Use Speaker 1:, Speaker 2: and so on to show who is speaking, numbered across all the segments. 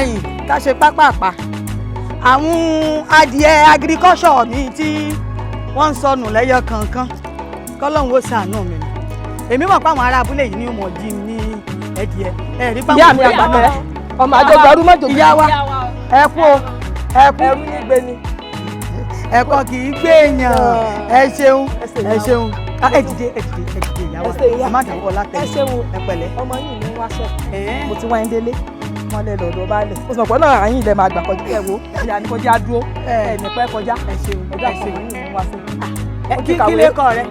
Speaker 1: Ẹ̀yin ká ṣe pápápá, àwọn adìẹ agriculture mi tí wọ́n ń sọnù lẹ́yọ kankan, kọ́lọ́hún ó ṣàánú mi ni. Èmi mọ̀ pé àwọn ará abúlé yìí ni ó mọ̀ jí ní ẹdìẹ ẹ rí pàwọn.
Speaker 2: Ìyá mi àgbàkẹ́, ọmọ àjọgbẹrú mọ́jọ.
Speaker 1: Ìyá wa, ẹ kú o, ẹ kú.
Speaker 2: Ẹrú ní gbé ni.
Speaker 1: Ẹ̀kọ́ kì í gbé èèyàn. Ẹ ṣeun, ẹ ṣeun. Ẹ dìde, ẹ dìde, ẹ dìde, ìyá wa. Ẹ má dàwọ́ látẹ̀.
Speaker 2: Ẹ ṣeun.
Speaker 1: Ẹ pẹ̀lẹ́.
Speaker 2: Ọmọ yìí ní wáṣẹ, mo ti wá ń délé wọn lẹ lọ́dọ̀ baálẹ̀, ó sì mọ̀ pé náà àyìn ilẹ̀ máa gbà kọjá. Ẹ wo, ìyá ni kọjá dúró, ẹ ní pẹ́ kọjá.
Speaker 1: Ẹ ṣeun.
Speaker 2: Ẹ
Speaker 1: Ẹ
Speaker 2: dákun,
Speaker 1: ṣeun.
Speaker 2: ọmọ yìí ní wáṣẹ.
Speaker 1: Kí kí lè kọ rẹ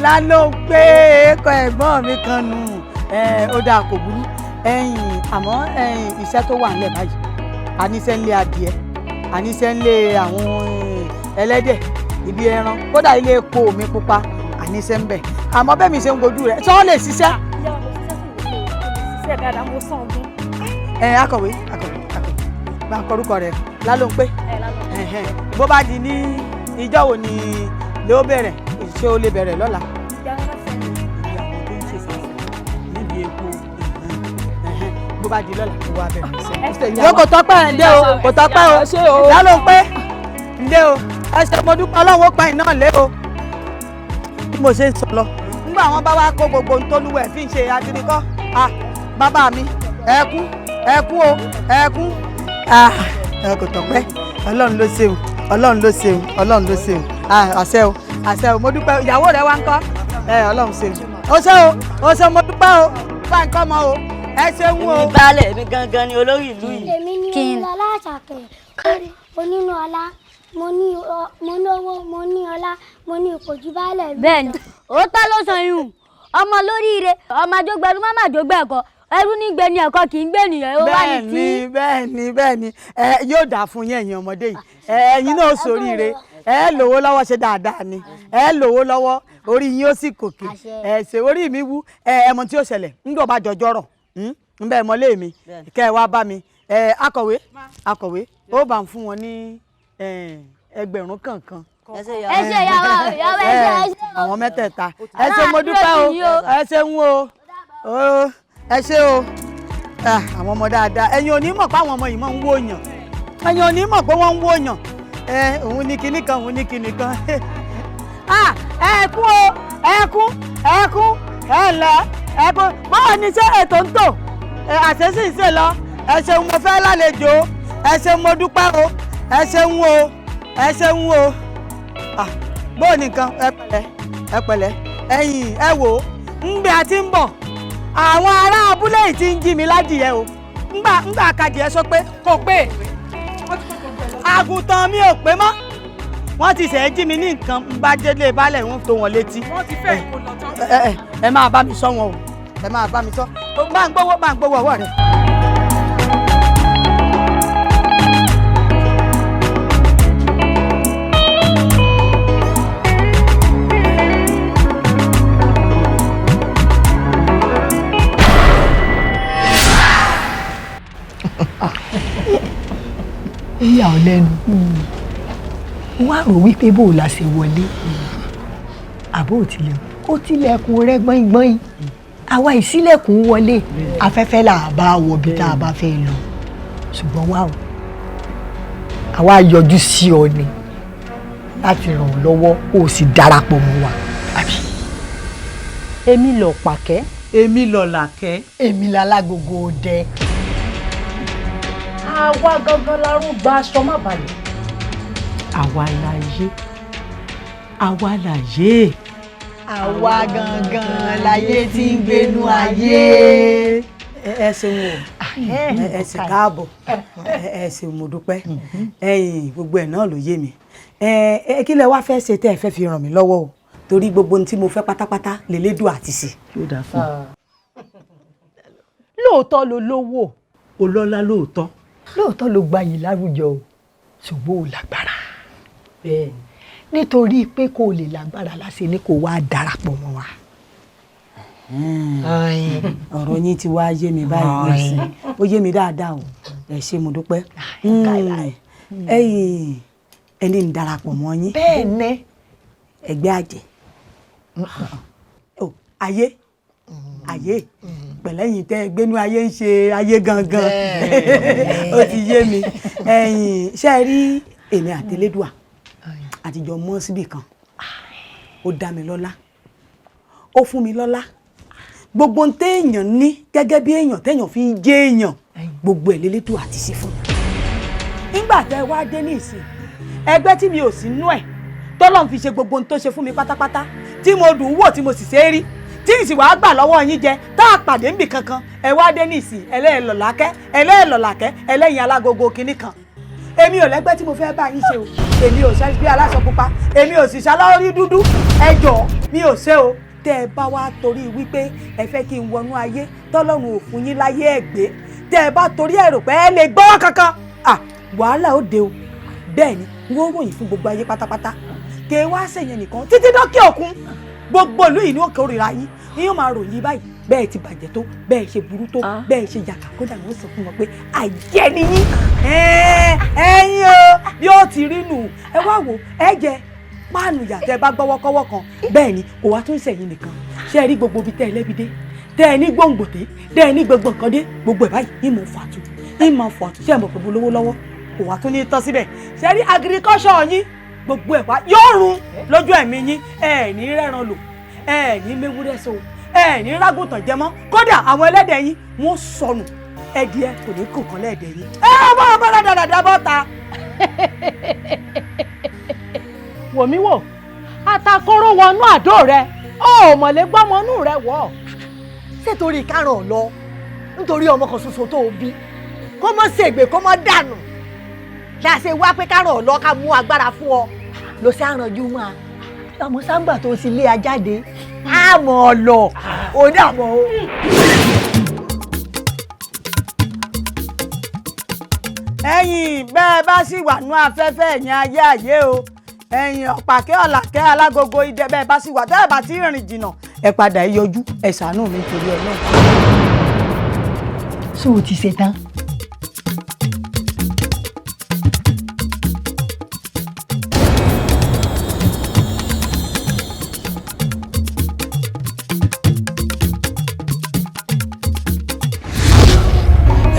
Speaker 1: lálọ́ pé kọ ẹ̀gbọ́n mi kan nù. Ó dáa, kò burú. Ẹ̀yìn àmọ́ ẹ̀yìn iṣẹ́ tó wà nílẹ̀ báyìí, àníṣe ń lé adìẹ, àníṣe ń lé àwọn ẹlẹ́dẹ̀, ibi ẹran, kódà ilé epo mi pupa, àníṣe ń bẹ̀. Àmọ́ bẹ́ẹ̀ mi ṣe ń wojú rẹ̀, ṣé wọ́n lè ṣiṣẹ́?
Speaker 3: Ìyá, mo ṣiṣẹ́ fún ìwé, ṣiṣẹ́ dáadáa, mo sàn ọdún.
Speaker 1: Ẹ akọ̀wé, akọ̀wé, akọ̀wé, bá ń kọrúkọ rẹ̀ lálóńpé.
Speaker 3: Ẹ lálọ́.
Speaker 1: Ẹ̀hẹ́n. Bó bá di ní ìjọ́ wo ni ló bẹ̀rẹ̀? Ṣé ó lè bẹ̀rẹ̀ lọ́la?
Speaker 3: Ìyá wọn fẹ́ mi.
Speaker 1: Ìyàwó tó ń ṣe sàṣà níbi epo. Ẹ̀hẹ́n. Bó bá di lọ́la, kó wá bẹ̀rẹ̀ iṣẹ́. Yóò kò tọ́pẹ́ ẹ̀ ǹdẹ́ o, kò tọ́pẹ́ o.
Speaker 2: Ẹ ṣé o.
Speaker 1: Lálóńpé, ǹdẹ́ o. Ẹ ṣe, mo dúpẹ́. Ọlọ́run ó pa iná lé o. Bí mo ṣe ń sọ lọ, nígbà wọn bá wá kó gbogbo ohun tólúwẹ̀ fi ń ṣe agirikọ́, ah, bàbá mi, ẹ kú, ẹ kú o, ẹ kú. Ah, ẹ kò tọ́pẹ́. Ọlọ́run ló ṣeun, Ọlọ́run ló ṣeun, Ọlọ́run ló ṣeun. Ah, àṣẹ o, àṣẹ o. Mo dúpẹ́. Ìyàwó rẹ wá ń kọ́ ẹ? Ọlọ́run ṣeun, ó ṣe o, ó ṣe, mo dúpẹ́ o. Bá ń kọ́ mọ o, ẹ ṣeun o.
Speaker 4: Èmi baálẹ̀ mi gangan ni olórí ìlú yìí.
Speaker 5: Èmi ní Onílọlá Àṣàkẹ́ onínú ọlá. Mo ní owó, mo ní ọlá, mo ní ipò jù baálẹ̀ ìlú.
Speaker 6: Bẹ́ẹ̀ni, òótọ́ ló sọ yún ọmọ lóríire. Ọmọ àjọgbẹrú má má jọgbẹ ẹ̀kọ́, ẹrú ní gbé ni, ẹ̀kọ́ kì í gbé nìyẹn ó wà ní tí.
Speaker 1: Bẹ́ẹ̀ni, bẹ́ẹ̀ni, bẹ́ẹ̀ni. Ẹ yóò dáa fún yín, ẹ̀yin ọmọdé yìí. Ẹ ẹ̀yin náà ṣoríire, ẹ lówó lọ́wọ́, ṣe dáadáa ni, ẹ lówó lọ́wọ́, orí yín ó sì kòkè. Ẹ ṣe orí mi wú. Ẹ ẹ mọ tí ó ṣẹlẹ̀ ńgbọ̀ bá jọjọ́ rọ̀ ń bẹ́ẹ̀ mọ́lé mi, kẹ́ ẹ wá bá mi. Ẹ akọ̀wé, akọ̀wé, ó bá ń fún wọn ní 1000 kọ̀ọ̀kan.
Speaker 6: Ẹ ṣe ìyàwó, ìyàwó, ẹ ṣe, ẹ ṣe.
Speaker 1: Àwọn mẹ́tẹ̀ẹ̀ta, ẹ ṣé, mo dúpẹ́ o, ẹ ṣeun o, ẹ ṣé o. Ah, àwọn ọmọ dáadáa. Ẹ̀yin ò ní mọ̀ pé àwọn ọmọ yìí máa ń wó yàn, ẹ̀yin ò ní mọ̀ pé wọ́n ń wó yàn. Ẹ òun ní kinní kan, òun ní kinní kan. Ah, ẹ kú o, ẹ kú, ẹ kú, ẹ lẹ, ẹ kú. Báwo ni ṣé ètò ń tò? Ẹ àṣẹ sì ń ṣe lọ. Ẹ ṣeun, mo fẹ́ lálejò. Ẹ ṣeun, mo dúpẹ́ o, ẹ ṣeun o, ẹ ṣeun o. Ah, bóò nìkan? Ẹ pẹ̀lẹ́, ẹ pẹ̀lẹ́. Ẹ̀yin ẹ wò ó, ń gbé àti ń bọ̀, àwọn ará abúlé yìí ti ń jí mi ládìyẹ o. Ńgbà ńgbà kadìyẹ sọ pé
Speaker 2: kò pé.
Speaker 1: Àgùntàn mi ò pé mọ́, wọ́n ti ṣẹ̀ jí mi ní nǹkan. Ń bá délé baálẹ̀ ń tó wọn létí.
Speaker 2: Wọ́n ti fẹ́ kó lọ tán.
Speaker 1: Ẹ ẹ ẹ máa bá mi sọ wọn o, ẹ máa bá mi sọ. Máa ń gbowó, máa ń gbowó ọwọ́ rẹ.
Speaker 7: Ó yà ọ́ lẹ́nu, wọ́n á rò wípé bó o la ṣe wọlé, àbó ò tilẹ̀ ó tilẹ̀kùn rẹ gbọ́ngbọ́n. Àwa ìsílẹ̀kùn wọlé, afẹ́fẹ́ là á bá wọ bí tá a bá fẹ́ lọ. Ṣùgbọ́n wá o, àwa yọjú sí ọ ni láti ràn ọ́ lọ́wọ́, kó o sì darapọ̀ mọ́ wa, àbí.
Speaker 8: Èmi lọ pàkẹ́.
Speaker 1: Èmi lọ làkẹ́.
Speaker 7: Èmi lálágogo ọdẹ.
Speaker 8: Àwa gangan larún gba aṣọ má balẹ̀.
Speaker 1: Àwa láyé, àwa láyé.
Speaker 7: Àwa gangan láyé tí ń gbénú ayé.
Speaker 1: Ẹ ṣeun o, ẹ sì káàbọ̀, ẹ ṣeun, mo dúpẹ́. Ẹ̀yin gbogbo ẹ̀ náà ló yé mi. Ẹ ẹ, kí lẹ wá fẹ́ ṣe tẹ́ ẹ fẹ́ fi ràn mí lọ́wọ́ o? Torí gbogbo ohun tí mo fẹ́ pátápátá lélẹ́dùn àti sí.
Speaker 9: Yóò dáa fún un.
Speaker 8: Lóòótọ́ ló lówó.
Speaker 9: O lọ́lá lóòótọ́.
Speaker 7: Lóòótọ́ ló gbayì láwùjọ o, ṣùgbọ́n ò lágbára.
Speaker 8: Bẹ́ẹ̀ni.
Speaker 7: Nítorí pé kò lè lágbára láṣẹ ni kò wá darapọ̀ mọ́ wa.
Speaker 1: Ọ̀rọ̀ yín ti wá yé mi báyìí nísìnyí, ó yé mi dáadáa o. Ẹ ṣé, mo dúpẹ́. Ẹ̀yin ẹni ń darapọ̀ mọ́ yín.
Speaker 7: Bẹ́ẹ̀ ni.
Speaker 1: Ẹgbẹ́ àjẹ́ o, ayé ayé. Pẹ̀lẹ́yìn tẹ́ ẹ gbénú ayé ń ṣe ayé gangan, ó ti yé mi. Ẹ̀yin ṣe é rí èmi àtẹlẹ́dùà àtijọ́ mọ́ síbì kan. Ó dá mi lọ́lá, ó fún mi lọ́lá, gbogbo ohun téèyàn ní gẹ́gẹ́ bí èèyàn téèyàn fi ń jẹ́ èèyàn, gbogbo ẹ̀ lélẹ́dùà ti ṣe fún mi. Nígbà tẹ́ ẹ wá dé ní ìsìn, ẹgbẹ́ tí mi ò sí nú ẹ̀, tọ́lọ́run fi ṣe gbogbo ohun tó ṣe fún mi pátápátá, tí mo dùn ún wò, tí mo sì ṣe é rí, tí n sì wàá gbà lọ́wọ́ yín jẹ, tá a pàdé níbì kankan, ẹ wá dé ní ìsìn, ẹlẹ́ẹ̀lọ́lákẹ́ ẹlẹ́ẹ̀lọ́lákẹ́, ẹlẹ́yin alágogo kinní kan. Èmi ò lẹ́gbẹ́ tí mo fẹ́ bá yín ṣe o. Èmi ò ṣe bí aláṣọ pupa, èmi ò sì ṣalárí dúdú. Ẹ jọ̀ọ́, mi ò ṣe o. Tẹ́ ẹ bá wá torí wípé ẹ fẹ́ kí n wọnú ayé tọ́lọ́run ò fún yín láyé ẹ̀ gbé, tẹ́ ẹ bá torí ẹ rò pé ẹ lè gbọ́ kankan, à wàhálà ó dé o. Bẹ́ẹ̀ ni wọ́n ròyìn fún gbogbo ayé pátápátá, kè é wá sẹ̀yìn nìkan títí dókè òkun. Gbogbo ìlú yìí ni ó kórìíra yín, yín yóò máa ròyìn báyìí bẹ́ẹ̀ ti bàjẹ́ tó, bẹ́ẹ̀ ṣe burú tó, bẹ́ẹ̀ ṣe yàkà. Kódà wọ́n sọ fún wọn pé àjẹ́ ni yín. Ẹ̀yin o, bí ó ti rí nù. Ẹ wá wò, ẹ jẹ páànù yàtọ̀ ẹ bá gbọ́wọ́kọ́wọ́ kan. Bẹ́ẹ̀ ni kò wá tún sẹ̀yìn nìkan. Ṣé ẹ rí gbogbo ibi tẹ́ ẹ lẹ́bi dé, tẹ́ ẹ ní gbòǹgbò dé, tẹ́ ẹ ní gbogbo nǹkan dé, gbogbo ẹ̀ báyìí ìmọ̀ fàtú, ìmọ̀ fàtú. Ṣé ẹ mọ̀ pé mo lówó lọ́wọ́? Kò wá tún ní tán síbẹ̀. Ṣé ẹ rí agriculture yín, gbogbo ẹ̀ wá yóò run lójú ẹ̀mí yín. Ẹ ní rẹ́ran lò, ẹ ní méwúrẹ́ so, ẹ ní rágùntàn jẹ mọ́. Kódà àwọn ẹlẹ́dẹ̀ yín wọ́n sọnù, ẹdìẹ kò ní kò kàn lẹ́ẹ̀dẹ̀ yín. Ẹ bọ́ bọ́ dáadáa bọ́ ta.
Speaker 8: Wò mí wò, atakóró wọnú àdó rẹ, ó mọ̀lẹ́ gbọ́mọnú rẹ wọ̀.
Speaker 7: Ṣé torí káràn lọ, nítorí ọmọ kan ṣoṣo tó o bí, kó mọ́ ṣègbè, kó mọ́ dànù, la ṣe wá pé káràn lọ, ká mú agbára fún ọ lọ sí àrànjú mọ́ a. Ọmọ sáńgbà tó ti lé a jáde, á mọ̀ ọ lọ, ó dàbọ̀ o.
Speaker 1: Ẹ̀yin bẹ́ẹ̀ bá sì wà nú afẹ́fẹ́, ẹ̀yin ayé ayé o, ẹ̀yin ọ̀pàkẹ́ ọ̀làkẹ́ alágogo idẹ, bẹ́ẹ̀ bá sì wà, tẹ́ ẹ̀ bá ti rìn jìnnà, ẹ padà, ẹ yọjú, ẹ ṣàánú mi torí Ọlọ́run.
Speaker 7: Ṣé o ti ṣe tán?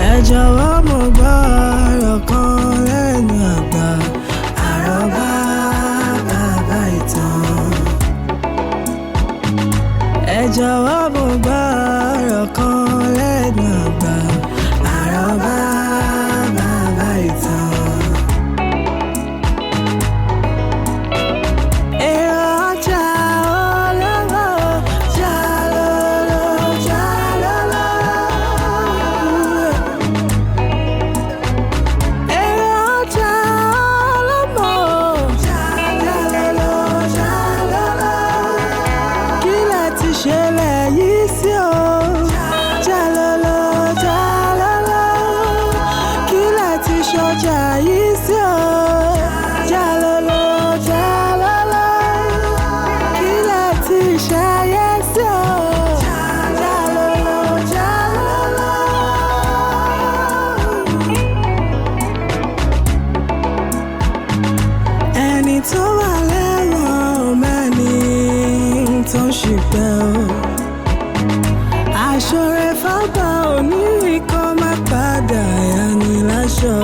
Speaker 10: Ẹ jọ̀wọ́, mo gbọ́ ọ̀rọ̀ kan lẹ́nu àgbà, àròbá bàbá ìtàn. Ẹ jọ̀wọ́, mo gbọ́ ọ̀rọ̀ kan lẹ́nu àgbà, àròbá bàbá ìtàn. Èrò ọjà olówó jalolo jalolo. Èrò ọjà ọlọ́mọ jalolo jalolo. Kí lẹ ti ṣẹlẹ̀ yìí sí o? Jalolo jalolo. Kí lẹ ti ṣọjà yìí sí o? Jalolo jalolo. Kí lẹ ti ṣayé sí o? Jalolo jalolo. Ẹni tó wà lẹ́wọ̀n ò mẹ́ni tó ń ṣìpẹ̀ o. Aṣọre fábà òní ikọ̀ má padà yá ni láṣọ.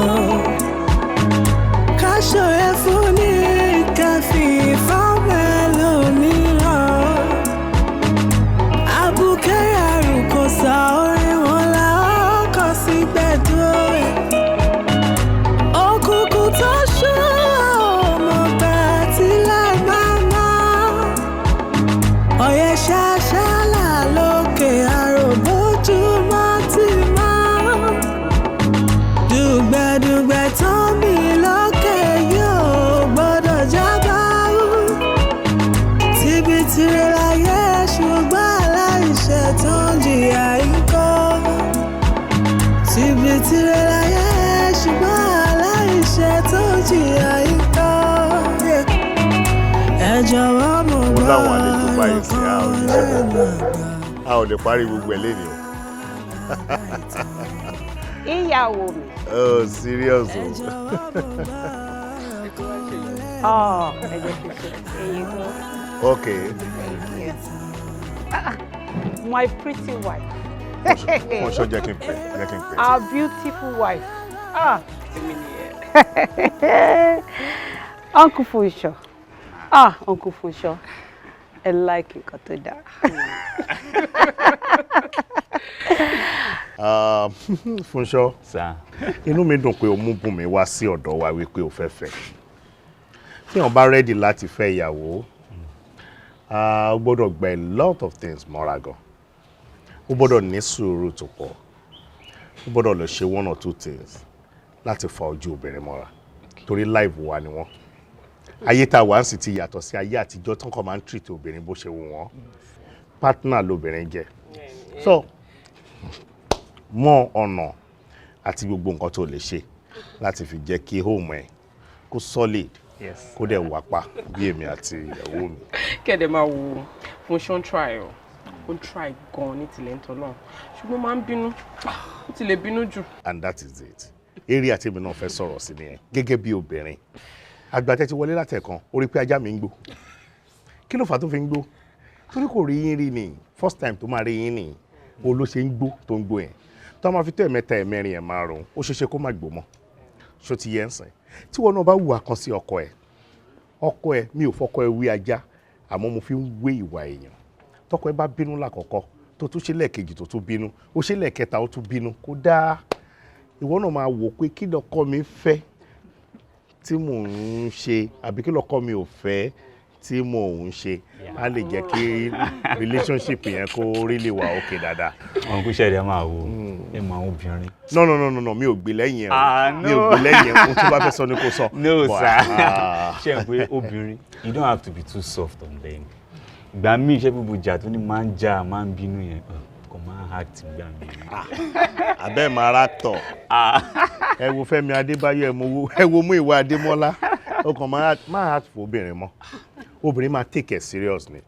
Speaker 10: Káṣọre fún ní kẹfì fọ́mẹ́ lómìíràn. Abùkẹ́ àrùn kò sá orin wọn la ọkọ̀ sí gbẹ̀dúrà. Òkùnkùn tó ṣú ọmọ bẹ́ẹ̀ tilẹ̀ máa mọ́. Ọ̀yẹ́ ṣáṣálà lókè àròbójúmọ́ ti mọ́. Dùgbẹ̀dùgbẹ̀ tó mi lókè yóò gbọ́dọ̀ jábọ́. Tibitire láyé, ṣùgbọ́n aláìṣẹ̀ tó ń jìyà ń kọ́. Tibitire láyé, ṣùgbọ́n aláìṣẹ̀ tó ń jìyà ń kọ́. Ẹ jọ̀wọ́, mo
Speaker 11: Mo
Speaker 10: gbọ́
Speaker 11: láwọn àlejò báyìí sí, a ò lè ṣe pọ̀, a ò lè parí gbogbo ẹ̀ lénìí o.
Speaker 12: Ìyàwó mi.
Speaker 11: Oh, serious o.
Speaker 12: Oh, ẹ jẹ́ kí n ṣe. Here you go.
Speaker 11: Okay.
Speaker 12: Thank you. Ah, my pretty wife.
Speaker 11: Fúnṣọ́, jẹ́ kí n pè, jẹ́ kí n pè.
Speaker 12: Our beautiful wife. Ah, èmi nìyẹn. Uncle Fúnṣọ́. Ah, Uncle Fúnṣọ́. Ẹ like nǹkan tó dáa.
Speaker 11: Fúnṣọ́, inú mi dùn pé o mú Bùnmi wá sí ọ̀dọ̀ wa wípé o fẹ́ fẹ́. Tí wọ́n bá ready láti fẹ́ ìyàwó, o gbọ́dọ̀ gba a lot of things mọ́ra gan. O gbọ́dọ̀ ní sùúrù tó pọ̀. O gbọ́dọ̀ lọ ṣe one or two things láti fa ojú obìnrin mọ́ra. Torí life wa ni wọ́n. Ayé tá a wà ń sì ti yàtọ̀ sí ayé àtijọ́ tán kàn máa ń treat obìnrin bó ṣe wù wọ́n. Partner lobìnrin jẹ́. So, mọ ọ̀nà àti gbogbo nǹkan tó lè ṣe láti fi jẹ́ kí home ẹ̀ kó solid, kó dẹ̀ wà pa bí èmi àti ìyàwó mi.
Speaker 13: Kẹ̀dẹ̀ máa wo, Fúnṣọ́ ń try o, ó ń try gan-an ní tilẹ̀ ń tọ́lọ́, ṣùgbọ́n máa ń bínú, ó ti lè bínú jù.
Speaker 11: And that is it. Eré àti èmi náà fẹ́ sọ̀rọ̀ sí nìyẹn. Gẹ́gẹ́ bí obìnrin, àgbà tẹ́ ti wọlé látẹ̀kan, ó rí pé ajá mi ń gbó. Kí ló fà á tó fi ń gbó? Torí kò rí yín rí ni. First time tó máa rí yín ni o ló ṣe ń gbó tó ń gbó yẹn. Tó máa fi tó ẹ̀mẹ́ta, ẹ̀mẹ́rin, ẹ̀ márùn-ún, ó ṣeéṣe kó má gbó mọ́. Ṣó ti yẹ ń sìn? Tí wọn náà bá hùwà kan sí ọkọ ẹ̀, ọkọ ẹ̀, mi ò fọkọ ẹ̀ wí ajá, àmọ́ mo fi ń wé ìwà èèyàn. Tọkọ ẹ̀ bá bínú lákọ̀ọ́kọ́, tó tún ṣe lẹ́ẹ̀kejì, tó tún bínú, ó ṣe lẹ́ẹ̀kẹta, ó tún bínú, kó dáa. Ìwọ náà máa wò pé kí lọkọ mi fẹ́ tí mò ń ṣe àbí kí lọkọ mi ò fẹ́ tí mò ń ṣe, á lè jẹ́ kí relationship yẹn kó really wà okay dáadáa.
Speaker 14: Uncle ṣẹ̀dá, máa wo ẹ mọ àwọn obìnrin.
Speaker 11: No, no, no, no, no, mi ò gbé lẹ́yìn ẹ̀ o.
Speaker 14: Ah,
Speaker 11: Mi ò gbé lẹ́yìn ẹ̀. Ohun tó bá fẹ́ sọ ni kò sọ.
Speaker 14: No,
Speaker 11: But,
Speaker 14: sir.
Speaker 11: ah.
Speaker 14: Ṣe é pé obìnrin, you don't have to be too soft on them. Ìgbà míì, iṣẹ́ gbogbo ìjà tó ní máa ń jà, máa ń bínú yẹn, kò máa ń act gbà mí.
Speaker 11: Abẹ́ máa ra tọ̀. Ẹ wo Fẹ́mi Adébáyọ̀, ẹ wo Múyìwá Adémọ́lá. Ó kàn máa act fún obìnrin mọ́. Obìnrin máa take it serious ni.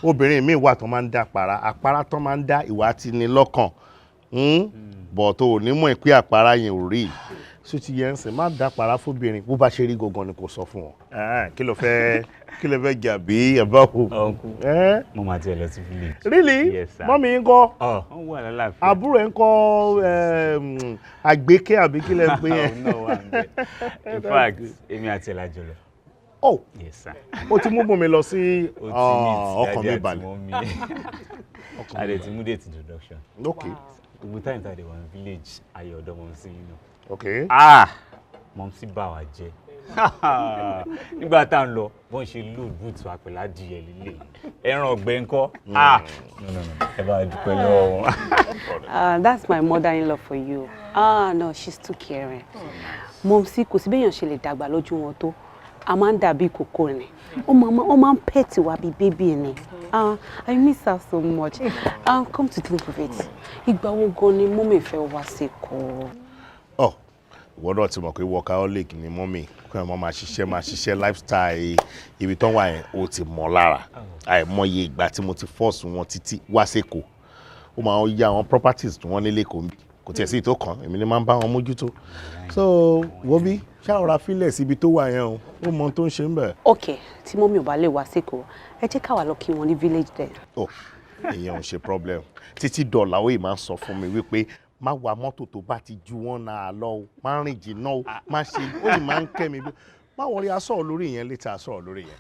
Speaker 11: Obìnrin míì wà tó máa ń dá para, àpárá tó máa ń dá ìwà ti ní lọ́kàn, bọ̀ tó ò ní mọ̀ pé àpárá yẹn ò rí ṣó ti yẹn ń sìn. Má dá para fóbìnrin, bó bá ṣe rí gangan ni kò sọ fún wọn. Kí ló fẹ́, kí ló fẹ́ jà bí ẹ bá wò?
Speaker 14: Uncle, mo máa tiẹ̀ lọ sí village.
Speaker 11: Really?
Speaker 14: Yes, sir.
Speaker 11: Mummy ń kọ́?
Speaker 14: Ọ wọ́n wà lálàáfíà.
Speaker 11: Àbúrò ẹ̀ ń kọ́, àgbékẹ́ àbí kí lẹ ń pè yẹn?
Speaker 14: Òun náà wà níbẹ̀. In fact, èmi àti ẹ̀ la jọ lọ.
Speaker 11: Oh.
Speaker 14: Yes, sir.
Speaker 11: Ó ti mú Bùnmi lọ sí?
Speaker 14: Ó ti meet
Speaker 11: Ọkàn mi
Speaker 14: daddy àti
Speaker 11: balẹ̀.
Speaker 14: mummy. A dẹ̀ ti mú date introduction. Gbogbo time tá a dẹ̀ wà ní village, ayọ̀ ọ̀dọ́ mumsy yín náà. Ah! Mumsy bà wá jẹ́. Nígbà tá à ń lọ, bọ́n ṣe load boot wa pẹ̀lú adìyẹ líle. Ẹran ọ̀gbẹ́ ńkọ́? Ah! No, no, no. Ẹ bá a dúpẹ́ lọ́wọ́ wọn.
Speaker 12: That's my mother-in-law for you. Ah, no, she's too caring. Mumsy, kò sí béèyàn ṣe lè dàgbà lójú wọn tó. A máa ń dàbí ìkókó ni. Ó máa ń pet wa bíi baby ni. Ah, I miss her so much. Come to think of it, ìgbà wo gan ni mummy fẹ́ wá sí Èkó?
Speaker 11: Ọ ìwọ náà ti mọ̀ pé workaholic ni mummy, kí wọ́n máa ṣiṣẹ́, máa ṣiṣẹ́, lifestyle ibi tó wà yẹn, ó ti mọ̀ lára. Àìmọye ìgbà tí mo ti force wọn títí wá sÉkòó. Ó máa ń yá àwọn properties tí wọ́n ní lÉkòó níbí, kò tiẹ̀ sí ìtò kan, èmi ni máa ń bá wọn mójútó. So wo bí ṣàròrà fílẹ̀ síbi tó wà yẹn o, ó mọ ohun tó ń ṣe ń bẹ̀.
Speaker 12: Ok, tí mummy ò bá lè wá sÉkòó, ẹ jẹ́ káwa lọ kí wọn ní village there.
Speaker 11: Oh, ìyẹn ò ṣe problem. Títí dọ̀là, ó yìí máa ń sọ fún mi wípé má wa mọ́tò tó bá ti ju 1 hour lọ o, má rìn jìnnà o, má ṣe. Ó yìí máa ń kẹ́ mi bí má wọrí. A sọ̀rọ̀ lórí ìyẹn later, a sọ̀rọ̀ lórí ìyẹn.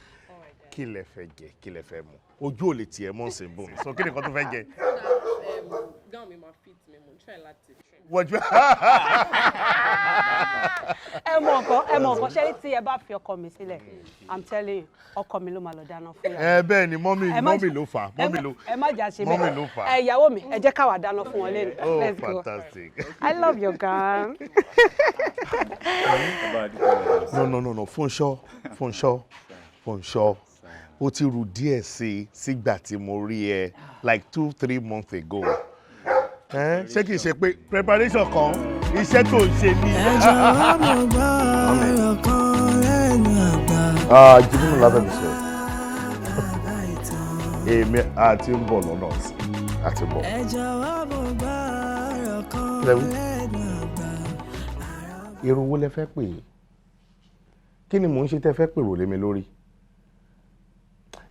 Speaker 11: Kí lẹ fẹ́ jẹ? Kí lẹ fẹ́ mu? Ojú ò lè tiẹ̀ mọ́ ṣe bò mí sọ. Kí ni nǹkan tó fẹ́ jẹ?
Speaker 13: Gown mi máa fit mi, mo ń try láti trim.
Speaker 11: Wọ́jú.
Speaker 12: Ẹ mọ nǹkan, ẹ mọ nǹkan ṣé tí ẹ bá fi ọkọ mi sílẹ̀, I'm telling you, ọkọ mi ló máa lọ dáná fún yàrá.
Speaker 11: Ẹ bẹ́ẹ̀ ni mummy.
Speaker 12: Ẹ má
Speaker 11: Mummy ló fà á, mummy ló
Speaker 12: Ẹ má jà ṣe
Speaker 11: mummy
Speaker 12: bẹ́ẹ̀.
Speaker 11: ló fà á.
Speaker 12: Ẹ ìyàwó mi, ẹ jẹ́ káwa dáná fún wọn lẹ́nu.
Speaker 11: Oh.
Speaker 12: Let's go.
Speaker 11: Fantastic.
Speaker 12: I love your gown.
Speaker 11: No, no, no, no, Fúnṣọ́, Fúnṣọ́, Fúnṣọ́, ó ti rù díẹ̀ sí i sígbà tí mo rí ẹ like 2-3 months ago. Ẹ ṣé kìí ṣe pé preparation kan iṣẹ́ tó ń ṣe ní?
Speaker 10: Ẹ jọ̀wọ́, mo gbọ́ ọ̀rọ̀ kan lẹ́nu àgbà.
Speaker 11: Jìbìnú lábẹ́ mi sọ. Èmi àti ń bọ̀ lọ́nà sí àti bọ̀.
Speaker 10: Ẹ jọ̀wọ́, mo gbọ́ ọ̀rọ̀ kan
Speaker 11: Lẹ́wí.
Speaker 10: lẹ́nu àgbà.
Speaker 11: Èrò wo lẹ fẹ́ pè é? Kí ni mò ń ṣe tẹ́ fẹ́ pèrò lé mi lórí?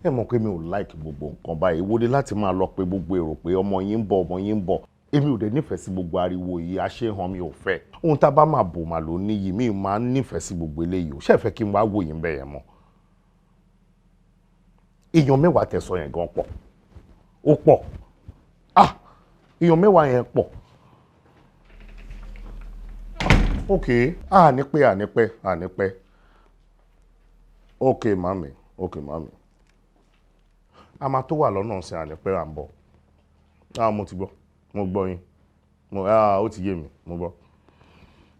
Speaker 11: Ẹ mọ̀ pé mi ò like gbogbo nǹkan báyìí. Wo ni láti máa lọ pé gbogbo èrò pé ọmọ yín ń bọ̀, ọmọ yín ń bọ̀? Èmi ò dẹ̀ nífẹ̀ẹ́ sí gbogbo ariwo yìí, àṣehàn mi ò fẹ́. Ohun tá a bá máa bò máa lò níyì, mi máa ń nífẹ̀ẹ́ sí gbogbo eléyìí o. Ṣé ẹ fẹ́ kí n wá wò yín bẹ́ẹ̀ yẹn mọ́? Èèyàn 10 tẹ̀sán yẹn gan pọ̀, ó pọ̀. Ah, èèyàn 10 yẹn pọ̀. Ok, à ní pẹ́, à ní pẹ́, à ní pẹ́. Ok mami, ok mami, a máa tó wà lọ́nà sí, à ní pẹ́, à ń bọ̀. Ah, mo ti gbọ́, mo gbọ́ yín, mo, ah, ó ti yé mi, mo gbọ́.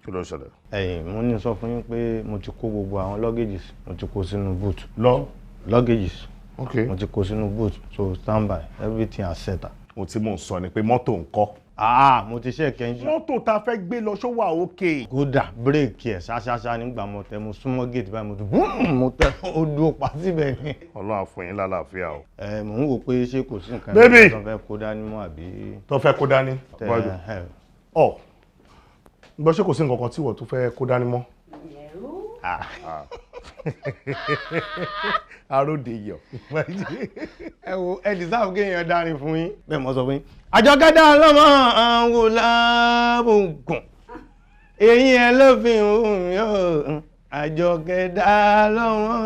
Speaker 11: Kí ló ń ṣẹlẹ̀?
Speaker 15: Ẹ̀yin, mo ní sọ fún yín pé mo ti kó gbogbo àwọn luggages, mo ti kó sínú boot.
Speaker 11: Lọ.
Speaker 15: Luggages.
Speaker 11: Ok.
Speaker 15: Mo ti kó sínú boot, so stand by, everything are set.
Speaker 11: Ohun tí mò ń sọ ni pé mọ́tò ń kọ́.
Speaker 15: Ah, mo ti ṣe kẹ́ńjì.
Speaker 11: Mọ́tò tá a fẹ́ gbé lọ, ṣó wà òkè?
Speaker 15: Kódà bírèkì ẹ̀ ṣáṣáṣá nígbà mo tẹ, mo súnmọ́ gate báyìí, mo tún búùm, mo tẹ, ó dúró pa síbẹ̀ ni.
Speaker 11: Ọlọ́run á fún yín lálàáfíà o.
Speaker 15: Ẹ mò ń wò pé ṣé kò sí nǹkan
Speaker 11: Baby!
Speaker 15: tó fẹ́ kó dání mọ́ àbí.
Speaker 11: Tó fẹ́ kó dání.
Speaker 15: Tẹ ẹ.
Speaker 11: Ọ gbọ́, ṣé kò sí nǹkan kan tí wọ́n tún fẹ́ kó dání mọ́? Ah. Aróde yọ.
Speaker 15: Ẹ wo, ẹ deserve kéèyàn dání fún yín. Bẹ́ẹ̀ mo sọ fún yín. Àjọkẹ́dá lọ́mọ àwọn làbùkùn. Eyín ẹ ló fi hùn yóò. Àjọkẹ́dá lọ́mọ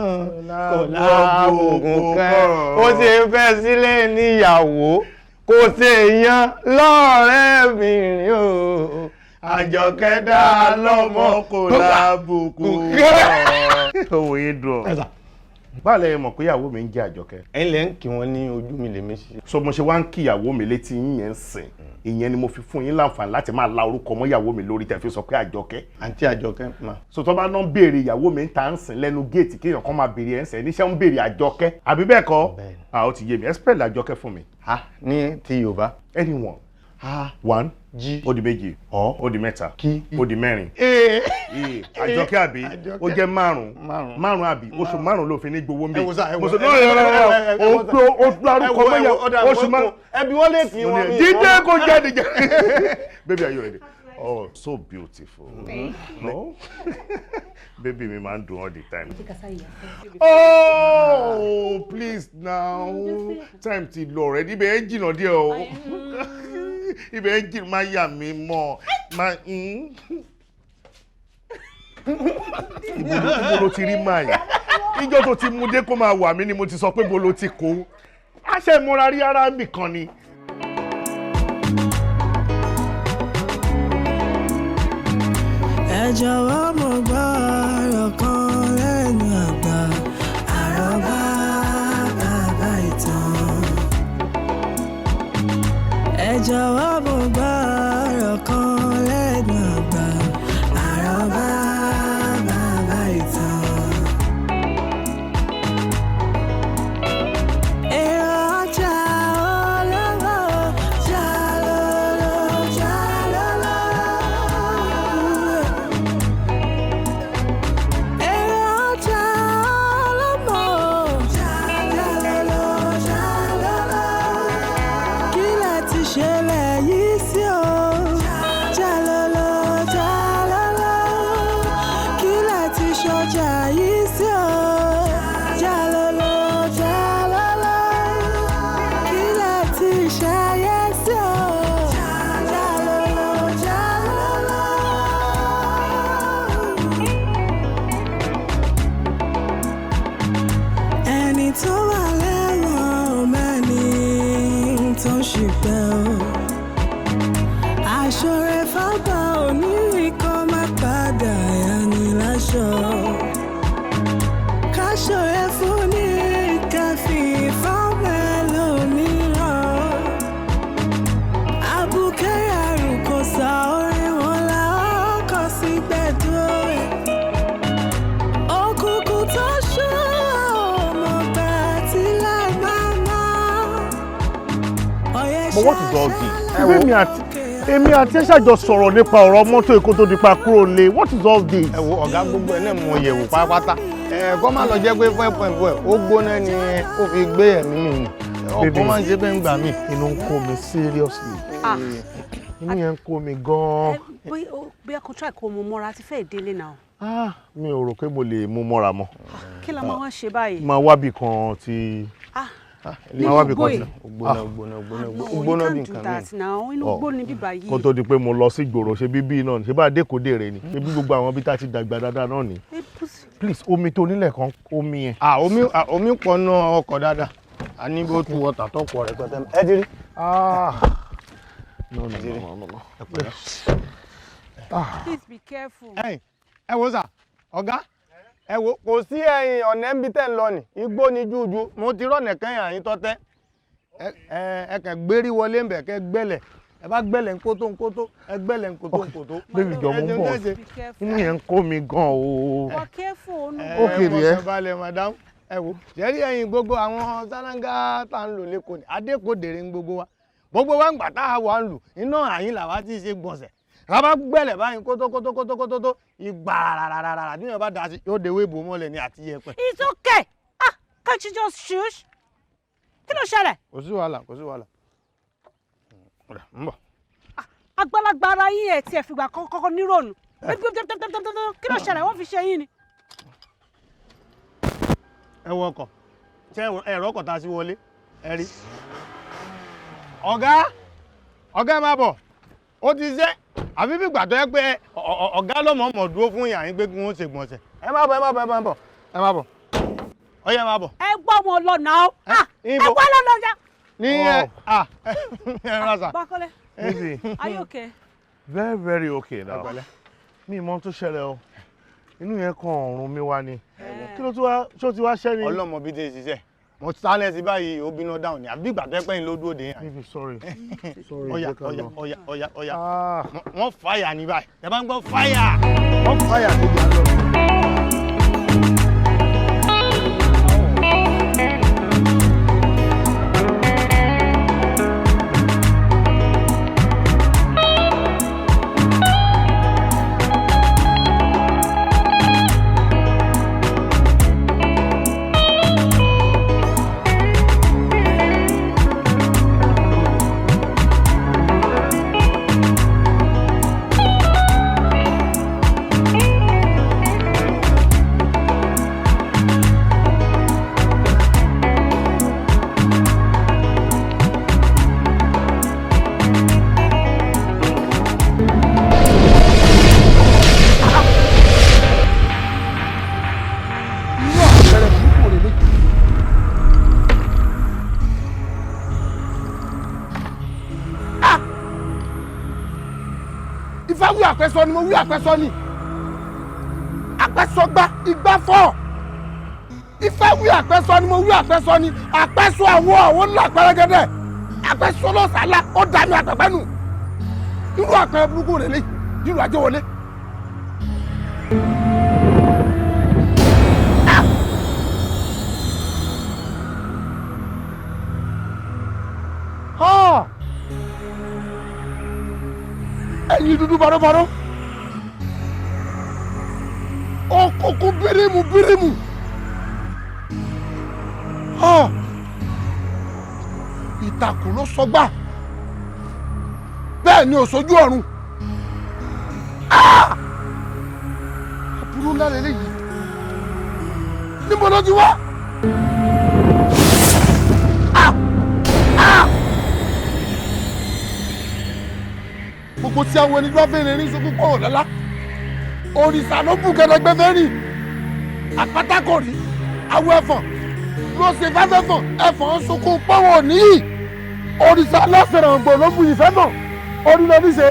Speaker 15: kò lábùkùn kan. Ó ṣe fẹ́ sílé níyàwó. Kò ṣe èèyàn lọ́rẹ́bìnrin o. Àjọkẹ́dá lọ́mọ
Speaker 11: kò lábùkù kan. Owó yín dùn ọ́. Báwo lẹ mọ̀ pé ìyàwó mi ń jẹ́ Àjọkẹ́?
Speaker 15: Ẹ̀yin lẹ ń kí wọn ní ojú mi lèmi ṣe.
Speaker 11: So mo ṣe wá ń kí ìyàwó mi létí yín yẹn ń sìn. Ìyẹn ni mo fi fún yín láǹfààní láti máa la orúkọ mọ́ ìyàwó mi lórí tẹ̀ fi sọ pé Àjọkẹ́.
Speaker 15: Àǹtí Àjọkẹ́ ma.
Speaker 11: So tó bá náà ń béèrè ìyàwó mi ń ta ń sìn lẹ́nu géètì, kéèyàn kan máa béèrè ẹ̀ ń sìn níṣẹ́ ń béèrè Àjọkẹ́. Àbí bẹ́ẹ̀ kọ́? Ah, ó ti yé mi. Ẹ spell Àjọkẹ́ fún mi.
Speaker 15: Ha, ní ti Yorùbá.
Speaker 11: Anyone.
Speaker 15: Ha.
Speaker 11: One.
Speaker 15: Jí.
Speaker 11: Ó di méjì.
Speaker 15: Ọ.
Speaker 11: Ó di mẹ́ta.
Speaker 15: Kí.
Speaker 11: Ó di mẹ́rin.
Speaker 15: Ee.
Speaker 11: Ee, Àjọkẹ́ àbí? Ó jẹ́ márùn-ún. Márùn-ún àbí? Oṣù 5 ló fi ní gbowó mi.
Speaker 15: Ẹ wo sá, ẹ wo.
Speaker 11: Mo sọ náà yọrọ yọrọ. Ó pé ó dárúkọ mọ́yà oṣù 5.
Speaker 15: Ẹbí wọ́n lè kí wọn mi.
Speaker 11: Dídé kò jáde jẹ. Baby, are you ready? Oh, so beautiful. No? Baby mi máa ń dùn all the time. Oh, please now. Time ti lọ already. Ibẹ̀ ẹ jìnnà díẹ̀ o. Ibẹ̀ ẹ jìnnà, máa yà mí mọ́. Máa ibo ló ti rí máa yìí? Ìjọ́ tó ti mú dé kó máa wà mí ni mo ti sọ pé bo ló ti kó. Àṣẹ ìmúra rí ara mi kan ni.
Speaker 10: Ẹ jọ̀wọ́, mo gbọ́ ọ̀rọ̀ kan lẹ́nu àgbà, àròbá bàbá ìtàn. Ẹ jọ̀wọ́, mo gbọ́ ọ̀rọ̀ kan lẹ́nu àgbà, àròbá bàbá ìtàn. Èrò ọjà olówó jalolo jalolo. Èrò ọjà ọlọ́mọ jalolo jalolo. Kí lẹ ti ṣẹlẹ̀ yìí sí o? Jalolo jalolo. Kí lẹ ti ṣọjà yìí sí o? Jalolo jalolo. Kí lẹ ti ṣayé sí o? Jalolo jalolo. Ẹni tó wà lẹ́wọ̀n ò mẹ́ni tó ń ṣìpẹ̀ o. Aṣọ rẹ̀ fábà òní ikọ̀ má padà yá ni láṣọ. Káṣọ rẹ̀ fún ní kẹfì fọ́mẹ́ lómìíràn. Àbùkẹ́ àrùn kò sá orin wọn la ọkọ̀ sí gbẹ̀dúró rẹ̀. Òkùnkùn tó ṣú ọmọ gbà tí lágbàmọ́.
Speaker 11: But what is all this? Èmi àti ẹ ṣàjọ sọ̀rọ̀ nípa ọ̀rọ̀ mọ́tò Èkó tó di pa kúrò lé. What is all this?
Speaker 15: Ẹ wo ọ̀gá, gbogbo ẹ̀ náà mo yẹ̀wò pátápátá. Ẹ kọ́ má lọ jẹ́ pé 5.4 ó gbóná ni ó fi gbé ẹ̀mí mi nì. Ọkọ̀ máa ń ṣe bẹ́ẹ̀ ń gbà mí.
Speaker 11: Inú ń kó mi seriously. Inú yẹn ń kó mi gan-an.
Speaker 12: Bóyá kò try kó mu mọ́ra, ti fẹ́ délé náà.
Speaker 11: Ah, mi ò rò pé mo lè mú mọ́ra mọ́.
Speaker 12: Kí la máa wá ṣe báyìí?
Speaker 11: Máa wábì kan tí
Speaker 12: Ah.
Speaker 11: Máa wá bí kan tí.
Speaker 15: Gbóná gbóná gbóná gbóná bí nǹkan mi.
Speaker 12: Inú gbó ni bíbá yìí.
Speaker 11: Kó tó di pé mo lọ sí ìgboro, ṣe bíbí náà ni, ṣe bá dékòdé rè ni, ṣe bí gbogbo àwọn bí tá a ti dàgbà dáadáa náà ni. Please, omi tó nílẹ̀ kan, omi yẹn.
Speaker 15: Ah, omi, ah, omi pọ̀ nù ọkọ̀ dáadáa. A ní bó tu ọ̀tà tó pọ̀ rẹpẹtẹ. Ẹ ti rí.
Speaker 11: No, no, no, no, no.
Speaker 12: Please be careful.
Speaker 15: Ẹ̀yin, ẹ wo sà, ọ̀gá, ẹ wo, kò sí ẹ̀yin ọ̀nà ń bí tẹ́ ń lọ nì, igbó ni jújú, mo ti rọ̀nà kẹ́yìn àyín tọ́tẹ́. Ẹ kàn gbérí wọlé ń bẹ̀ kẹ́ gbẹ́lẹ̀, ẹ bá gbẹ́lẹ̀ ńkótó ńkótó, ẹ gbẹ́lẹ̀ ńkótó ńkótó.
Speaker 11: Baby, jọ mo ń bọ̀, inú yẹn ń kó mi gan o.
Speaker 12: Wà careful.
Speaker 11: Okay,
Speaker 15: Ẹ
Speaker 11: dear.
Speaker 15: fọkàn balẹ̀ madam, ẹ wo, ṣẹ́rí ẹ̀yin gbogbo àwọn sálángá tá ń lò lẹ́kọ̀ọ́ ni, adékòdèrè ń gbogbo wa. Gbogbo wa ń gbà tá a wà ń lù, iná àyín làwa ti ṣe gbọ̀nsẹ̀. Rábà gbẹ́lẹ̀ báyìí kótó kótó kótó kótó tó ìgbà rárárárá bí wọn bá da sí yóò dewé ìbò mọ́lẹ̀ ní àti yẹpẹ̀.
Speaker 12: It's okay. Ah, can't you just shush? Kí ló ṣẹlẹ̀?
Speaker 15: Kò sí wàhálà, kò sí wàhálà. Ọ̀dà, ń bọ̀.
Speaker 12: Àgbàlagbà ara yín ẹ̀ tiẹ̀ fìgbà kọ́kọ́ nírònú. Kí ló ṣẹlẹ̀? Wọ́n fi ṣe yín ni.
Speaker 15: Ẹ wọ ọkọ̀, ṣé ẹ̀rọ ọkọ̀ tá a sí wọlé? Ẹ rí. Ọ̀gá, ọ̀gá ẹ máa bọ̀, ó ti ṣe àbí bí gbàtọ́ ẹ pé ọ̀gá lọ́mọ mọ̀ dúró fún yàrá yín pé kí wọ́n ṣe gbọ̀nsẹ̀. Ẹ má bọ̀, ẹ má bọ̀, ẹ má bọ̀, ẹ má bọ̀, ọyẹ ẹ má bọ̀.
Speaker 12: Ẹ gbọ́ wọn lọ náà. Ẹ gbọ́ lọ lọ ya.
Speaker 15: Ní ẹ ah ẹ rà sà.
Speaker 12: Bákọ́lé,
Speaker 11: Baby.
Speaker 12: are you okay?
Speaker 11: Very, very okay now. Mi mọ tó ṣẹlẹ̀ o. Inú yẹn kan ọ̀run mi wá ni. Kí ló tún wá, ṣó ti wá ṣẹ́ ni?
Speaker 15: Ọlọ́mọ bíi ti ṣiṣẹ́. Mo sálẹ̀ sí báyìí, ó bínú dáhùn ni. Àbí ìgbà tó ẹ pẹ́yìn ló dúró dé yẹn.
Speaker 11: Baby, sorry. Sorry,
Speaker 15: Ọya,
Speaker 11: jẹ́ ká
Speaker 15: ọya,
Speaker 11: lọ.
Speaker 15: ọya, ọya, ọya. Wọ́n fàyà ní báyìí. Ẹ bá ń gbọ́ fàyà. Wọ́n fàyà níbi àlọ́.
Speaker 16: Irú àpẹẹrẹ burúkú rẹ lójú. Ifá wí àpẹsọ ni, mo wí àpẹsọ ni, àpẹsọ gbá igbá fọ́. Ifá wí àpẹsọ ni, mo wí àpẹsọ ni, àpẹsọ àwọ àwọn ńlá pẹrẹgẹdẹ, àpẹsọ lọsàlá ó dànù àpẹpẹ nù. Irú àpẹẹrẹ burúkú rẹ lè nínú ajé wọlé. Ha! Ẹ̀yin dúdú barọ́barọ́, òkùnkùn bírímù bírímù. Ha! Ìtàkùn ló sọgbà, bẹ́ẹ̀ ni òṣojú ọ̀run. Ah! Aburú ńlá lélẹ́yìí, níbo ló ti wá? Gbogbo tí àwọn ẹni tó bá fẹ́rẹ̀ rí sunkún pọ̀ lọ́la, òrìṣà ló bù kẹlẹgbẹ fẹ́ rìn, àpáta kò rí awọ ẹ̀fọ̀n ló ṣe fáfẹ́fọ̀n, ẹ̀fọ̀n ń sunkún pọ̀wọ̀ níyì, òrìṣà lọ́sẹ̀rọ̀ gbò ló bu ìfẹ́ mọ̀ orí ló ní ṣe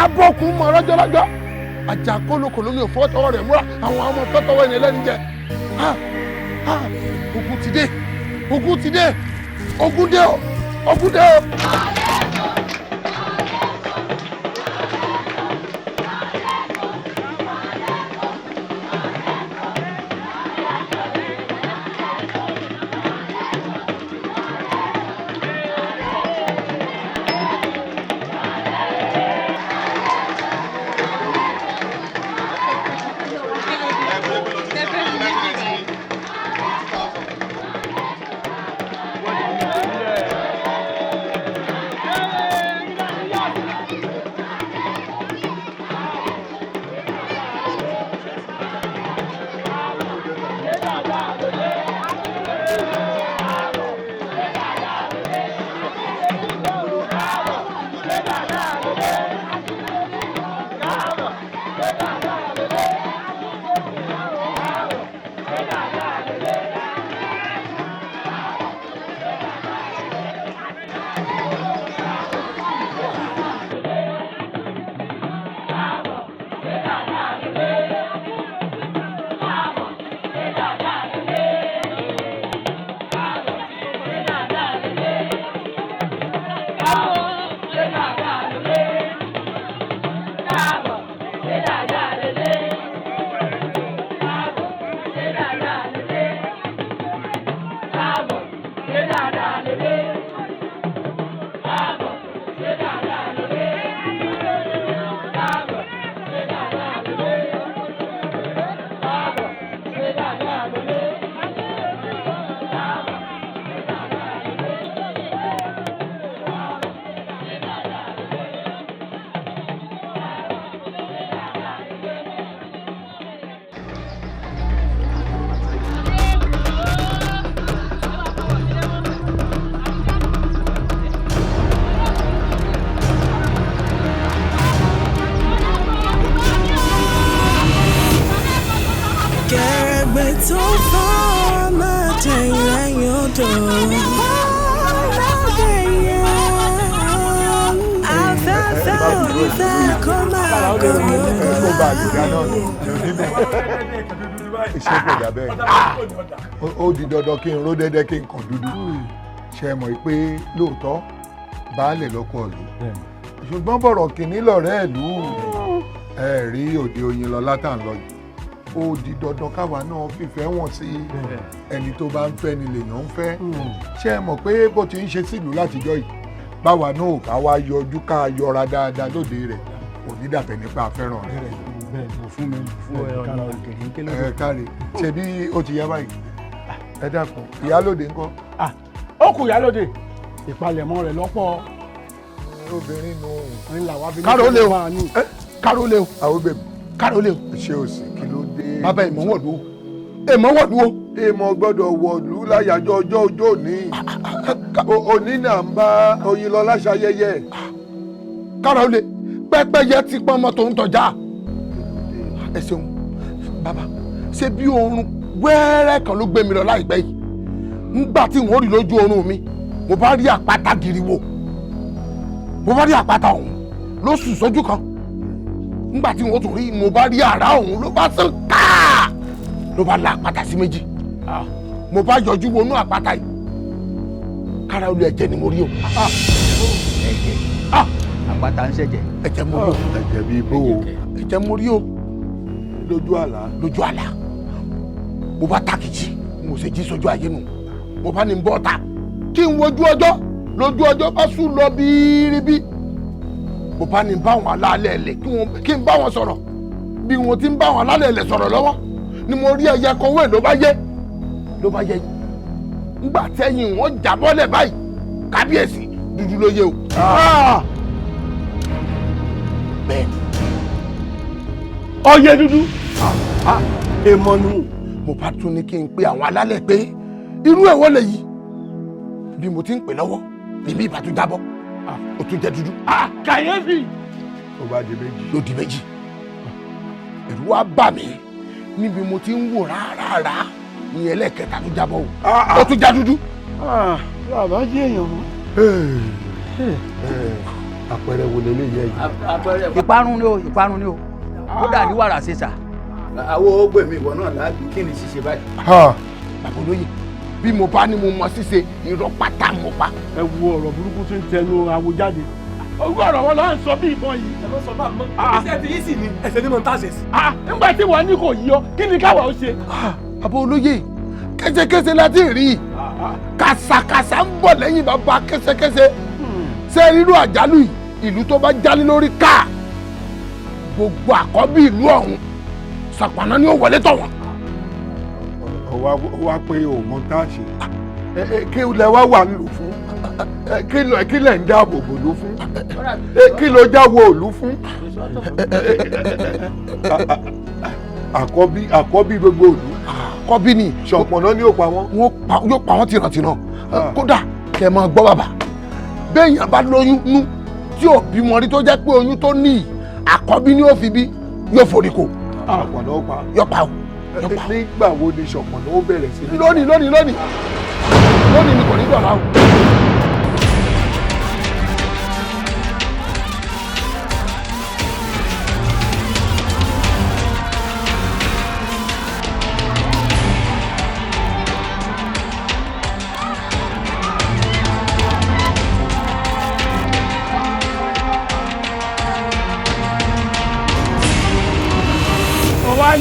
Speaker 16: abọ́kùn mọ̀ lọ́jọ́lọ́jọ́, àjà kólókòló mi ò fọ́ tọwọ́ rẹ̀ múra, àwọn ọmọ fẹ́ tọwọ́ ẹni ẹlẹ́ni jẹ. Ha ha, ogun ti dé, ogun ti dé, ogun dé o, ogun dé o.
Speaker 10: Onífẹ́ kó máa kó
Speaker 16: kó bá a lè dáná níbẹ̀. Iṣẹ́ kò dà bẹ́ẹ̀. Ó di dandan kí n ró dẹ́dẹ́ kí n kàn dúdú. Ṣé ẹ mọ̀ pé lóòótọ́ baálẹ̀ lọ́kọ̀ ìlú. Ṣùgbọ́n bọ̀rọ̀ kìíní lọ̀rẹ́ ìlú. Ẹ rí òde Oyinlọlá tá à ń lọ yìí. Ó di dandan káwa náà fìfẹ́ wọ̀n sí ẹni tó bá ń fẹ́ ni lèèyàn ń fẹ́. Ṣé ẹ mọ̀ pé bó ti ń ṣe sílùú látijọ́ yìí? Báwa náà ò bá wá yọjú ká yọra dáadáa lóde rẹ̀ kò ní dàbẹ̀ nípa àfẹ́ràn rẹ̀.
Speaker 17: Fún mi fún ẹ ọ̀nà òkèrè kí ló
Speaker 16: dé. Ẹ káre ṣe bí ó ti yá báyìí ẹ dákun ìyálòde ńkọ́.
Speaker 17: Ó kù ìyálòde ìpalẹ̀mọ́ rẹ̀ lọ́pọ̀.
Speaker 16: Obìnrin nù.
Speaker 17: Káró lé o
Speaker 16: káró lé o. Àwọn bèbè
Speaker 17: káró lé o.
Speaker 16: Ṣé o sì kí ló dé.
Speaker 17: Bàbá ìmọ̀ wọ̀lú o èmọ̀ wọ̀lú o.
Speaker 16: Èmọ̀ gbọ́dọ̀ wọ̀lú láyàjọ́ ọjọ́ ọjọ́ òní. Òní náà ń bá Oyinlọlá ṣayẹyẹ.
Speaker 17: Káró lé pẹ́pẹ́yẹ ti pọ́n mọ́tò ń tọ́já. Ẹ ṣeun bàbá, ṣé bí oorun wẹ́rẹ́ kan ló gbé mi lọ láìpẹ́ yìí. Ńgbà tí n ó rí lójú oorun mi, mo bá rí àpáta giriwo, mo bá rí àpáta ọ̀hún ló sùn sójú kan. Ńgbà tí n ó tún rí, mo bá rí àrá ọ̀hún ló bá sàn káà, ló bá la àpáta sí méjì. Mo bá yọjú wọnú àpáta yìí, kára olú ẹ̀jẹ̀ ni mo rí o.
Speaker 18: Ẹ̀jẹ̀ àpáta ń ṣẹ̀jẹ̀.
Speaker 17: Ẹ̀jẹ̀ mo rí o.
Speaker 16: Ẹ̀jẹ̀ bíi bó o.
Speaker 17: Ẹ̀jẹ̀ mo rí o.
Speaker 16: Lójú àlá.
Speaker 17: Lójú àlá. Mo bá tàkìjì, mo ṣe jí sójú ayé nu. Mo bá ní n bọ́ ta kí n wojú ọjọ́, lójú ọjọ́ bá sùn lọ bíríbí. Mo bá ní bá wọn alálẹ̀ ẹ̀lẹ̀ kí n bá wọn sọ̀rọ̀. Bí wọn ti ń bá wọn alálẹ̀ ẹ̀lẹ̀ sọ̀rọ̀ lọ́wọ́ ni mo rí ẹyẹ kan wẹ̀ ló bá yẹ ló bá yẹ. Ngbà tẹ́yìn wọn jábọ́lẹ̀ báyìí, kábíyèsí dúdú ló yẹ o. Bẹ́ẹ̀ ni
Speaker 16: ọyẹ dúdú.
Speaker 17: Èèmọ̀ nù. Mo bá tún ní kí n pe àwọn alálẹ̀ pé irú ẹ̀ wọ́n lè yí. Bí mo ti ń pè lọ́wọ́ níbi ìbá tún jábọ́, ó tún jẹ́ dúdú.
Speaker 16: Kàyéfì. Ó bá di méjì.
Speaker 17: Ló di méjì. Ẹ̀rù wá bà mí níbi mo ti ń wò rárá ní ẹlẹ́kẹta tó jábọ́ o. Ó tún já dúdú.
Speaker 1: Bàbá jí èèyàn mọ́.
Speaker 16: Àpẹẹrẹ wo leléyìí ẹ̀yìn.
Speaker 18: Ìparun ni o, ìparun ni o, ó dà ní wàrà ṣèṣà.
Speaker 15: Àwọn ògbèmí ìwọ náà láàbì kí ni ṣíṣe báyìí.
Speaker 17: Bàbá olóyè, bí mo bá ní mo mọ ṣíṣe, irọ́ pátá mo pa.
Speaker 9: Ẹ wo ọ̀rọ̀ burúkú tí ń tẹnu awo jáde. Owó ọ̀rọ̀ wọn ló ń sọ bí ìbọn yìí.
Speaker 13: Ẹ ló sọ bá mọ. Iṣẹ́ ti yín sì ni ẹsẹ̀ ní mo ń tàṣe sí.
Speaker 9: Nígbà tí wọ́n ní kò yí ọ, kí ni káwa ó ṣe.
Speaker 17: Bàbá olóyè, késekése la ti rí i, kàṣàkàṣà ń bọ̀ lẹ́yìn bàbá késekése. Ṣé rírú àjálù yìí, ìlú tó bá jálé lórí káà, gbogbo àkọ́bí ìlú ọ̀hún sàpàná ni ó wọlé tọ̀ wọ́n.
Speaker 16: Ó wá pé òun tá a ṣe kí lẹ wá wà lù fún, kí lẹ ń dáàbò bò lù fún, kí ló jáwọ́ òlù fún. Àkọ́bí àkọ́bí gbogbo òlù.
Speaker 17: Àkọ́bí ni.
Speaker 16: Ṣọ̀pọ̀nà ni yóò pa wọ́n.
Speaker 17: Yóò pa wọ́n tìrantìran. Kódà kẹ́ máa gbọ́ bàbá, béèyàn bá lóyún nú tí ò bímọ rí tó jẹ́ pé oyún tó ní àkọ́bí ni ó fi bí yóò forí ko.
Speaker 16: Ṣọ̀pọ̀nà ó pa.
Speaker 17: Yóò pa o.
Speaker 16: Nígbà wo ni ṣọ̀pọ̀nà ó bẹ̀rẹ̀ sí ní.
Speaker 17: Lónìí lónìí lónìí lónìí ni kò ní dọ̀la o.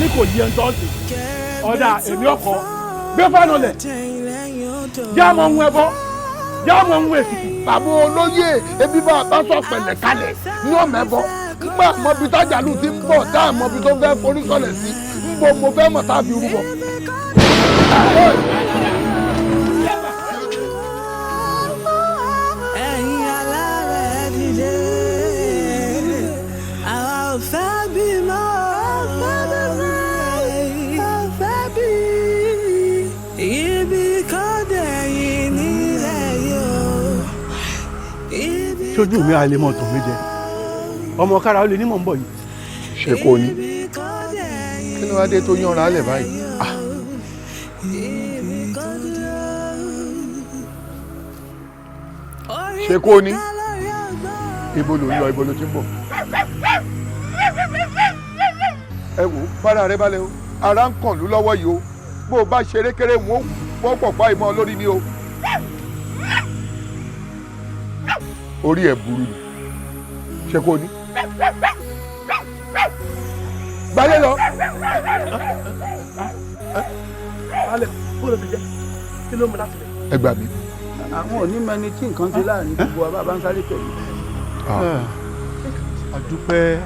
Speaker 9: Ní kò yí ẹni tó ń sè ọ̀dà èmi ọkọ̀ gbé fáànù lẹ̀ yá mọ̀ ń ẹbọ yá mọ̀ ń ètùtù.
Speaker 17: Bàbá olóyè, ebi bá a bá sọ pẹ̀lẹ́ kalẹ̀ ní ọmọ ẹbọ nígbà mọbi tájàlú ti ń bọ̀ tá a mọbi tó fẹ́ forí sọlẹ̀ sí ń bọ̀ mo fẹ́ mọ̀ tá a fi rúbọ.
Speaker 10: Ẹ̀yin alárẹ̀ dìde, àwa ò fẹ́ bímọ.
Speaker 9: Sójú mi àlè mọ̀ tàn mí jẹ, ọmọ kára ó lè ní mọ̀ ń bọ̀ yìí.
Speaker 16: Ṣé kò ní kí ló wá dé tó yànra lẹ̀ báyìí. Ṣé kò ní.
Speaker 17: Ibo ló ń lọ, ibo ló ti ń bọ̀? Ẹ wò, fara rẹ balẹ̀ o, ara ń kàn lú lọ́wọ́ yìí o. Bó o bá ṣeré kéré, wọn ó pọ̀ pa ìmọ̀ lórí ni o. Orí ẹ̀ burú ni, ṣé kò ní? Gbalẹ̀ lọ.
Speaker 9: Alẹ́ bó ló ti jẹ́, kí ló mú láti lẹ̀?
Speaker 17: Ẹ gbà mí.
Speaker 18: Àwọn ò ní mẹni tí nǹkan ti láàrin gbogbo wa bá ń sáré tẹ̀lé.
Speaker 9: A dúpẹ́,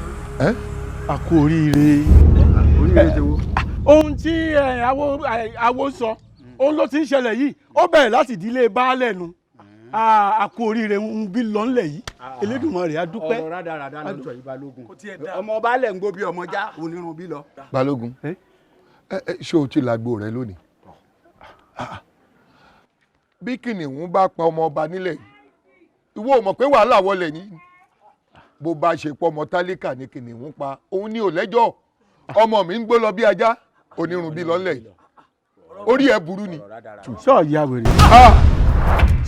Speaker 9: a kú oríire.
Speaker 18: Oríire ti wo?
Speaker 9: Ohun tí awo sọ, ohun ló ti ń ṣẹlẹ̀ yìí, ó bẹ̀rẹ̀ láti ìdílé baálẹ̀ nu. A kú oríire ń bí lọ́nlẹ̀ yìí, Elédùmarè, a dúpẹ́.
Speaker 18: Ọ̀rọ̀ rádaràda ló ń sọ yìí, Balógun. Ọmọ baálẹ̀ ń gbó bí ọmọ já onírun bí lọ.
Speaker 17: Balógun, ṣé o ti làgbo rẹ lónìí? Bí kìnìún bá pa ọmọ ọba nílẹ̀ yìí, ìwọ ò mọ̀ pé wàhálà wọlé ní. Bó bá ṣe pọ̀ ọmọ tálíkà ní kìnìún pa, òun ní ò lẹ́jọ́. Ọmọ mi ń gbó lọ bí ajá, onírun bí lọ́nlẹ̀ yìí. Orí ẹ burú ni.
Speaker 9: Ṣé ọ̀ya wèrè?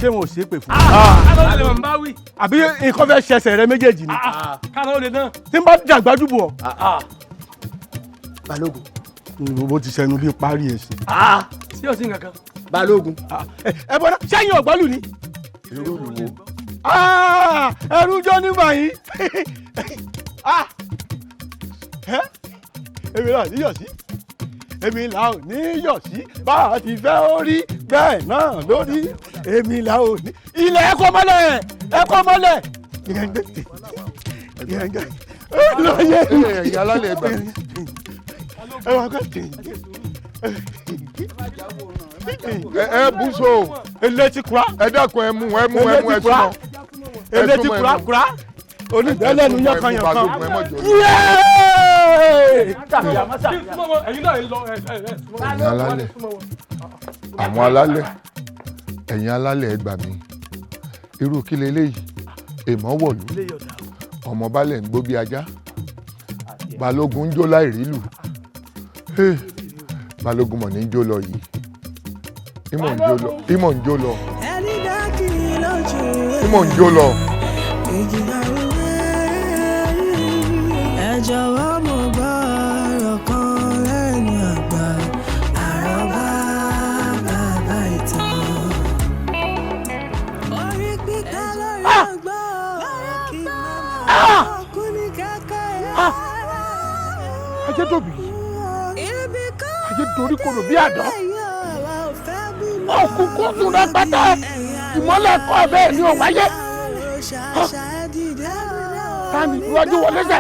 Speaker 9: Ṣé wọn ò ṣépè fún mi? Àbí nǹkan fẹ́ ṣẹṣẹ̀ rẹ méjèèjì ni? Tí n bá dàgbà dùbò ọ.
Speaker 18: Balógun.
Speaker 9: Bó ti ṣẹnu bí parí ẹ̀ sí.
Speaker 13: Sí ò sí nǹkan kan.
Speaker 18: Balógun.
Speaker 9: Ẹ bọ́dá, sẹ́yìn ọ̀gbọ́lù ni.
Speaker 17: Irú olùwo.
Speaker 9: Ẹrú jọ nígbà yìí. Èmi là níyọ̀ sí. Èmi là ò níyọ̀ sí. Bá a ti fẹ́ ó rí bẹ́ẹ̀ náà lórí. Èmi là ò ní. Ilẹ̀ ẹ̀kọ́ mọ́lẹ̀, ẹ̀kọ́ mọ́lẹ̀.
Speaker 17: Ẹ̀yin alálẹ̀, ẹgbà mí.
Speaker 9: Ẹ wá kọ́ tì.
Speaker 17: Ẹ bú so.
Speaker 9: Elétí kura.
Speaker 17: Ẹ dákun, ẹ mú, ẹ mú, ẹ mú, ẹ súnmọ́.
Speaker 9: Elétí kura kura. Onígbẹ́lẹ́nu yánkanyànkan.
Speaker 17: Ẹ̀yin alálẹ̀, àwọn alálẹ̀, ẹ̀yin alálẹ̀, ẹ gbà mí. Irú kí leléyìí? Èèmọ̀ wọ̀lú. Ọmọ baálẹ̀ ń gbó bí ajá. Balógun ń jó láìrí lù. Balógun mọ̀ ní jó lọ yìí. Ìmọ̀ ń jó lọ. Ìmọ̀ ń jó lọ. Ìmọ̀ ń jó lọ.
Speaker 10: Ẹ jọ̀wọ́, mo gbọ́ ọ̀rọ̀ kan lẹ́nu àgbà, àròbá bàbá ìtàn. Orí pípẹ́ lórí ọgbọ́n kí màmá kú ní kẹ́kẹ́.
Speaker 16: Ajé tóbi, ajé dorí kodò bí àdán. Òkùnkùn tún rẹpẹtẹ, ìmọ́lẹ̀ kọ́ bẹ́ẹ̀ ni ò wáyé. Tani iwájú wọlé sẹ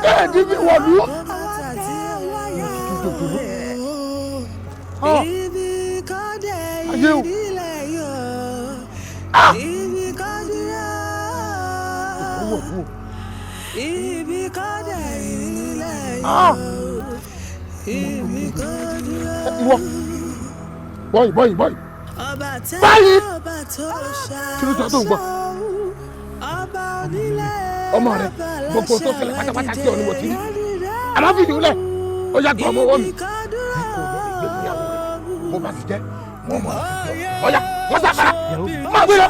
Speaker 16: kéèdì fi wọ̀lú. Ayé o.
Speaker 17: Ìwọ bọ́yì bọ́yì bọ́yì báyìí, kí ló sọ tó ń gbọ́? Ọmọ rẹ, gbogbo tó ṣẹlẹ̀ pátápátá tí ọ ni mo ti rí. Àmọ́ fìdí wúlẹ̀, ó yà gbọ́ ọmọ ọwọ́ mi kò lọ lè gbé ìyàwó rẹ. Bó bá ti jẹ́ wọ́n mọ̀ ọ́, ọ̀yà wọ́n sàkàrà má gbé lọ.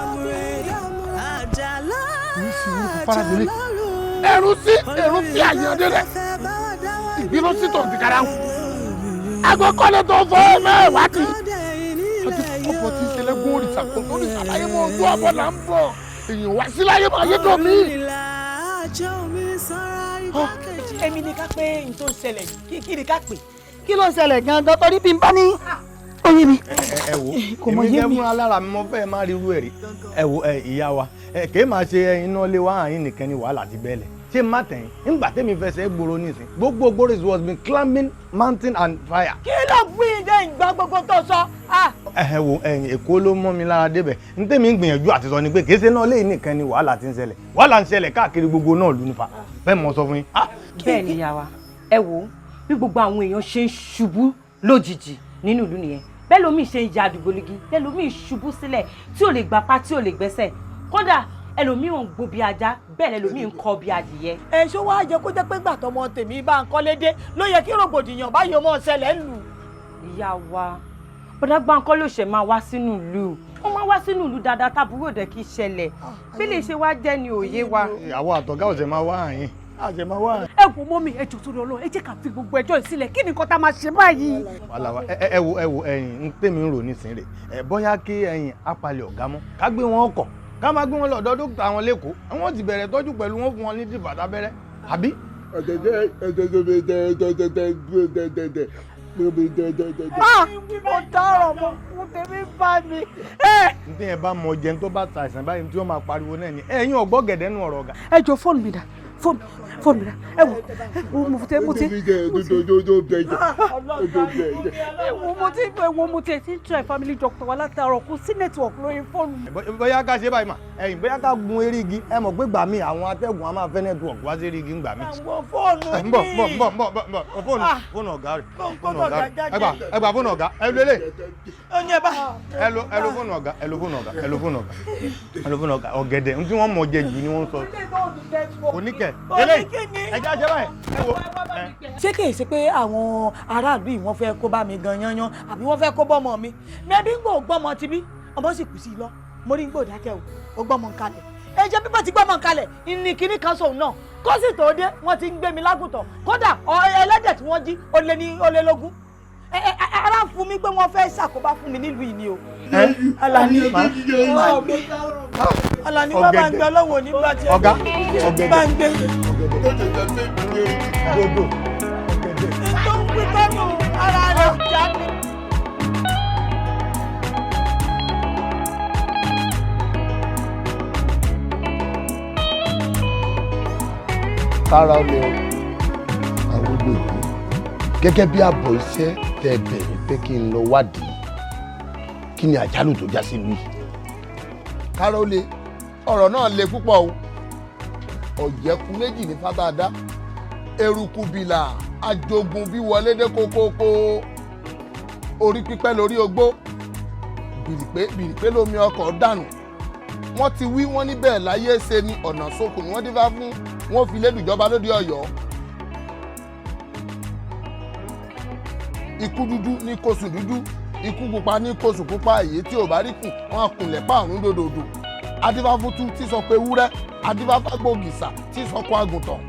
Speaker 17: Ẹrú sí ẹrú fi àyàndé rẹ, ìbínú sí tó ti kára hùn. Agbọ́kọ́lé tó fọ́ mẹ́wàá tì. Àti ọ̀pọ̀ tí ìṣẹ̀lẹ̀ gún òrìṣà kò tó òrìṣà láyé mọ́, ojú ọ̀bọ̀ là ń bọ̀. Èèyàn wá sí láyé mọ́, ayé tó mí.
Speaker 8: Èmi ni ká pé n tó ń ṣẹlẹ̀ yìí, kí ni ká pè?
Speaker 1: Kí ló ń ṣẹlẹ̀ gangan? Torí bí n bá ní oyin mi.
Speaker 15: Ẹ wo,
Speaker 1: Kò mọ
Speaker 15: èmi
Speaker 1: yé
Speaker 15: fẹ́
Speaker 1: mi.
Speaker 15: múra lára mi, mo fẹ́ má rí irú ẹ̀ rí. Ẹ wo, ẹ ìyá wa, ẹ kèé máa ṣe iná lé wá àyín nìkan ni wàhálà ti bẹ́ẹ̀lẹ̀. Ṣé má tẹ̀yìn nígbà tẹ́mi fẹsẹ̀ gbòòrò nísìn, gbogbo gbòòrò is was been climbing mountain and fire.
Speaker 8: Kí ló wí dé ìgbà gbogbo tó sọ?
Speaker 15: Ẹ wo, ẹ̀yìn Èkó ló mọ́ mi lára débẹ̀. N tẹ́mi ń gbìyànjú àti sọ ni pé kèé ṣe náà léyìn nìkan ni wàhálà ti ń ṣẹlẹ̀. Wàhálà ń ṣẹlẹ̀ káàkiri gbogbo náà lù nífa bẹ́ẹ̀ mọ̀ sọ fún yín.
Speaker 12: Bẹ́ẹ̀ ni ìyá wa, ẹ wò ó, bí gbogbo àwọn èèyàn ṣe ń ṣubú lójijì nínú ìlú nìyẹn. Bẹ́ẹ̀ lómi ṣe ń ya àdìgbòlugi, bẹ́ẹ̀ lómi ṣubú sílẹ̀ tí ò lè gbapá, tí ò lè gbẹ́sẹ̀. Kódà ẹlòmíì ò ń gbó bí ajá, bẹ́ẹ̀ lẹlòmíì ń kọ́ bí adìyẹ.
Speaker 8: Ẹ ṣó wá jẹ kó jẹ́ pé gbà tọmọ tèmi bá ń kọ́lé dé ló yẹ kí rògbòdìyàn báyìí ọmọ ṣẹlẹ̀ ń lù.
Speaker 12: Ìyá wa, bọ́dá Gbáǹkọ́ ló ṣẹ̀ máa wá sínú ìlú. Wọ́n máa wá sínú ìlú dáadáa, tábúrò dẹ̀ kì í ṣẹlẹ̀. Bí lè ṣe wá jẹ́ ni òye wa.
Speaker 15: Àwọn àtọ̀gá ọ̀sẹ̀ máa wá àyìn, àṣẹ máa wá àyìn.
Speaker 8: Ẹ wo mọ́mí, ẹ jọ̀ọ́ torí Ọlọ́run, ẹ jẹ́ ká fi gbogbo ẹjọ́ yìí sílẹ̀. Kí ni nǹkan tá a máa ṣe báyìí?
Speaker 15: Wàhálà wa. Ẹ wo, ẹ wo, ẹ̀yin ń tèmi ń rò nísìnyí rè ẹ, bóyá kí ẹ̀yin apalẹ̀ ọ̀gá mọ́, ká gbé wọn ọkọ̀, ká máa gbé wọn lọ́dọ̀ dókítà àwọn lẹ́kọ̀ọ́, àwọn ti bẹ̀rẹ̀ tọ́jú pẹ̀lú wọn, fún wọn ní dìbà tábẹ́rẹ́ àbí.
Speaker 1: Mo dáràn, mo kú, tèmi bá mi.
Speaker 15: N tí yẹn bá mọ jẹun tó bá ta àìsàn báyìí tí wọ́n máa pariwo náà ni ẹ̀yin ọ̀gbọ́ gẹ̀dẹ̀ nù ọ̀rọ̀ ọ̀gá.
Speaker 8: Ẹ jọ̀ọ́, fóònù mi dà? Fóònù mi dà? Ẹ wò, ẹ wò, mo ti mo ti ẹ wò, mo ti, ẹ wò, mo ti ti ń try family doctor wa látàárọ̀, kò sí network lórí fóònù mi.
Speaker 15: Bóyá ká ṣe báyìí mà, ẹ̀yin bóyá ká gun eré igi. Ẹ mọ̀ pé gbà mí àwọn atẹ́gùn á máa fẹ́ network wá sí eré igi ńgbà mí.
Speaker 1: Àwọn fóònù
Speaker 15: mi. Ń bọ̀, ń bọ̀, ń bọ̀, ń bọ̀, ń bọ̀. Fóònù, fóònù ọ̀gá rẹ̀, fóònù ọ̀gá rẹ̀. Ẹ gbà, ẹ gbà fóònù ọ̀gá, ẹ lo eléyìí.
Speaker 1: Ó ní ẹ bá.
Speaker 15: Ẹ lo, ẹ lo fóònù ọ̀gá, ẹ lo fóònù ọ̀gá, ẹ lo fóònù ọ̀gá, ẹ lo fóònù ọ̀gá. Ọ̀gẹ̀dẹ̀ n tí wọ́n mọ̀ jẹ jù ni wọ́n sọ. Oníkẹ̀ eléyìí, ẹ jẹ́ àṣẹ báyìí, ẹ wo.
Speaker 1: Ṣé kìí ṣe pé àwọn aráàlú yìí wọ́n fẹ́ kó bá mi gan yanyan, àbí wọ́n fẹ́ kó bọ́mọ mi? Mẹ́bí ń gbò gbọ́mọ ti bí ọmọ sì kù sí i lọ. Mo rí ń gbò dákẹ́ o, ó gbọ́mọ ń kalẹ̀. Ẹ jẹ́ bíbọ̀ ti gbọ́mọ ń kalẹ̀ ní kinní kan sóun náà kó sì tó dé, wọ́n ti ń gbé mi lágùntàn. Kódà ẹlẹ́dẹ̀ tí wọ́n jí ó lé ní ó lé lógún. Ara ń fún mi pé wọ́n fẹ́ ṣàkóbá fún mi nílùú yìí ni o. Alani, Alani, wọ́n bá ń gbé ọlọ́wọ́ nígbà tí
Speaker 15: ọ̀gá
Speaker 1: bá ń gbé.
Speaker 15: Dodo.
Speaker 1: Tó ń pín tọ́nù ara rẹ̀ já mi.
Speaker 16: Kára ó lè o, àwọn olóògbé, gẹ́gẹ́ bí àbọ̀ iṣẹ́ tẹ́ bẹ̀rẹ̀ pé kí n lọ wádìí kí ni àjálù tó já sílùú yìí. Kára ó lè, ọ̀rọ̀ náà le púpọ̀ o. Ọ̀jẹ̀kú méjì ní fátadá, eruku bìlà ajogun bí wọlé dé kókókó, orí pípẹ́ lórí ogbó, bìrìpé bìrìpé lómi ọkọ̀ dànù. Wọ́n ti wí wọ́n níbẹ̀ láyé ṣe ni ọ̀nà sókun ni wọ́n dífá fún wọn fi lédùjọba lóde Ọ̀yọ́. Ikú dúdú ní kóṣù dúdú, ikú pupa ní kóṣù pupa, èyí tí ò bá rí kùn wọn kùnlẹ̀ páàrún dòdòdò. Adífáfútú tí sọ pé ewúrẹ́, adífáfágbògìsà tí sọ kọ àgùntàn,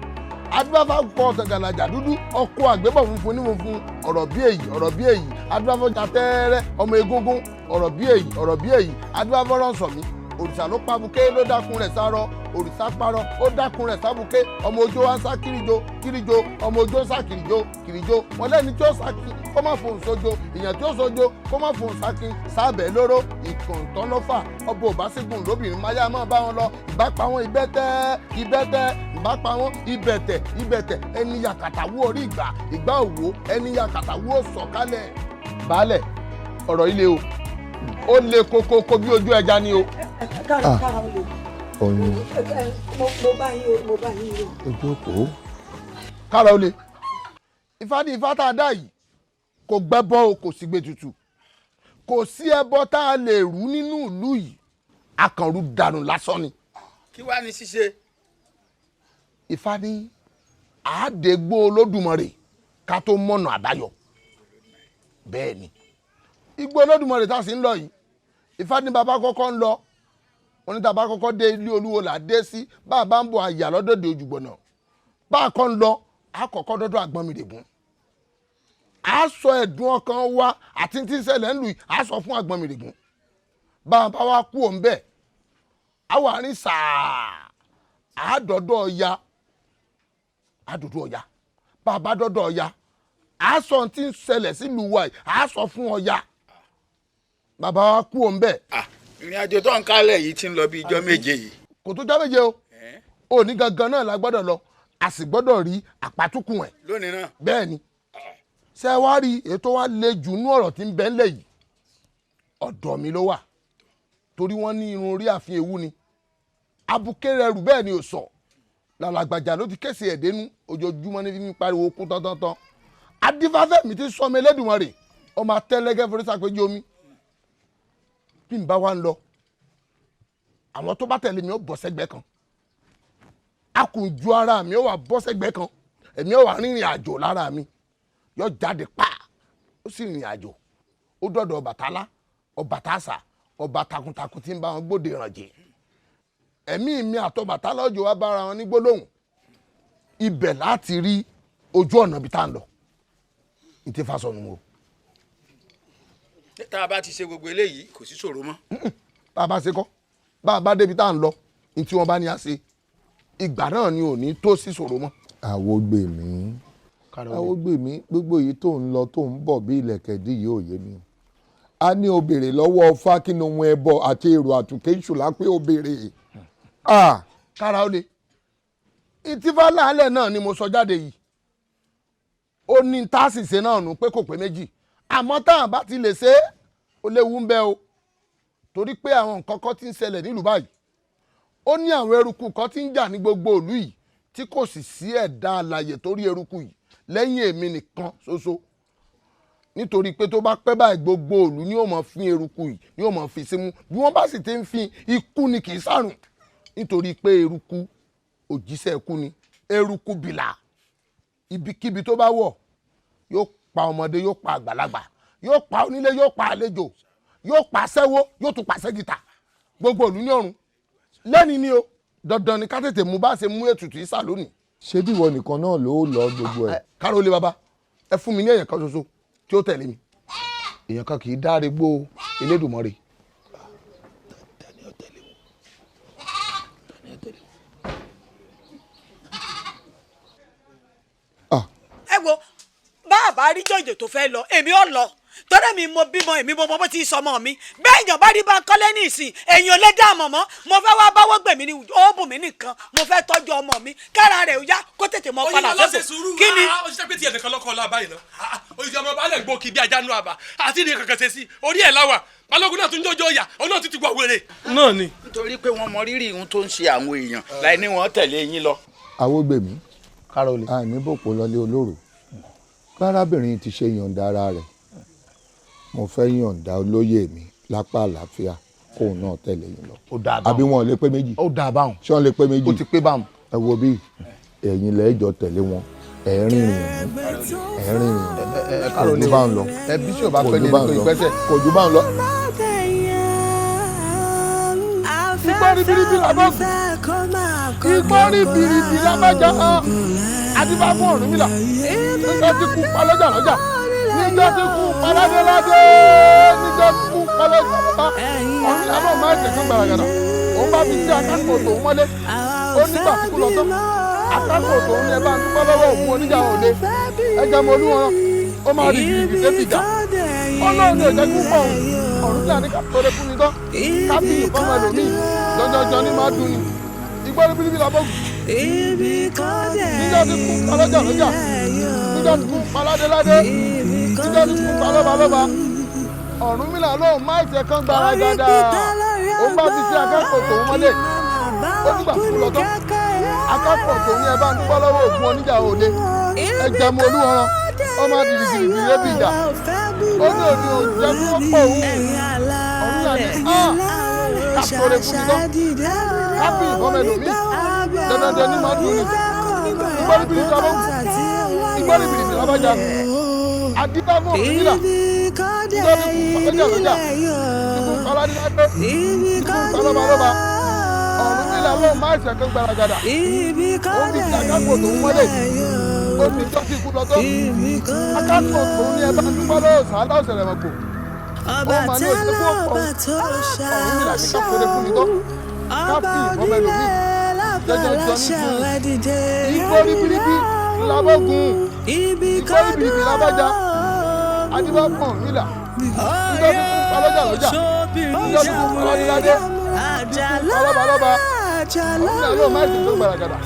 Speaker 16: adífáfákọ gàlàjà dúdú ọkọ àgbébọ̀ funfun ní funfun, ọ̀rọ̀ bí èyí, ọ̀rọ̀ bí èyí. Adífáfọ́jà tẹ́ẹ́rẹ́ ọmọ egúngún, ọ̀rọ̀ bí èyí, ọ̀rọ̀ bí èyí. Adífáfọ́rọ̀sọ̀mí òrìṣà ló pabuké ló dákun rẹ̀ sárọ, òrìṣà parọ́ ó dákun rẹ̀ sábuké. Ọmọ ojó wa ń sá kíríjo kíríjo, ọmọ ojó ń sá kìrìjo kìrìjo. Wọn lẹ́ni tí ó sá kí kó má fohùn sójo, èèyàn tí ó sójo kó má fohùn sákin sábẹ́ lóró. Ìkàntán lọ́fà ọba òbásígùn lóbìnrin máyà máa bá wọn lọ, ìbá pa wọn ìbẹ́tẹ́ ìbẹ́tẹ́, ìbá pa wọn ìbẹ̀tẹ̀ ìbẹ̀tẹ̀. Ẹni yàkàtà wú orí ìgbà ìgbà òwò, ẹni yàkàtà wú òsọ̀kálẹ̀. Baálẹ̀, ọ̀rọ̀ ilé o, ó le kókókó bí ojú ẹja ni o.
Speaker 1: Kára, kára ó lè.
Speaker 16: Ọyún.
Speaker 1: Mo bá yín o, mo bá yín o.
Speaker 16: Ojú òkú. Kára ó le. Ifá ní ifá tá a dá yìí kò gbẹ́bọ o, kò sì gbé tutù. Kò sí ẹbọ tá a lè rú nínú ìlú yìí, akànrú dànù lásán ni.
Speaker 18: Kí wàá ní ṣíṣe?
Speaker 16: Ifá ní àádégbò Olódùmarè ká tó mọ̀nà àbáyọ. Bẹ́ẹ̀ ni igbó Olódùmarè tá a sì ń lọ yìí, Ifá ní bàbá kọ́kọ́ ń lọ, wọ́n ní tàbá kọ́kọ́ dé ilé olúwo là dé sí, bá a bá ń bọ̀ àyà lọ́dọ̀dẹ̀ ojúgbọ̀nà, bá a kọ́ ń lọ àkọ́kọ́ dọ́dọ̀ Àgbọnnìrègún, a sọ ẹ̀dùn ọkàn wa àti tí ń ṣẹlẹ̀ ń lù yìí, a sọ fún Àgbọnnìrègún. Bá a bá wa kú òun bẹ́ẹ̀, a wà ní sàá àádọ́dọ̀ Ọya, àádọ́dọ̀ Ọya. Bá a bá dọ́dọ̀ Ọya, a sọ tí ń ṣẹlẹ̀ sílùú wa yìí, a sọ fún Ọya. Bàbá wa kú òun bẹ́ẹ̀.
Speaker 18: Ìrìn àjò tó ń kálẹ̀ yìí ti ń lọ bí ijọ́ méje yìí.
Speaker 16: Kò tó jọ́ méje o, òní gangan náà la gbọ́dọ̀ lọ, a sì gbọ́dọ̀ rí àpátukùn ẹ̀.
Speaker 18: Lónìí náà.
Speaker 16: Bẹ́ẹ̀ ni, ṣé ẹ wá rí ètò wa le jù nú ọ̀rọ̀ tí ń bẹ ńlẹ̀ yìí, ọ̀dọ̀ mi ló wà, torí wọ́n ní irun orí ààfin ewu ni abuké rẹ̀ rù bẹ́ẹ̀ ni ò sọ lálàgbàjà ló ti kése ẹ̀dẹ́nu ojoojúmọ́ ní fi pariwo kún tán-tán-tán. Adífáfẹ́mi ti sọmọ Elédùmarè ọmọ atẹ́lẹ́gẹ́ forí sàpéjì omi. Bí n bá wa ń lọ, àwọn tó bá tẹ̀lé mi ó bọ́ sẹ́gbẹ́ kan, akùnjú ara mi ó wà bọ́ sẹ́gbẹ́ kan, èmi ó wà rìnrìn àjò lára mi yọ jáde pa, ó sì rìnrìn àjò, ó dọ̀dọ̀ Ọbàtálá, Ọbàtásà,
Speaker 17: Ọba takuntakun tí ń bá wọn gbóde ìrànjẹ. Ẹ̀mí mi àtọbàtálá ọjọ́ wa bára wọn ní gbólóhùn. Ibẹ̀ láti rí ojú ọ̀nà ibi tá à ń lọ. Ní ti fa sọnù o.
Speaker 18: Tá a bá ti ṣe gbogbo eléyìí, kò sí ṣòro mọ́.
Speaker 17: Bá a bá ṣe kọ́, bá a bá débi tá à ń lọ, ní tí wọ́n bá ní a ṣe, ìgbà náà ni ò ní tó sí ṣòro mọ́.
Speaker 16: Àwògbèmí, Àwògbèmí, gbogbo èyí tó ń lọ tó ń bọ̀ bí ilẹ̀kẹ̀dí yìí ò yé mi. A ní o béèrè lọ́wọ́ Ifá kí ni ohun ẹbọ àti èrò àtúnké ìṣùlá pé o béèrè.
Speaker 17: Kára ó le. Ìtìfá làálẹ̀ náà ni mo sọ jáde yìí. Ó ní tá a sì ṣe náà nù pé kò pé méjì. Àmọ́ tá a bá ti lè ṣe é, ó léwu ń bẹ o. Torí pé àwọn nǹkan kan ti ń ṣẹlẹ̀ nílùú báyìí. Ó ní àwọn eruku kan ti ń jà ní gbogbo ìlú yìí tí kò sì sí ẹ̀dá alààyè tó rí eruku yìí lẹ́yìn èmi nìkan ṣoṣo. Nítorí pé tó bá pẹ́ báyìí, gbogbo ìlú ni ó máa fín eruku yìí, ni ó máa fi símú. Bí wọ́n bá sì ti ń fín, ikú ni, kì í sàrùn. Nítorí pé eruku òjíṣẹ́ ikú ni. Eruku bìlà, ibikíbi tó bá wọ̀, yóò pa ọmọdé, yóò pa àgbàlagbà, yóò pa onílé, yóò pa àlejò, yóò pa aṣẹ́wó, yóò tún pa aṣẹ́gìtà. Gbogbo ìlú ní ọ̀run lẹ́ni ni o. Dandan ni ká tètè mú bá ṣe mú ètùtù ìsà lónìí.
Speaker 16: Ṣé bí ìwọ nìkan náà ló lọ gbogbo ẹ?
Speaker 17: Káró lé baba, ẹ fún mi ní èèyàn kan ṣoṣo tí ó tẹ̀lé mi. Èèyàn kan kì í dáre gbó Elédùmarè.
Speaker 1: Ẹ wo, bá a bá rí jòjò tó fẹ́ lọ, èmi ò lọ, torí mi mo bímọ, èmi mo mọ bó ti sọmọ mi. Bẹ́ẹ̀ èèyàn bá rí bá kọ́lé ní ìsìn, èèyàn lè dá àmọ̀ mọ́. Mo fẹ́ wá báwọ́ gbèmí ni ó bùn mí nìkan, mo fẹ́ tọ́jú ọmọ mi kára rẹ̀ ó yá kó tètè mọ padà
Speaker 19: sẹ́kù.
Speaker 1: Kí ni.
Speaker 19: Ó ṣiṣẹ́ pé tí ẹnìkan lọ́kọ̀ ọ̀la báyìí náà, oyè ọmọ balẹ̀ gbó kí bí ajá nù àbá àti ní kankan ṣe sí orí ẹ̀ láwà. Balógun náà tún jọjọ ọ̀yà, òun náà ti ti gbọ̀ wèrè. Náà ni.
Speaker 18: Nítorí pé wọ́n mọ rírì ohun tó ń ṣe àwọn èèyàn láì ní wọ́n tẹ̀lé yín lọ.
Speaker 16: Àwògbèmí, àní bòpò lọlé olóró. Bárábìnrin ti ṣe yọ̀ǹda ara rẹ̀, mo fẹ́ yọ̀ǹda olóyè mi lápá àlàáfíà kóun náà tẹ̀lé yín lọ. Àbí wọn ò lè pé méjì?
Speaker 17: Ó dáa báwọn.
Speaker 16: Ṣé wọn lè pé méjì?
Speaker 17: Ó ti pé báwọn.
Speaker 16: Ẹ wo bí ẹ̀yin lẹ́jọ́ tẹ̀lé wọn, ẹ̀ rìnrìn ẹ̀ rìnrìn kò ju bá ń lọ.
Speaker 17: Ẹbí tí ò bá pẹ́ ní ẹni tó ìpẹ́sẹ̀.
Speaker 16: Kò ju bá ń lọ.
Speaker 17: Igbó ribiribi làbọ̀gùn, igbó ribiribi làbàjá, adífá fún Ọ̀rúnmìlà níjọ́ tí kú palọ́jà lọ́jà, níjọ́ tí kú paládéládé, níjọ́ tí kú palọ́jà lọ́ba. Ọ̀rúnmìlà náà máa tẹ̀sán gbàràgàdà. Òun bá fi sí akápò tòun mọ́lé. Ó nígbà tí kú lọ tán, akápò tòun ní ẹ bá ń dúpẹ́ lọ́wọ́ ògún oníjà òde ẹjẹ mọ olúwọn. Ó máa rí ìrìbì débi ìjà. Ọlọ́run ní ẹ̀jẹ̀ kú pọ̀ òun. Ọ̀rúnmìlà ní kápẹ́rẹ́ fún mi tán, kábíyì fọmọ ẹlòmíì jọjọjọ ní máa dùn ní. Igbó ribiribi làbọ̀gùn, níjọ́ tí kú palọ́jà lọ́jà, níjọ́ tí kú paládéládé, níjọ́ tí kú palọ́balọ́ba. Ọ̀rúnmìlà lóun má ìtẹ̀ kan gbaragada. Òun bá fi sí akápò tòun mọ́lé. Ó nígbà tó lọ tán, akápò tòun ní ẹ bá ń dúpọ́ lọ́wọ́ ògún oníjà òde ẹjẹ mọ olúwọ̀n. Ó máa dìrì gìrìgìrì lébi ìjà. Ó ní òní òun jẹ́ kí wọ́n pọ̀ òun. Ọ̀rúnmìlà ní kápẹ́rẹ́ fún mi tán, kápẹ́rẹ́ fọmọ ẹlòmíì dandandan ní máa dùn ní. Igbó ribiribi làbọ̀, igbó ribiribi làbàjá, adífá fún Ọ̀rúnmìlà níjọ́ tí kú palọ́jà lọ́jà, ikú paládéládé, ikú palọ́balọ́ba. Ọ̀rúnmìlà lóun má ìṣẹ̀ kan gbaragada. Òun fi ti akápò tòun mọ́lẹ̀. Ó ní ìjọ́ tí ikú lọ tán, akápò tòun ní ẹ bá dúpọ́ lọ́wọ́ sàálà ọ̀sẹ̀rẹ̀ mọ̀gbò. Ó máa ní òṣèlú fún ọ̀pọ̀. Ọ̀rúnmìlà ní kápẹ́rẹ́ fún mi tán, káfí ìfọ́mọ ẹlòmíì jẹjẹjọ ní dùn. Igbó ribiribi làbọ̀gùn, igbó ribiribi làbàjá, adíbá fún Ọ̀rúnmìlà níjọ́ tí kú palọ́jà lọ́jà, níjọ́ tí kú paládéládé, tí kú palọ́balọ́ba. Ọ̀rúnmìlà ló má ìsìn tó gbaragada.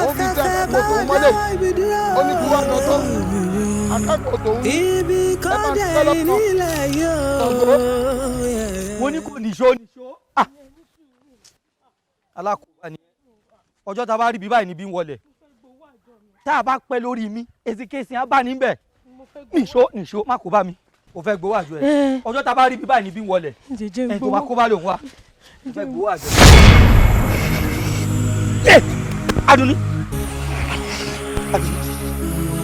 Speaker 17: Òun fi ti akápò tòun mọ́lẹ̀. Ó ní kí wọ́n lọ tán, akápò tòun ẹ máa ń dúpẹ́ lọ́kàn.
Speaker 20: Mo ní kò níṣó níṣó alákòóbá ni. Ọjọ́ tá a bá rí bí báyìí níbí ń wọlé, tá a bá pẹ́ lórí mi, ezekesi á bá níbẹ̀. Nìṣó nìṣó, má kó bá mi. O fẹ́ gbowó àjọ ẹ̀. Ọjọ́ tá a bá rí bí báyìí níbí ń wọlé, ẹni tó bá kó bá lòun wá. O fẹ́ gbowó àjọ ẹ̀. Adunni, Adunni,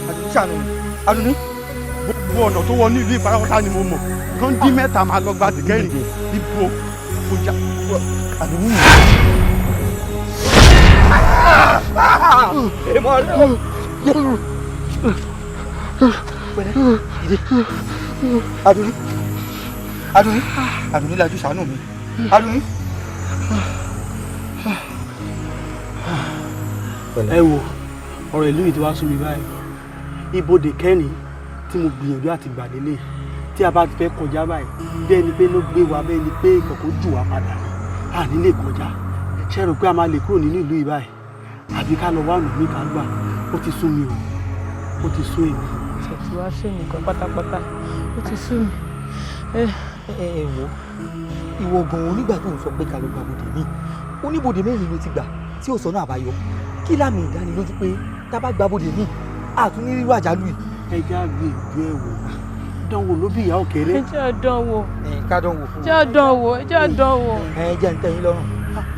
Speaker 20: Adunni, ṣàánú mi, Adunni.
Speaker 9: Gbogbo ọ̀nà tó wọ ní ìlú ìfarahàn ni mo mọ̀. Kán dín mẹ́ta máa lọ gba tìkẹ́rìn ibo kọjá.
Speaker 20: Èèmọ̀ rẹ o. Adùnní, Adùnní, Adùnní lajú ṣàánú mi. Adùnní.
Speaker 19: Ẹ wo ọ̀rọ̀ ìlú yìí ti wá sú mi báyìí. Ibodè kẹ́ni tí mo gbìyànjú àti gbà délé tí a bá ti fẹ́ kọjá báyìí, bí ẹni pé ló gbé wa, bẹ́ẹ̀ ni pé ìkọ̀kọ̀ jù wá padà ni a ní lè kọjá. Ṣé rò pé a máa lè kúrò nínú ìlú yìí báyìí àbí ká lọ wá ọ̀nà mi ká gbà? Ó ti sú mi o, ó ti sú èmi.
Speaker 13: Ṣe ti wá sú mi gan pátápátá, ó ti sú mi.
Speaker 20: Ẹ ẹ wo ìwọ gan-an onígbà tó ń sọ pé ká lọ gba bodè mi, oníbodè mẹ́rin ló ti gbà tí ò sọ́nà àbáyọ. Kí lámì ìdánilójú pé tá a bá gba bodè mi àtún ní rírú àjálù yìí.
Speaker 19: Ẹ jẹ́ àgbègbè ẹ̀ wò, dánwò ló bí ìyá òkèrè.
Speaker 13: Ẹ jẹ́ àdánwò.
Speaker 20: Ká dánwò.
Speaker 13: Ẹ jẹ́ àdánwò, ẹ jẹ́ àdánwò.
Speaker 20: Ẹ jẹ́ ń tẹ́ yín lọ́rùn,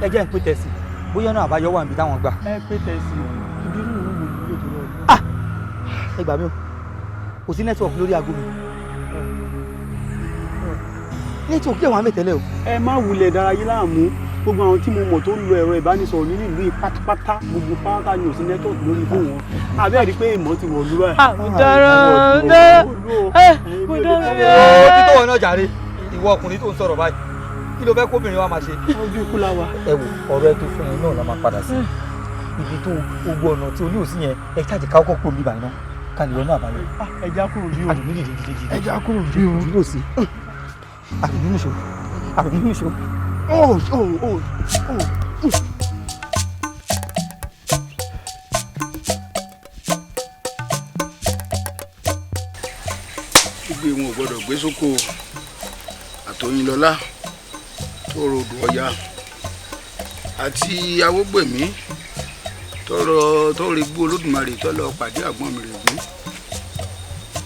Speaker 20: ẹ jẹ́ ń pè tẹ̀sí bóyá náà àbáyọ wà níbi táwọn gbà.
Speaker 19: Ẹ pé tẹ̀sí ìbírú ìlú wo ló tó lọ.
Speaker 20: Ẹ gbà mí o, kò sí nẹ́tíwọ̀kì lórí aago mi. Nẹ́tíwọ̀kì dẹ̀ wọ́n á mẹ́tẹ́lẹ̀ o.
Speaker 19: Ẹ má wulẹ̀ dára yín láàmú, gbogbo àwọn tí mo mọ̀ tó ń lo ẹ̀rọ ìbánisọ̀rọ̀ nínú ìlú yìí pátápátá, gbogbo pátá ni ò sí nẹ́tíwọ̀kì lórí fóònù wọn. Àbẹ́ rí i pé ìmọ̀ ti wọ̀lú báyìí.
Speaker 13: Mo dára, mo dára, mo dára.
Speaker 20: Ó ti tó wọn náà jàre, ìwọ ọkùnrin tó ń sọ̀rọ̀ báyìí, kí ló fẹ́ kóbìnrin wa máa ṣe.
Speaker 19: Ojú ikú la wa.
Speaker 20: Ẹ wò ọ̀rọ̀ ẹ tó fún yẹn náà la máa padà sí ibi tó gbogbo ọ̀nà tí olú òsì yẹn. Ẹ jáde ká kọ́kọ́ kúrò níbàyìí náà ká lè lọ́nà àbáyọ.
Speaker 19: Ẹ já kúrò bí o.
Speaker 20: Àdùnní dìde dìde dìde.
Speaker 16: Ẹ já kúrò bí o.
Speaker 20: Àdùnní òsì. Àdùnní nìṣó. Àdùnní nìṣó.
Speaker 16: Ó ó ó ó.
Speaker 18: Gbogbo wọn ò gbọdọ̀ gbé sóko àtòyìnlọ́lá tó rodò ọya àti awógbèmí tọrọ tó rí gbó Olódùmarè tó lọ pàdé àgbọn mi rè gún,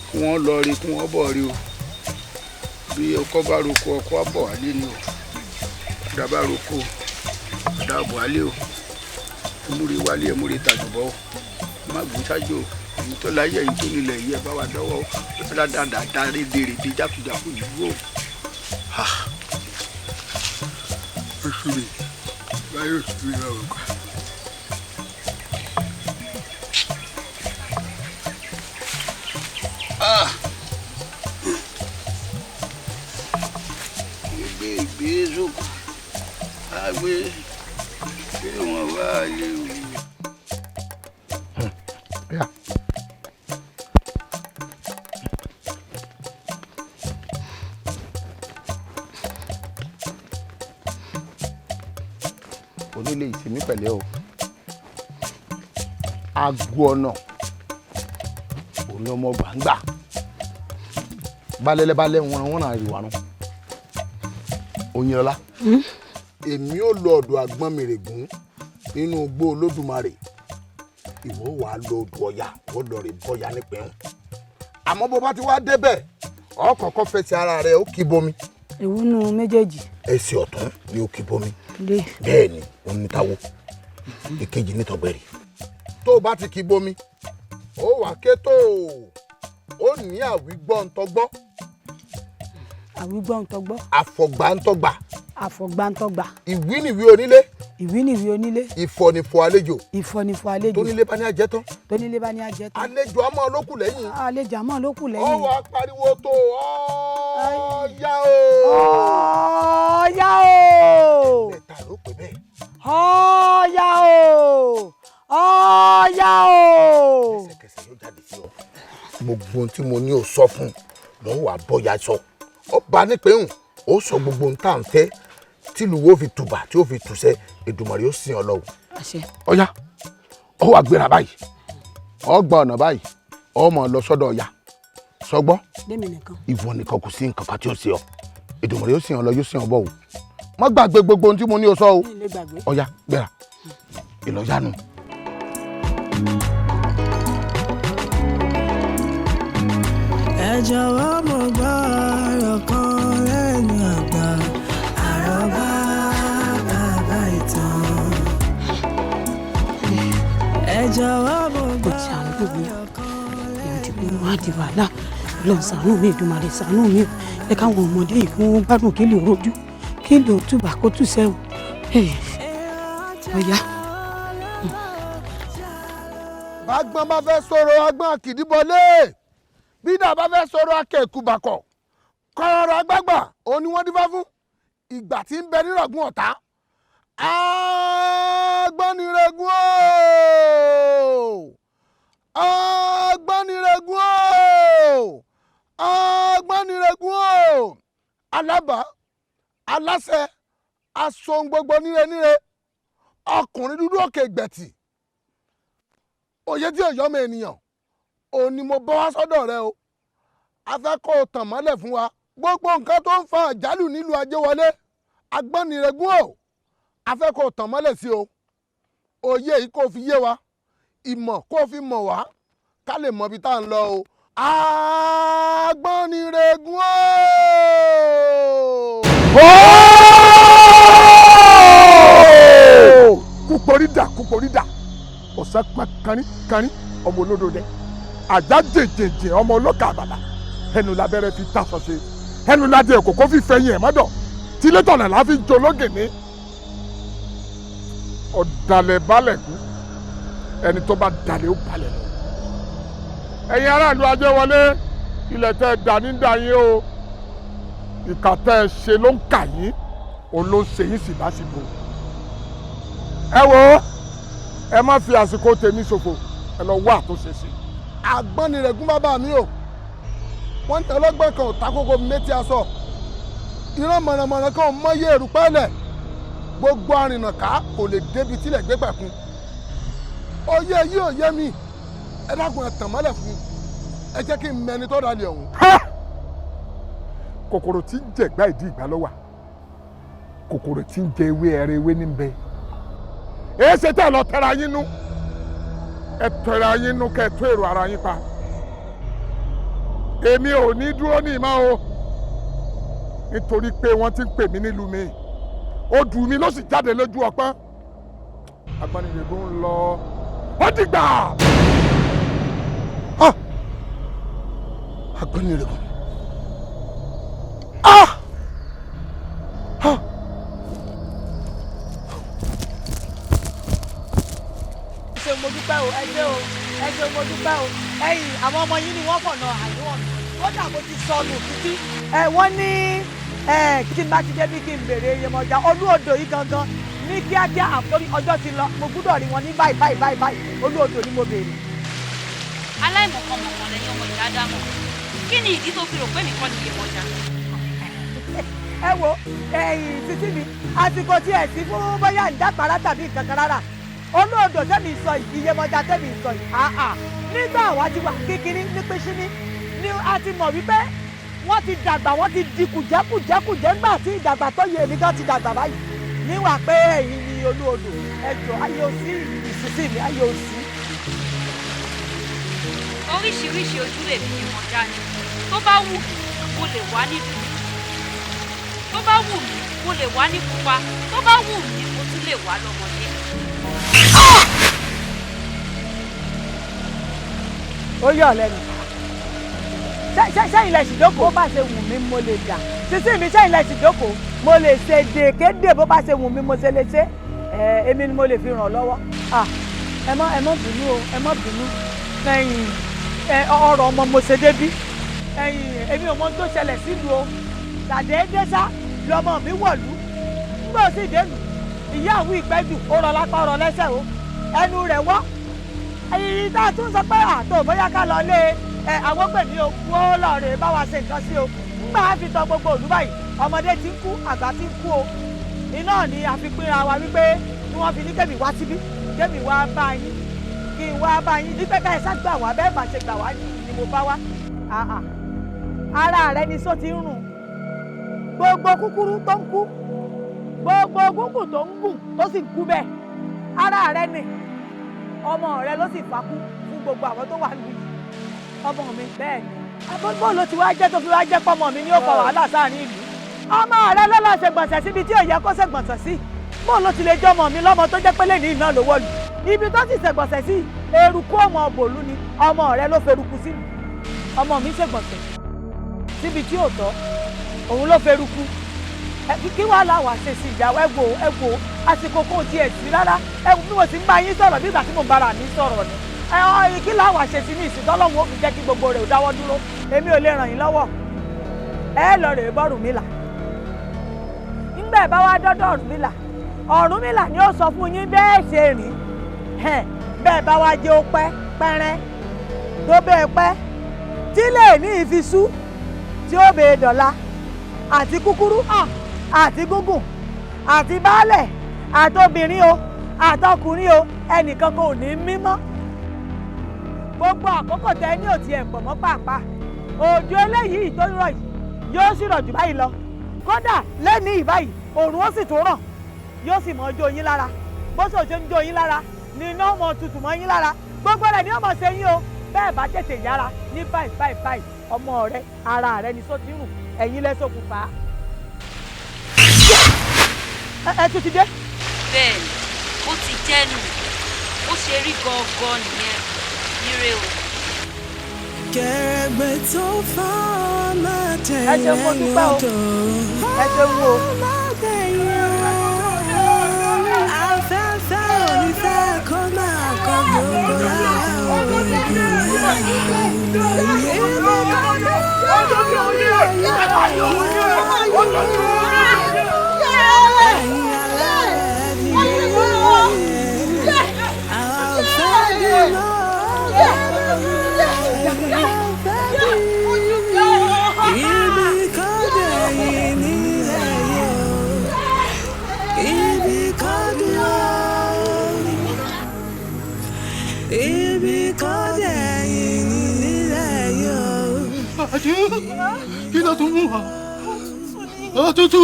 Speaker 18: kí wọ́n lọ rí kí wọ́n bọ̀ rí o. Bí ọkọ bá roko ọkọ á bọ̀ wálé ni o, ọ̀dà bá roko ọ̀dà bọ̀ wálé o. Ẹmúre wálé, ẹmúre tàjùbọ̀ o, má gbé sájò èyí tó láyé èyí tó nílẹ̀ yìí ẹ bá wa dọ́wọ́ dáadáa rédèrèdè jákujàku yìí o. Oṣù mi báyọ̀ oṣù mi lọ́wọ́ ká. Ìgbé ìgbé sóko àgbé ṣé wọn wá lè wù.
Speaker 17: Onílé ìsinmi pẹ̀lẹ́ o, aago ọ̀nà òní ọmọ gbàǹgbà balẹ̀lẹ́balẹ̀ wọn wọn náà rí wàrún. Oyinlọlá, èmi ò lọ ọ̀dọ̀ Àgbọnnìrègún nínú igbó Olódùmarè, ìwọ wàá lọ odò Ọya, ó lọ rè bọyá nípìnrún. Àmọ́ bó bá ti wá débẹ̀, ọ kọ́kọ́ fẹsẹ̀ ara rẹ ó kì í bomi.
Speaker 1: Èwo nu méjèèjì?
Speaker 17: Ẹsẹ̀ ọ̀tún ni ó kì í bomi. Bẹ́ẹ̀ ni, òun ní táwo, ìkejì ní tọ̀gbẹ̀rì. Tó o bá ti kì í bomi, ó wà ké tó o ní àwígbọ́ ntọ́gbọ́.
Speaker 1: Àwígbọ́ ntọ́gbọ́.
Speaker 17: Àfọ̀gbà ntọ́gbà.
Speaker 1: Àfọ̀gbà ntọ́gbà.
Speaker 17: Ìwí nìwí onílé.
Speaker 1: Ìwí nìwí onílé.
Speaker 17: Ìfọ̀nìfọ̀ àlejò.
Speaker 1: Ìfọ̀nìfọ̀ àlejò.
Speaker 17: Tónílé bá ní ajẹ́ tán.
Speaker 1: Tónílé bá ní ajẹ́ tán.
Speaker 17: Àlejò àmọ́ ló kù lẹ́yìn.
Speaker 1: Àlejò àmọ́ ló kù lẹ́yìn.
Speaker 17: Ó wá pariwo tó ọ̀ọ́yá o.
Speaker 1: Ọ̀ọ́yá o.
Speaker 17: Mẹ́ta ló pè bẹ́ẹ̀.
Speaker 1: Ọ̀ọ́yá o. Ọ̀ọ́yá o.
Speaker 17: Ẹsẹ̀kẹsẹ̀ yóò jáde sí ọ. Gbogbo ohun tí mo ní o sọ fún un lọ́wọ́ àbọ̀yà sọ. Ó bá nípéhùn, ó sọ gbogbo ohun tá à ń fẹ́ tìlú wo fi tùbà tí ó fi tùsẹ̀, Èdùmàrè ó sìn ọ lọ o. Ọ̀yá, ó wà gbéra báyìí, ó gba ọ̀nà báyìí, ó mọ̀ lọ sọ́dọ̀ Ọya. Sọgbọ́, ìwọ nìkan kò sí nǹkan kan tí ó ṣe ọ. Èdùmàrè ó sìn ọ lọ, yóò sìn ọ bọ̀ o. Má gbàgbé gbogbo ohun tí mo ní o sọ o. Ọ̀yá, gbéra, ìlọ́yàánu.
Speaker 10: Ẹ jọ̀wọ́ mo gbọ́ ọ̀rọ̀ kan lẹ́nu àgbà, àròbá bàbá ìtàn. Ẹ jọ̀wọ́ mo gbọ́
Speaker 1: Kò tí àwọn gbogbo èèyàn ti pé wọ́n á di wàhálà.
Speaker 12: Ọlọ́run ṣàánú mi, Èdùmàrè ṣàánú mi o. Ẹ káwọn ọmọdé yìí kí wọ́n gbádùn, kí lè rojú, kí lè túbà kó tù sẹ́wọ̀n. Ọ̀yá.
Speaker 17: Bágbọ́n bá fẹ́ sọ̀rọ̀, agbọ́n àkìdíbọlé. Bídà bá fẹ́ sọ̀rọ̀, akẹ́kùbàkọ̀ kọ́rọ̀rọ̀ agbágbà òun ni wọ́n dífá fún ìgbà tí ń bẹ nírọ̀gùn ọ̀tá. Agbọ́nirẹ̀gùn ooo, agbọ́nirẹ̀gùn ooo, agbọ́nirẹ̀gùn ooo. Alábà aláṣẹ aṣohun gbogbo níre níre, ọkùnrin dúdú òkè gbẹ̀tì, òye tí òye ọmọ ènìyàn òun ni mo bọ́ wá sọ́dọ̀ rẹ o. A fẹ́ kó o tàn mọ́lẹ̀ fún wa gbogbo nǹkan tó ń fa àjálù nílùú Ajéwọlé. Agbọ́nirẹ̀gùn o, a fẹ́ kó o tàn mọ́lẹ̀ sí o. Òye yìí kó o fi yé wa, ìmọ̀ kó o fi mọ̀ wá, ká lè mọ ibi tá à ń lọ o. Agbọ́nirẹ̀gùn o.
Speaker 16: Kúporídà, kúporídà, ọ̀sán pọn kanrin kanrin, ọmọ olódò dẹ àjá jèjèjè, ọmọ olókà bàbà. Ẹnu labẹ́rẹ́ fi tasọ̀ ṣe, ẹnu ládé òkòkò fi fẹ̀yìn ẹ̀ mọ́dọ̀, tílé tọ̀nà la fi jológè ní. Ọ̀dàlẹ̀ balẹ̀ kú, ẹni tó bá dalẹ̀ ó balẹ̀ lọ. Ẹ̀yin aráàlú Ajéwọlé, ilẹ̀ tẹ́ ẹ dà ní dà yín o. Ìkà tẹ́ ẹ ṣe ló ń kà yín, òun ló ń ṣe yín síbáṣibò. Ẹ wo, ẹ má fi àsìkò tèmi ṣòfò, ẹ lọ wá àtúnṣe sí.
Speaker 17: Agbọ́nirẹ̀gùn bàbá mi o, wọ́n ní ọlọ́gbọ́n kan ò ta kókó méjì aṣọ, ìran mọ̀nàmọ̀nà kan ò mọyé erùpẹ̀lẹ̀, gbogbo arìnàká kò lè débi tílẹ̀ gbé pẹ̀kun. Òye yìí ò yé mi, ẹ dákun, ẹ tàn mọ́lẹ̀ fún mi, ẹ jẹ́ kí n mẹni tó dalẹ̀ ọ̀hún.
Speaker 16: Kòkòrò tí ń jẹ̀gbá ìdí ìgbà ló wà, kòkòrò tí ń jẹ ewé ẹrẹ ewé ní bẹ. Èé ṣe tẹ́ ẹ lọ tẹra yín nú? Ẹ tẹra yín nú kẹ́ ẹ tó èrò ara yín pa. Èmi ò ní dúró ní ìmọ̀ o, nítorí pé wọ́n ti ń pè mí nílùú mi, odù mi ló sì jáde lójú ọpọ́n. Agbọ́nirẹ̀gùn ń lọ, ó dìgbà.
Speaker 17: Agbọ́nirẹ̀gùn, ah ah.
Speaker 1: Ṣe mo dúpẹ́ o, ẹ ṣé o, ẹ ṣé, mo dúpẹ́ o. Ẹ̀yin àwọn ọmọ yín ni wọ́n fọ̀nà àìwọ̀n mi, kódà mo ti sọnù títí. Ẹ wọ́n ní ẹ kí n bá ti débi kí n béèrè Yemọja olú odò yìí gangan ní kíákíá, àforí ọjọ́ ti lọ, mo gbúdọ̀ rí wọn ní báyìí báyìí báyìí báyìí. Olú odò ni mo béèrè.
Speaker 21: Aláìmọ̀kànmọ̀kàn lẹ́yìn ọmọ ìyá Ádámọ̀. Kí ni ìdí tó fi rò pé mi kọ́ ni Yemọja?
Speaker 1: Ẹ wo, ẹ̀yin títí mi, àsìkò tí ẹ sí fún bóyá ìdápàrá tàbí nǹkan kan rárá. Olóòdò tẹ́mi sọ yìí, Yemọja tẹ́mi sọ yìí, àà nígbà àwa ti wà kékeré ní pínṣíní ni a ti mọ̀ wípé wọ́n ti dàgbà, wọ́n ti di kùjẹ́kùjẹ́kùjẹ́. Ńgbà tí ìdàgbà tó yẹ, èmi gan ti dàgbà báyìí níwà pé ẹ̀yin ni olóòdò. Ẹ jọ, ayé òsì ìsísí mi, ayé òsì.
Speaker 21: Oríṣiríṣi ojú lè fi Yemọja ni. Tó bá wù mí, mo lè wá ní dúdú. Tó bá wù mí, mo lè wá ní pupa. Tó bá wù mí, mo tún lè wá lọ́mọdé.
Speaker 1: Ó yọ̀ lẹ́nu. Sẹ́yìn lẹ sì jókòó. Bó bá ṣe wù mí mo lè dà sísí mi. Sẹ́yìn lẹ sì jókòó, mo lè ṣe dèkédè. Bó bá ṣe wù mí mo ṣe lè ṣe. Ẹ èmi ni mo lè fi ràn lọ́wọ́. Ẹ má bínú o, ẹ má bínú. Ẹ̀yin ẹ ọ̀rọ̀ ọmọ mo ṣe débí. Ẹ̀yin èmi ò mọ ohun tó ṣẹlẹ̀ sílùú o. Ṣàdédé sá lọmọ mi wọ̀lú, nígbà ó sì dénú ìyá àwọn ìpẹ́jù, ó rọ lápá, ó rọ lẹ́sẹ̀ o, ẹnu rẹ̀ wọ́. Èyí tá a tún sọ pé àtò bóyá ká lọ lé ẹ àwọn pè mí o, wọ́n lọ rè bá wa ṣe nǹkan sí o. Ńgbà á fi tọ gbogbo òlú báyìí, ọmọdé ti ń kú, àgbà ti ń kú o. Iná ni a fi pínra wa wípé kí wọ́n fi ní kẹ́mi wá síbí, kẹ́mi wá bá yín, kí n wá bá yín wípé ká ẹ sá gbà wá bẹ́ẹ̀ bá ṣe gbà wá ni mo bá wá. Ara rẹ ni só ti ń rùn, gbogbo kúkúrú tó ń kú, gbogbo gúngùn tó ń gùn tó sì ń kú bẹ́ẹ̀, ara rẹ ni. Ọmọ rẹ ló sì fakú fún gbogbo àwọn tó wà lù yìí. Ọmọ mi bẹ́ẹ̀ ni. Bó ló ti wá jẹ́ tó fi wá jẹ́ pọ́mọ mi ní ó fa wàhálà sáàrin ìlú? Ọmọ rẹ lọ́la ṣe gbọ̀nsẹ̀ síbi tí ò yẹ kó ṣe gbọ̀nsẹ̀ sí. Bó ló ti lè jẹ́ ọmọ mi lọ́mọ tó jẹ́ pé lẹ́ni iná ló wọ̀lú ibi tó sì ṣe gbọ̀nsẹ̀ sí? Eruku ọmọ bòlú ni, ọmọ rẹ ló feruku sí.
Speaker 8: Ọmọ mi ṣègbọ̀nsẹ̀ síbi tí ò tọ́, òun ló feruku. Kí wàá là wá ṣe sí ìyàwó? Ẹ wò, ẹ wò, àsìkò kò tiẹ̀ sí rárá. Ẹ wò bí mo ti ń bá yín sọ̀rọ̀, bí ìgbà tí mo ń bára mi sọ̀rọ̀ ni. Ẹ ọ kí là wá ṣe sí ní ìsìn tọ́lọ́hún ó fi jẹ́ kí gbogbo rẹ̀ ò dáwọ́ dúró? Èmi ò lè ràn yín lọ́wọ́. Ẹ lọ rèé bọ́rùnmìlà. Ńgbà ẹ bá wá dọ́dọ̀ Ọ̀rúnmìlà, Ọ̀rúnmìlà ni ó sọ fún yín bẹ́ẹ̀ ṣe rìn. Bẹ́ẹ̀ bá wá jẹ́ ó pẹ́ pẹ́rẹ́ tó bẹ́ẹ̀ pẹ́ tí lè ní ìfisú tí ó bèè dọ̀la, àti kúkúrú àti gúngùn àti baálẹ̀ àtobìnrin o àtọkùnrin o, ẹnìkan kò ní mímọ́. Gbogbo àkókò tẹ ní òtí ẹ̀ pọ̀ mọ́ pàápàá. Òjò eléyìí tó rọ̀ yìí yóò sì rọ̀ jù báyìí lọ. Kódà lẹ́nìí báyìí òòrùn ó sì tún ràn, yóò sì mọ jó yín lára. Bó sì ṣe ń jó yín lára ni iná mọ tutù mọ́ yín lára. Gbogbo rẹ̀ ni ó mọ̀ ṣe yín o. Bẹ́ẹ̀ bá tètè yára ní báyìí báyìí báyìí, ọmọ rẹ ara rẹ ni só ti rùn, ẹ̀yin lẹ ṣokùnfà. Ẹ tún ti dé.
Speaker 21: Bẹ́ẹ̀ni, ó ti jẹ́nu, ó ṣe rí gangan nìyẹn. Ire o.
Speaker 10: Kẹ̀rẹ̀gbẹ̀ tó fọ́ máa
Speaker 8: Ẹ ṣeun, mo
Speaker 10: tẹ̀lé
Speaker 8: dúpẹ́ o.
Speaker 10: odò.
Speaker 8: Ẹ ṣeun o.
Speaker 10: Afẹ́fẹ́ ò ní fẹ́ kó máa kọ́ gbogbo lára òbí. Ibi kọ́dé yìí nílẹ̀ yìí o. Ibi kọ́dé o. Ibi kọ́dé yìí nílẹ̀ yìí o.
Speaker 9: Àti kí ló tún mú wa? Òtútù.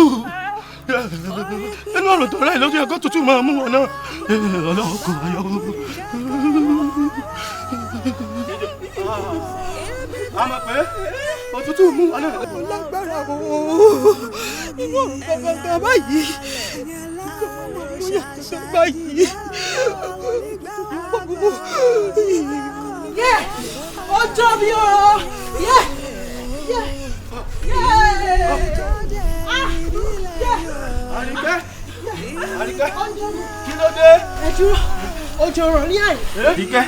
Speaker 9: Inú ọ̀rọ̀ tó rẹ̀ ló ti ẹ̀kọ́ tútù máa mú wọn náà. Ọlọ́run kò wáyọ̀. A mọ̀ pé òtútù mú wọn náà.
Speaker 2: Ó lágbára o, inú ọ̀run gangan báyìí, báyìí. Yẹ ọjọ́ mi o, yẹ yẹ yẹ ah yẹ.
Speaker 9: Àríkẹ́, Àríkẹ́, kí ló dé?
Speaker 2: Ẹ dúró, òjò rọ̀ ní àyè.
Speaker 9: Àríkẹ́,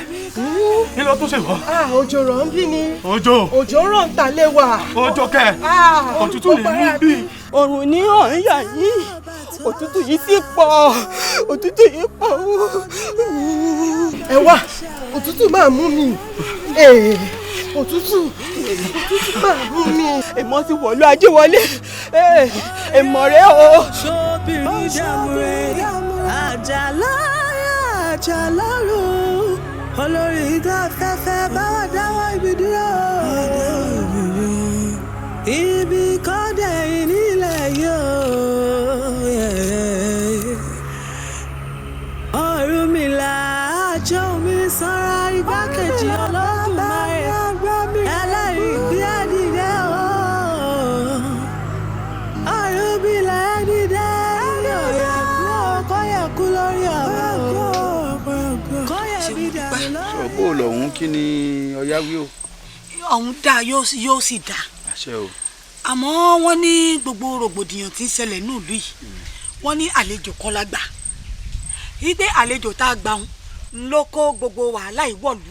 Speaker 9: kí ló tún ṣe wọ́?
Speaker 2: Ah, òjò rọ̀ ń bí ni.
Speaker 9: Òjò.
Speaker 2: Òjò rọ̀ ń ta lé wa.
Speaker 9: Òjò kẹ̀.
Speaker 2: Ah,
Speaker 9: Òtútù ní mú bí.
Speaker 2: Òrùn ní ọ̀hún yà yín. Òtútù yìí sì pọ̀. Òtútù yìí pọ̀. Ẹ wá, òtútù máa mú mi. Òtútù, òtútù máa mú mi. Èmọ̀ ti wọ̀lú ajé wọlé. Èmọ̀ rẹ̀ o.
Speaker 10: Ṣóbìrì dàmúre, àjàlá àjàlá rò. Olórí ìdá afẹ́fẹ́ báwa dáwọ́ ibi dúró. Ibi kọ́dẹ̀ nílẹ̀ yóò. Ọ̀rúnmìlà àjọ mi sanra igbákejì Olódùmarè. Ẹlẹ́rìí gbé ẹ̀dìdẹ́ o. Ọ̀rúnmìlà ẹ̀dìdẹ́ yóò kú o, kó yẹ kú lórí ọ̀rọ̀ o. Kó yẹ bí dàrú lórí.
Speaker 18: Sọ bó lọ̀hún, kí ni ọ̀yá wí o?
Speaker 1: Ọ̀hún dáa, yóò sì dáa.
Speaker 18: Àṣẹ o.
Speaker 1: Àmọ́ wọ́n ní gbogbo rògbòdìyàn tí ń ṣẹlẹ̀ ní ìlú yìí, wọ́n ní àlejò kan la gbà, wípé àlejò tá a gbà ń ló kó gbogbo wàhálà ìwọ̀lú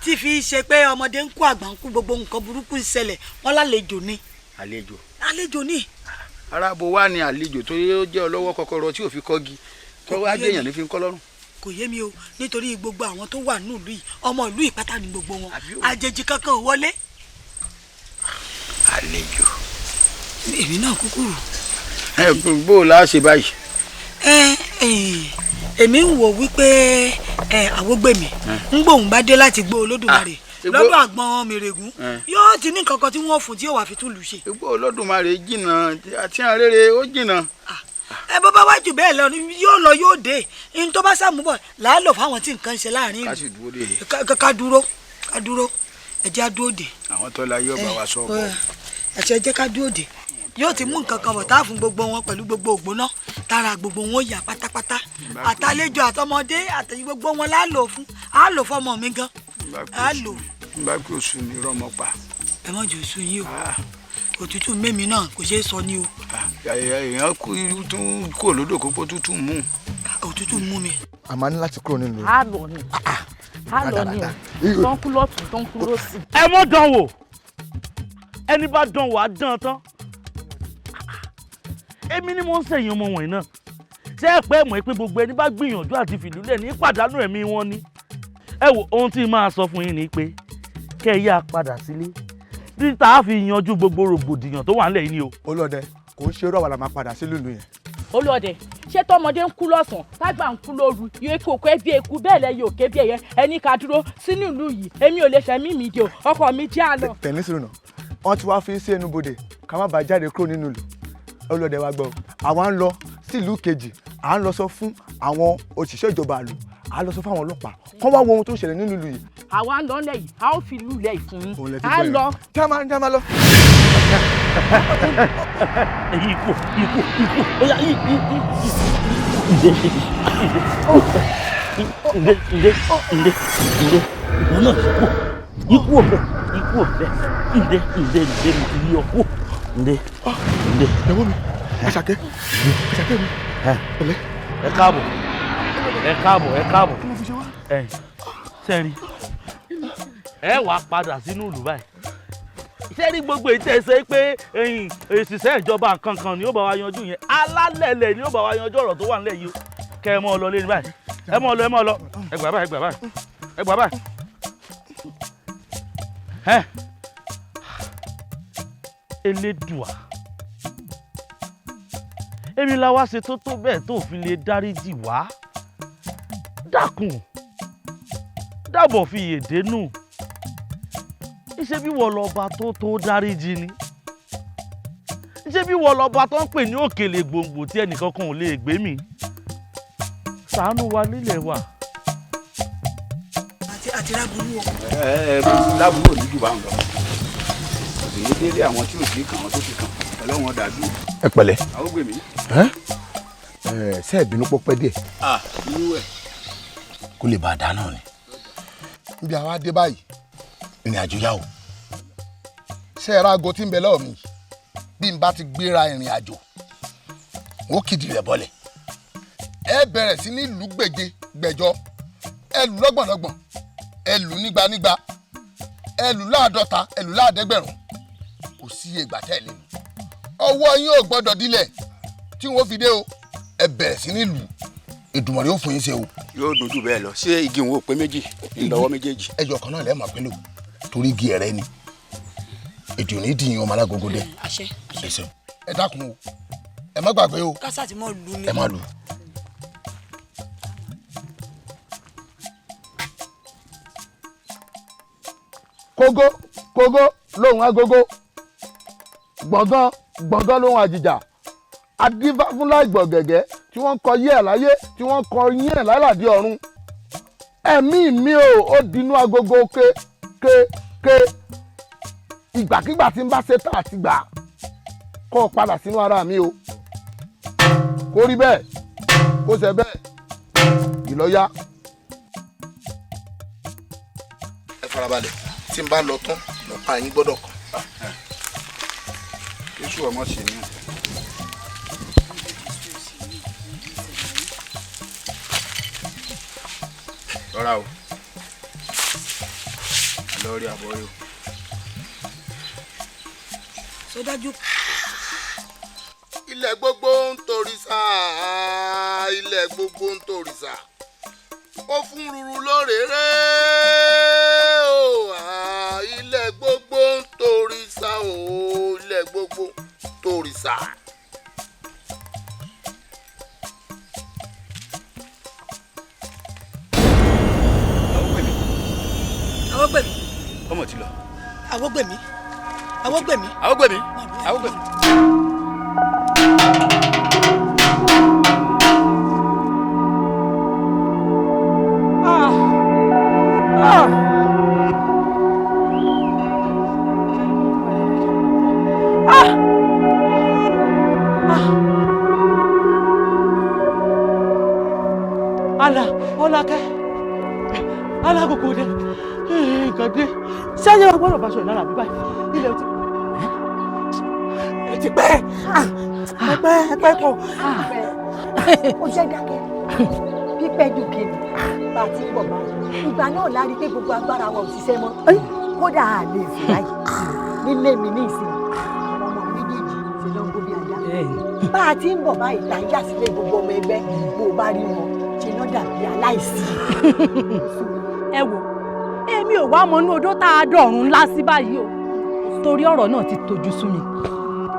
Speaker 1: tí fi ṣe pé ọmọdé ń kú, àgbà ń kú, gbogbo nǹkan burúkú ń ṣẹlẹ̀. Wọ́n lálejò ni.
Speaker 18: Àlejò?
Speaker 1: Àlejò ni.
Speaker 18: Arábo wa ni àlejò tó jẹ́ ọlọ́wọ́ kọ́kọ́rọ́ tí ò fi kọ́gi tó wá
Speaker 1: Kò yé
Speaker 18: jẹ́yàn
Speaker 1: mi.
Speaker 18: ní fi ń kọ́ lọ́rùn.
Speaker 1: Kò yé mi o, nítorí gbogbo àwọn tó wà ní ìlú yìí, ọmọ ìlú yìí pátá ni gbogbo wọn, àjèjì kankan ò wọlé.
Speaker 18: Àlejò.
Speaker 1: Èmi náà kúkúrú.
Speaker 18: Ẹ bó o láá ṣe báyìí?
Speaker 1: Ẹ ẹ, èmi ń wò wípé ẹ àwògbèmí ń gbóhùn bá dé láti gbó Olódùmarè lọ́dọ̀ àgbọn mèrègún, yóò ti ní nǹkan kan tí wọ́n fún tí yóò wá fi tún lù ṣe.
Speaker 18: Igbó Olódùmarè jìnnà àti àrèrè ó jìnnà.
Speaker 1: Ẹ bó bá wá jù bẹ́ẹ̀ lọ, yóò lọ yóò dé. Ní tó bá sàmúbọ̀ làálò fáwọn tí nǹkan ń ṣe láàrin
Speaker 18: Ká
Speaker 1: ìlú.
Speaker 18: sì dúró dé.
Speaker 1: Ká dúró, ká dúró, ẹ jẹ́ á dúró dè.
Speaker 18: Àwọn tó la yóò bá wa sọ bọ̀.
Speaker 1: Ẹ ṣe jẹ́ ká dúró dè, yóò ti mú nǹkan kan bọ̀ tá a fún gbogbo wọn pẹ̀lú gbogbo ògbóná tára gbogbo wọn yà pátápátá, àtàlejò àtọmọdé àtẹ̀yìn, gbogbo wọn la lò fún, á lò fọmọ mi gan, á lò.
Speaker 18: N bá kí oṣù ní rọmọ pa.
Speaker 1: Ẹ má jò sùn yín o, òtútù mẹ́mi náà kò ṣeé sọ ní o.
Speaker 18: Èèyàn tún kúrò lódò kókó tútù mú.
Speaker 1: Òtútù mú mi.
Speaker 16: A máa ní láti kúrò nílùú.
Speaker 2: A lọ ni, a lọ ni o, tó ń kú lọ́tún, tó ń kú lọ́sì.
Speaker 3: Ẹ mọ́ dán wò, ẹni bá dán wò á dán tán. Èmi ni mo ń sẹ̀yìn ọmọ wọ̀nyí náà. Ṣé ẹ pẹ́ mọ̀ pé gbogbo ẹni bá gbìyànjú àti fìlúlẹ̀ ní pàdánù ẹ̀mí wọn ni? Ẹ wo, ohun tí máa sọ fún yín ni pé kẹ́ ẹ yá padà sílé títà á fi yanjú gbogbo rògbòdìyàn tó wà nílẹ̀ yìí ni o.
Speaker 16: Olóde, kò ń ṣe irú àwa la máa padà sílùú ìlú yẹn.
Speaker 2: Olóde, ṣé tọmọdé ń kú lọ́sàn-án, tágbà ń kú lóru, eku òkè bí eku bẹ́ẹ̀ lẹ́yìn òkè bí ẹyẹ, ẹni ká dúró sínú ìlú yìí, èmi ò lè fẹ̀mí mi dè o, ọkọ mi jẹ́ àlọ́.
Speaker 16: Tẹ̀lé sùúrù náà, wọ́n ti wá fi sí ẹnubodè ká má bàa jáde kúrò nínú ìlú. Olóde wa gbọ́, àwa ń lọ sílùú kejì, à ń lọ sọ fún àwọn òṣìṣẹ́ ìjọba àlù, à ń lọ sọ fún àwọn ọlọ́pàá kán wá wo ohun tó ń ṣẹlẹ̀ nínú ìlú yìí.
Speaker 2: Àwa ń lọ lẹ̀ yìí, a ó fi ìlú lẹ̀ fún yín, a lọ.
Speaker 16: Já máa já máa lọ.
Speaker 3: Ikú, ikú, ikú, ó yá, yí yí yí. Ǹdẹ, ǹdẹ, ǹdẹ, ǹdẹ, ǹdẹ, ìwọ náà ikú, ikú ọ̀bẹ, ikú ọ̀bẹ, ǹdẹ, ǹdẹ, ǹdẹ, mo ti yí ọ kú, ǹdẹ, ǹdẹ.
Speaker 16: Ẹ̀wọ́n mi, Àṣàkẹ́, Àṣàkẹ́ mi, pẹ̀lẹ́.
Speaker 3: Ẹ káàbọ̀, ẹ káàbọ̀, ẹ káàbọ̀. Ẹ sẹ́rí, ẹ wàá padà sínú ìlú báyìí. Sẹ́rí gbogbo ètò ẹ̀sẹ̀ pé òṣìṣẹ́ ìjọba kankan ni ó bá wa yanjú yẹn, alálẹ̀lẹ̀ ni ó bá wa yanjú ọ̀rọ̀ tó wà nílẹ̀ yìí o. Kẹ́ ẹ mọ́ ọ lọ lé ní báyìí, ẹ mọ́ ọ lọ, ẹ mọ́ ọ lọ, ẹ gbà báyìí, ẹ gbà báyìí, ẹ gbà báyìí. Ẹ Elédùà, èmi la wá ṣe tó tó bẹ́ẹ̀ tó fi lè dáríjì wá. Dákun, dábọ̀ fi èdè nù. Ṣé bí wọ́n lọ́ba tó tó dáríjì ni? Ṣé bí wọ́n lọ́ba tó ń pè ní òkèlè gbòǹgbò tí ẹnìkan kan ò lè gbé mi? Ṣàánú wa nílẹ̀ wa.
Speaker 1: Àti ráburú o.
Speaker 18: Ẹ ẹ, láburú ò ní jù bá ń lọ, kò sì ní délé àwọn tí ò sí kàn, àwọn tó ti kàn, Ọlọ́run dàbí.
Speaker 11: Ẹ pẹ̀lẹ́.
Speaker 18: Àwọn gbèmí.
Speaker 11: Ẹ ṣe é bínú pọpẹ díẹ̀.
Speaker 18: Ah, inú ẹ.
Speaker 11: Kó lè bá a dáná ni.
Speaker 17: Níbi àwa dé báyìí,
Speaker 11: ìrìn àjò yá o.
Speaker 17: Ṣé ẹ rágo tí ń bẹ lọ́wọ́ mi? Bí n bá ti gbéra ìrìn àjò, ó kìdí rẹ̀ bọ́lẹ̀. Ẹ bẹ̀rẹ̀ sí ní lù gbèje gbẹ̀jọ, ẹ lù lọ́gbọ̀nlọ́gbọ̀n, ẹ lù nígbanígba, ẹ lù láàdọ́ta, ẹ lù láàdẹ́gbẹ̀rún. Kò sí ìgbà tẹ́ ẹ lé mi. Ọwọ́ yín ò gbọ́dọ̀ dílẹ̀ tí wọ́n fi dé o. Ẹ bẹ̀rẹ̀ sí ní lù, Èdùmàrè ó fún yín ṣe o.
Speaker 18: Yóò dùn jù bẹ́ẹ̀ lọ. Ṣé igi òun ò pé méjì ńlọ́wọ́ méjèèjì?
Speaker 17: Ẹyọ kan náà lẹ́ẹ̀ máa pín lò, torí igi ẹ̀rẹ́ ni. Èdè ò ní dìyìn ọmọ alágogo dẹ.
Speaker 1: Àṣẹ.
Speaker 17: Ẹ ṣeun. Ẹ dákun o, ẹ má gbàgbé o.
Speaker 1: Kásá ti mọ lù ní.
Speaker 17: Ẹ má lù. Kógó kógó lóhùn agogo, gbọ̀ngàn gbọ̀ngàn lóhùn àjìjà, adífáfúnlá ìgbọ̀gẹ̀gẹ̀ tí wọ́n kọ yí ẹ̀ láyé, tí wọ́n kọ yí ẹ̀ lálàdí ọ̀run. Ẹ̀mí mi ò, ó dinú agogo ké ké ké. Ìgbàkigbà tí n bá ṣe tán àti gbà kọ́ ọ padà sínú ara mi o. Kó rí bẹ́ẹ̀, kó ṣe bẹ́ẹ̀, ìlọ́yà. Ẹ farabalẹ̀, tí n bá lọ tán lọ́pàá yín gbọ́dọ̀ kàn.
Speaker 18: Jésù ọmọ sí ni. Rọra o, lọ rí àbọ̀ rí o.
Speaker 1: Sọ dájú.
Speaker 17: Ilẹ̀ gbogbo ń torí sá, ilẹ̀ gbogbo ń torí sá, ó fún ruru lórèrè o. Ilẹ̀ gbogbo ń torí sá o, ilẹ̀ gbogbo ń torí sá.
Speaker 1: Awógbèmí.
Speaker 18: Ọmọ ti lọ.
Speaker 1: Awógbèmí. Awógbèmí.
Speaker 18: Awógbèmí. Awógbèmí.
Speaker 8: Ala, Ọlákẹ́, alágògò dẹ.
Speaker 19: Nǹkan dé. Sẹ́yìn wa gbọ́dọ̀ bá aṣọ ìlara mi báyìí. Ilẹ̀ ti. Ẹ ti pẹ́. Ẹ pẹ́ ẹ pẹ́ kọ.
Speaker 7: Ó jẹ́ dákẹ́ pípẹ́ jù kìnnì bá a ti ń bọ̀ báyìí. Ìgbà náà la rí i pé gbogbo agbára wa ò ṣiṣẹ́ mọ́. Kódà a lè sùn báyìí nílé mi ní ìsìn, àwọn ọmọ méjèèjì ṣe ló ń gbó bí ajá. Bá a ti ń bọ̀ báyìí là ń yà sílé gbogbo ọmọ ẹgbẹ́. Bó o bá rí wọn, ṣe ló dàbí aláìsí.
Speaker 21: Ẹ wò, èmi ò wá mọ inú odó tá a dọ̀rùn ńlá sí báyìí o, torí ọ̀rọ̀ náà ti tojú sú mi,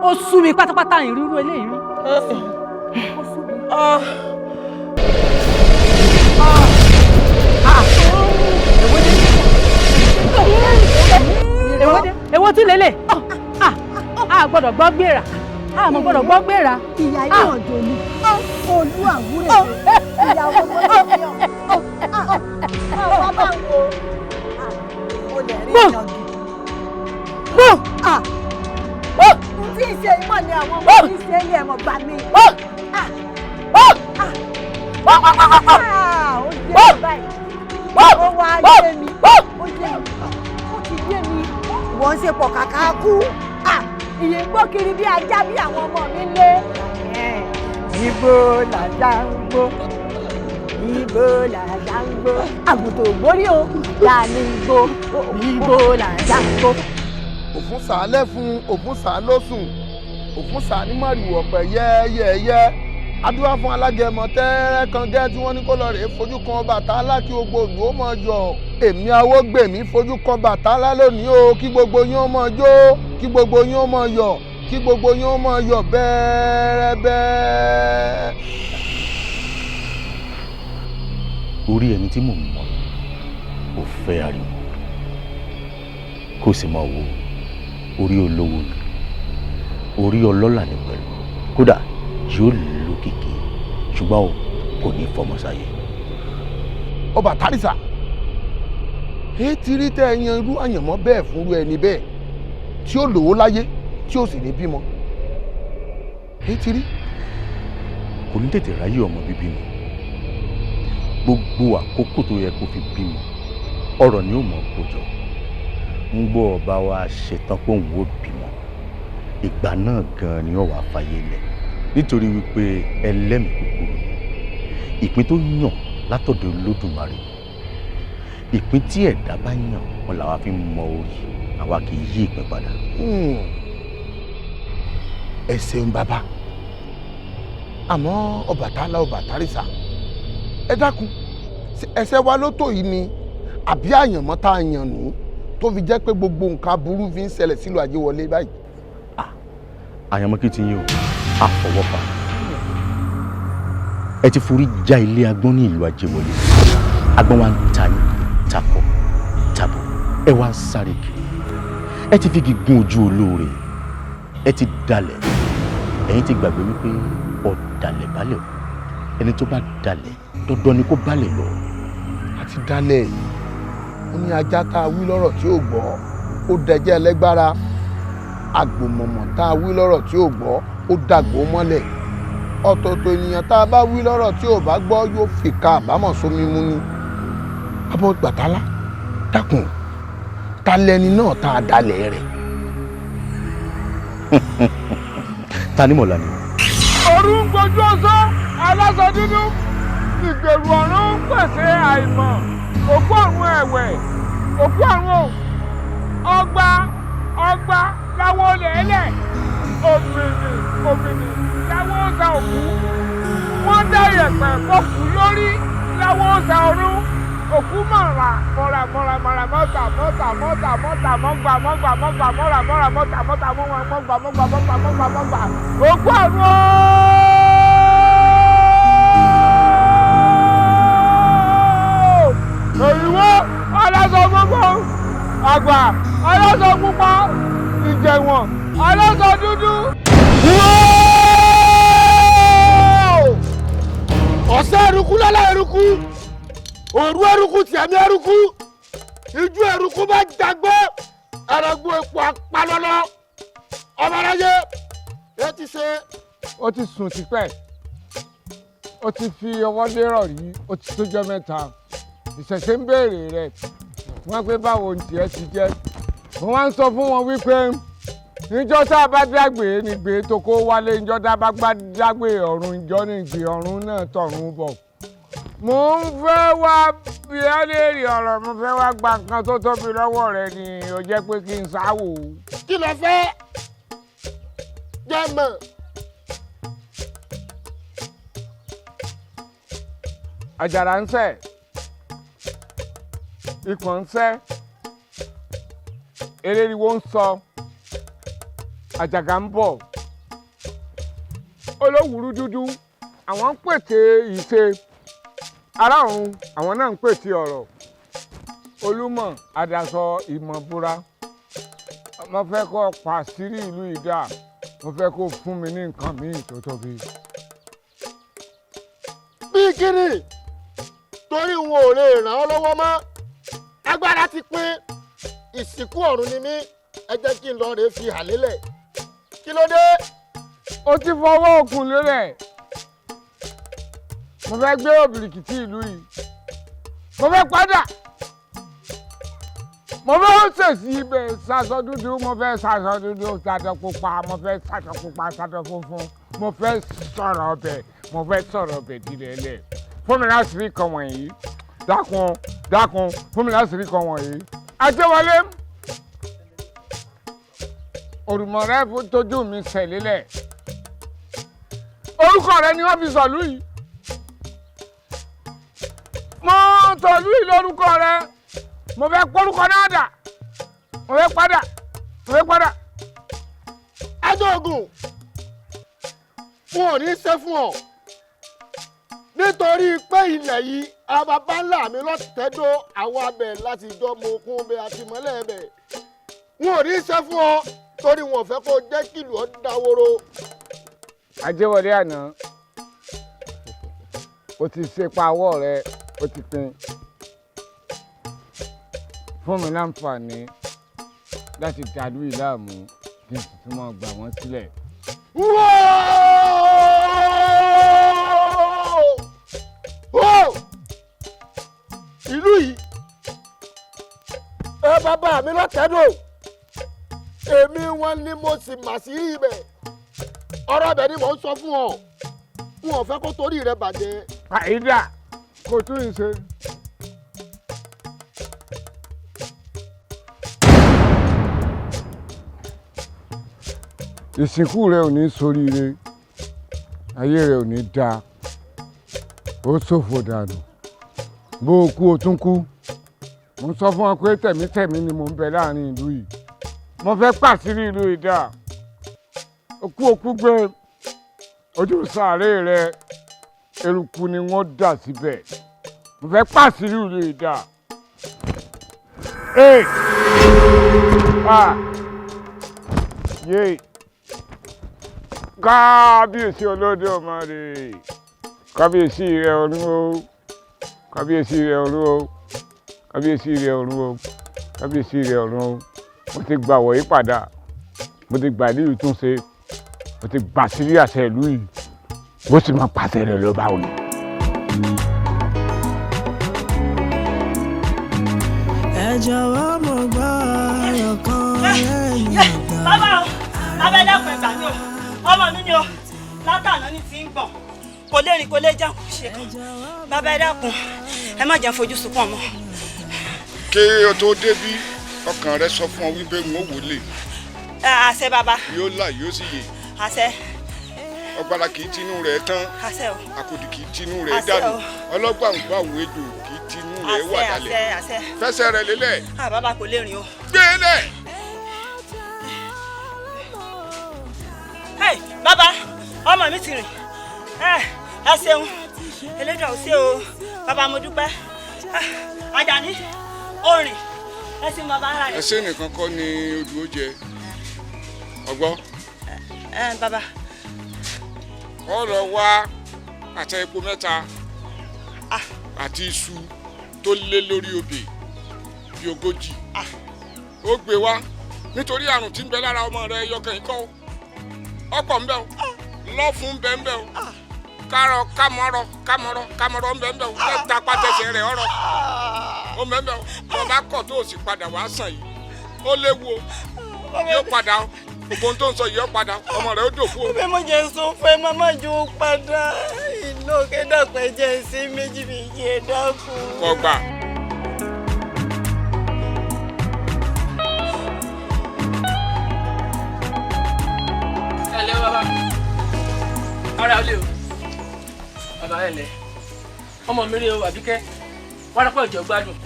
Speaker 21: ó sú mi pátápátá. Ìrírú eléyìí rí. Èwo tún lélẹ̀? A gbọ́dọ̀ gbọ́ gbéra, a mọ̀ gbọ́dọ̀ gbọ́ gbéra.
Speaker 7: Ìyá yóò dòlù olú àwúrẹ̀, ìyá ọmọ ní ọ ọ bá ń wo olè rí ìyànjú. N tí ì ṣe ìmọ̀ ni àwọn ọmọ tí ì ṣe ní ẹ̀mọ̀ gbà mí. Ó yé mi báyìí, ó wá yé mi, ó yé mi, ó ti yé mi. Wọ́n ń ṣe pọ̀ kàkà kú. Ìyè ń gbó kiri bí ajá bí àwọn ọmọ mi lé. Ibo làjà ń gbó, ibo làjà ń gbó, àgùntàn ògbórí o, là ní ń gbó, ibo làjà ń gbó.
Speaker 17: Òfún sàá lẹ́fun, òfún sàá lósùn, òfún sàá ní mọ̀rìwò ọ̀pẹ yẹ́ẹ́yẹ́ẹ́yẹ́. Adúlá fún alágẹmọ tẹ́ẹ́rẹ́ kan gẹ́ tí wọ́n ní kó lọ rèé fojú kan Ọbàtálá kí gbogbo ìlú ó mọ̀ yọ̀. Èmi Awógbèmí fojú kan Bàtálá lónìí o, kí gbogbo yín ó mọ̀ jó, kí gbogbo yín ó mọ̀ yọ̀, kí gbogbo yín ó mọ̀ yọ̀ bẹ́ẹ̀rẹ́bẹ́.
Speaker 14: Orí ẹni tí mò ń mọ̀ ò fẹ́ ariwo, kó sì máa wo orí olówó ni, orí ọlọ́lá ni pẹ̀lú, kódà yóò lókìkí, ṣùgbọ́n o kò ní fọmọ sáyé.
Speaker 17: Ọbàtálísà, èyí ti rí tẹ́ ẹ yan irú àyànmọ́ bẹ́ẹ̀ fúnrú ẹni bẹ́ẹ̀ tí ó lówó láyé tí ó sì ní bímọ, èyí ti rí.
Speaker 14: Kò ní tètè ráyè ọmọ bíbí mi. Gbogbo àkókò tó yẹ kó fi bímọ, ọ̀rọ̀ ni ó mọ̀ kó jọ. Ń gbọ́ ọba wa ṣetán pé òun ó bímọ, ìgbà náà gan-an ni ó wàá fàyè lẹ̀, nítorí wípé ẹlẹ́mìí kúkúrú ni ìpín tó yàn látọ̀dọ̀ Olódùmarè. Ìpín tí ẹ̀dá bá yàn wọn làwa fi ń mọ orí, àwa kì í yí ìpín padà.
Speaker 17: Ẹ ṣeun bàbá. Àmọ́ Ọbàtálá, Ọbàtálísà, ẹ dákun, ẹ̀ṣẹ̀ wa ló tó yìí ni àbí àyànmọ́ tá a yàn nù tó fi jẹ́ pé gbogbo nǹkan aburú fi ń ṣẹlẹ̀ sílùú Ajéwọlé báyìí?
Speaker 14: Àyànmọ́ kí ti yín o, àfọwọ́fà. Ẹ ti forí já ilé agbọ́n ní ìlú Ajéwọlé. Agbọ́n wa ń ta yín takọ tabo, ẹ wá ń sáré kiri. Ẹ ti fi gígùn ojú olóore, ẹ ti dalẹ̀. Ẹ̀yin ti gbàgbé wípé ọ̀dàlẹ̀ balẹ̀ o, ẹni tó bá dalẹ̀ dandan ni kó balẹ̀ lọ.
Speaker 17: Àti dalẹ̀ ó ní ajá tá a wí lọ́rọ̀ tí ò gbọ́, ó dẹjẹ́ ẹlẹ́gbára. Àgbòmọ̀mọ̀ tá a wí lọ́rọ̀ tí ò gbọ́, ó dàgbò mọ́lẹ̀. Ọ̀tọ̀ọ̀tọ̀ ènìyàn tá a bá wí lọ́rọ̀ tí ò bá gbọ́, yóò fìkà àbámọ̀ sómi mú ni. Abọ́ Gbàtálá, dákun, ta lẹni náà tá a dalẹ̀ rẹ̀?
Speaker 14: Ta ni mọ̀lá ni?
Speaker 4: Òru ń gbojú ọsán aláṣọ dúdú, ìgbèrú ọ̀run ń pèsè àìmọ̀, òkú ọ̀run ẹ̀wẹ̀, òkú ọ̀run o, ọgbà ọgbà láwọn olè ẹlẹ̀, òmìnì òmìnì láwọn ọ̀sà òkú, wọ́n dá ìyẹ̀pẹ̀ fọ́kù lórí láwọn ọ̀sà ọ̀run, òkú mọ̀ra mọ̀ra mọ̀ra mọ̀ra mọ̀tà mọ̀tà mọ̀tà mọ̀tà mọ̀gbà mọ̀gbà mọ̀gbà mọ̀ra mọ̀ra mọ̀tà mọ̀tà mọ̀gbà mọ̀gbà mọ̀gbà mọ̀gbà mọ̀gbà mọ̀gbà òkú ọ̀run ooo. Òyìnbó aláṣọ funfun, àgbà aláṣọ pupa, ìjẹ̀wọ̀n aláṣọ dúdú.
Speaker 16: Ọ̀sẹ̀ eruku lálẹ́ eruku, òru eruku tìẹ̀mí eruku, ijú eruku bá jagbó, ẹrẹ̀gbó epo apalọ́lọ́. Ọmọ aráyé ẹ ti ṣe.
Speaker 4: Ó ti sùn tipẹ́, ó ti fi ọwọ́ lérọ̀ rí, ó ti tójọ́ mẹ́ta, ìṣẹ̀ṣẹ̀ ń béèrè rẹ̀. Wọ́n pé báwo ní tiẹ̀ ti jẹ́. Mo wá ń sọ fún wọn wípé níjọ́ tá a bá dágbé ní gbé tó kó wálé, níjọ́ tá a bá dágbé ọ̀run, níjọ́ ní gbé ọ̀run náà tọ̀run bọ̀. Mo ń fẹ́ wá bí ẹ léèrè ọ̀rọ̀, mo fẹ́ wá gba nǹkan tó tóbi lọ́wọ́ rẹ ni ó jẹ́ pé kí n sáwò.
Speaker 16: Kí ló fẹ́ jẹ́ mọ̀?
Speaker 4: Àjàrà ń sẹ̀, ikọ̀ ń sẹ́, eléríwó ń sọ, àjàgà ń bọ̀, olówùúrú dúdú, àwọn ń pète ìṣe, ará ọ̀run àwọn náà ń pète ọ̀rọ̀, olúmọ̀ àdàsọ ìmọ̀ búra. Mo fẹ́ kó pàṣírí ìlú ìdá, mo fẹ́ kó fún mi ní nǹkan míì tó tóbi.
Speaker 16: Bí kíni? Torí wọn ò lè ràn ọ́ lọ́wọ́ mọ́, agbára ti pín, ìsìnkú ọ̀run ni mí, ẹ jẹ́ kí n lọ rèé fi hà lélẹ̀. Kí ló dé?
Speaker 4: Ó ti fọwọ́ òkun lélẹ̀. Mo fẹ́ gbé òbìrìkìtì ìlú yìí, mo fẹ́ padà, mo fẹ́ ṣèṣì ibẹ̀ ṣaṣọ dúdú, mo fẹ́ ṣaṣọ dúdú ṣaṣọ pupa, mo fẹ́ ṣaṣọ pupa ṣaṣọ funfun, mo fẹ́ sọ̀rọ̀ ọbẹ̀, mo fẹ́ sọ̀rọ̀ ọbẹ̀ dílé lẹ̀. Fún mi láṣìírí kan wọ̀nyí, dákun dákun, fún mi láṣìírí kan wọ̀nyí. Àjẹwọlé, òrùmọ̀ rẹ tójú mi sẹ̀lélẹ̀, orúkọ rẹ ni wọ́n fi sọ̀lú yìí. Mo sọ̀lú yìí lórúkọ rẹ, mo fẹ́ kórúkọ náà dà, mo fẹ́ padà, mo fẹ́ padà.
Speaker 16: Ẹjọ́ ogun wọn ò ní í ṣe fún ọ nítorí pé ilẹ̀ yìí bàbá ńlá mi lọ́tẹ̀dọ́ àwọn abẹ láti jọ mọ okun ọbẹ̀ àti mọ́lẹ̀ ẹbẹ̀. Wọn ò ní í ṣe fún ọ torí wọn ò fẹ́ kó jẹ́ kìlú ọ dáwóró.
Speaker 4: Ajẹ́wọlé àná, o ti ṣe pa ọwọ́ rẹ, o ti pin. Fún mi láǹfààní láti dàlú ìlàmú kí n sì tún máa gbà wọ́n sílẹ̀.
Speaker 16: Ìlú yìí ẹ bàbá mi lọ́tẹ̀dọ̀, èmi wọn ni mo sì mà sí ibẹ̀. Ọ̀rọ̀ ibẹ̀ ni mò ń sọ fún ọ, wọn ò fẹ́ kó torí rẹ bàjẹ́.
Speaker 4: Àìdá kò tún ìṣe. Ìsìnkú rẹ ò ní ṣoríire, ayé rẹ ò ní dáa, ó ṣòfò dànù. Bó o kú o tún kú. Mo sọ fún ọ pé tẹ̀mítẹ̀mí ni mò ń bẹ láàrin ìlú yìí. Mo fẹ́ pàṣírí ìlú yìí dà. Okú okú gbé ojú sàárè rẹ, eruku ni wọ́n dà síbẹ̀. Mo fẹ́ pàṣírí ìlú yìí dà. Ee! Ah! Yéè! Kábíyèsí Olódùmarè, kábíyèsí rẹ ọ̀run o, kábíyèsí rẹ ọ̀run o, kábíyèsí rẹ ọ̀run o, kábíyèsí rẹ ọ̀run o. Mo ti gbà wọ̀nyí padà, mo ti gbà ní ìtúnṣe, mo ti gbà sírí àṣẹ ìlú yìí, bó sì máa pàṣẹ rẹ lọ báwo ni.
Speaker 10: Ẹ jọ̀wọ́ mo gbọ́ ọ̀rọ̀ kan lẹ́yìn ìgbà.
Speaker 1: Bàbá o, bàbá ẹ dákun ẹ gbà mí o, ọmọ mi ni o, látàná ní ti ń gbọ̀n, kò lè rìn kò lè jẹun kò ṣe kan. Bàbá ẹ dákun, ẹ má jẹ́ fojú sunkún ọmọ.
Speaker 18: Kí o tó débí, ọkàn rẹ sọ fún ọ wípé n ó wọlé.
Speaker 1: Àṣẹ bàbá.
Speaker 18: Yóò là yóò sì yè.
Speaker 1: Àṣẹ.
Speaker 18: Ọ̀gbàrà kì í tinú rẹ̀ tán.
Speaker 1: Àṣẹ o.
Speaker 18: Àkòdì kì í tinú rẹ̀ dànù. Ọlọ́gbàǹgbà òun ejò kì í tinú rẹ̀ wà dálẹ̀.
Speaker 1: Àṣẹ àṣẹ.
Speaker 18: Fẹsẹ̀ rẹ̀ lélẹ̀.
Speaker 1: À bàbá kò lè rìn o.
Speaker 18: Gbé lẹ̀.
Speaker 1: Hey, bàbá, ọmọ mi ti rìn. Ẹ ṣeun, Elédùà ò ṣe o, bàbá mo dúpẹ́. Àjàní, ó rìn. Ẹ ṣeun bàbá ara rẹ̀.
Speaker 18: Ẹsẹ̀ nìkan kọ́ ni odò ó jẹ. Ọgbọ́n.
Speaker 1: Ẹ bàbá.
Speaker 4: Ó lọ wá àtẹ epo mẹ́ta àti iṣu tó lé lórí obì bí 40. Ó gbé wá nítorí àrùn tí ń bẹ lára ọmọ rẹ yọkàn ikọ́ ọ̀pọ̀ ń bẹ o, lọ́fun ń bẹ ń bẹ o, kárọ̀ kámọ́rọ̀ kámọ́rọ̀ kámọ́rọ̀ ń bẹ ń bẹ o, mẹ́ta pátẹ́sẹ̀ rẹ̀ ọ̀rọ̀. Ó mẹ́mẹ́ o, tó bá kọ̀ tó o sì padà wá sàn yìí, ó léwu o, yóò padà o, gbogbo ohun tó ń sọ yìí ó padà, ọmọ rẹ ó dòkú o.
Speaker 5: Bẹ́ẹ̀ mo jẹ́ sọ fún ẹ, má má jó o padà. Ìlú òkè dàpẹ́ jẹ́ sí méjì méjì ẹ dákun.
Speaker 4: Kò gbà.
Speaker 13: Ẹ lẹ́ bàbá, ara ò lè o, bàbá ẹ lẹ́, ọmọ mi rí o, Àbíkẹ́, wárápá ìjọ gbádùn.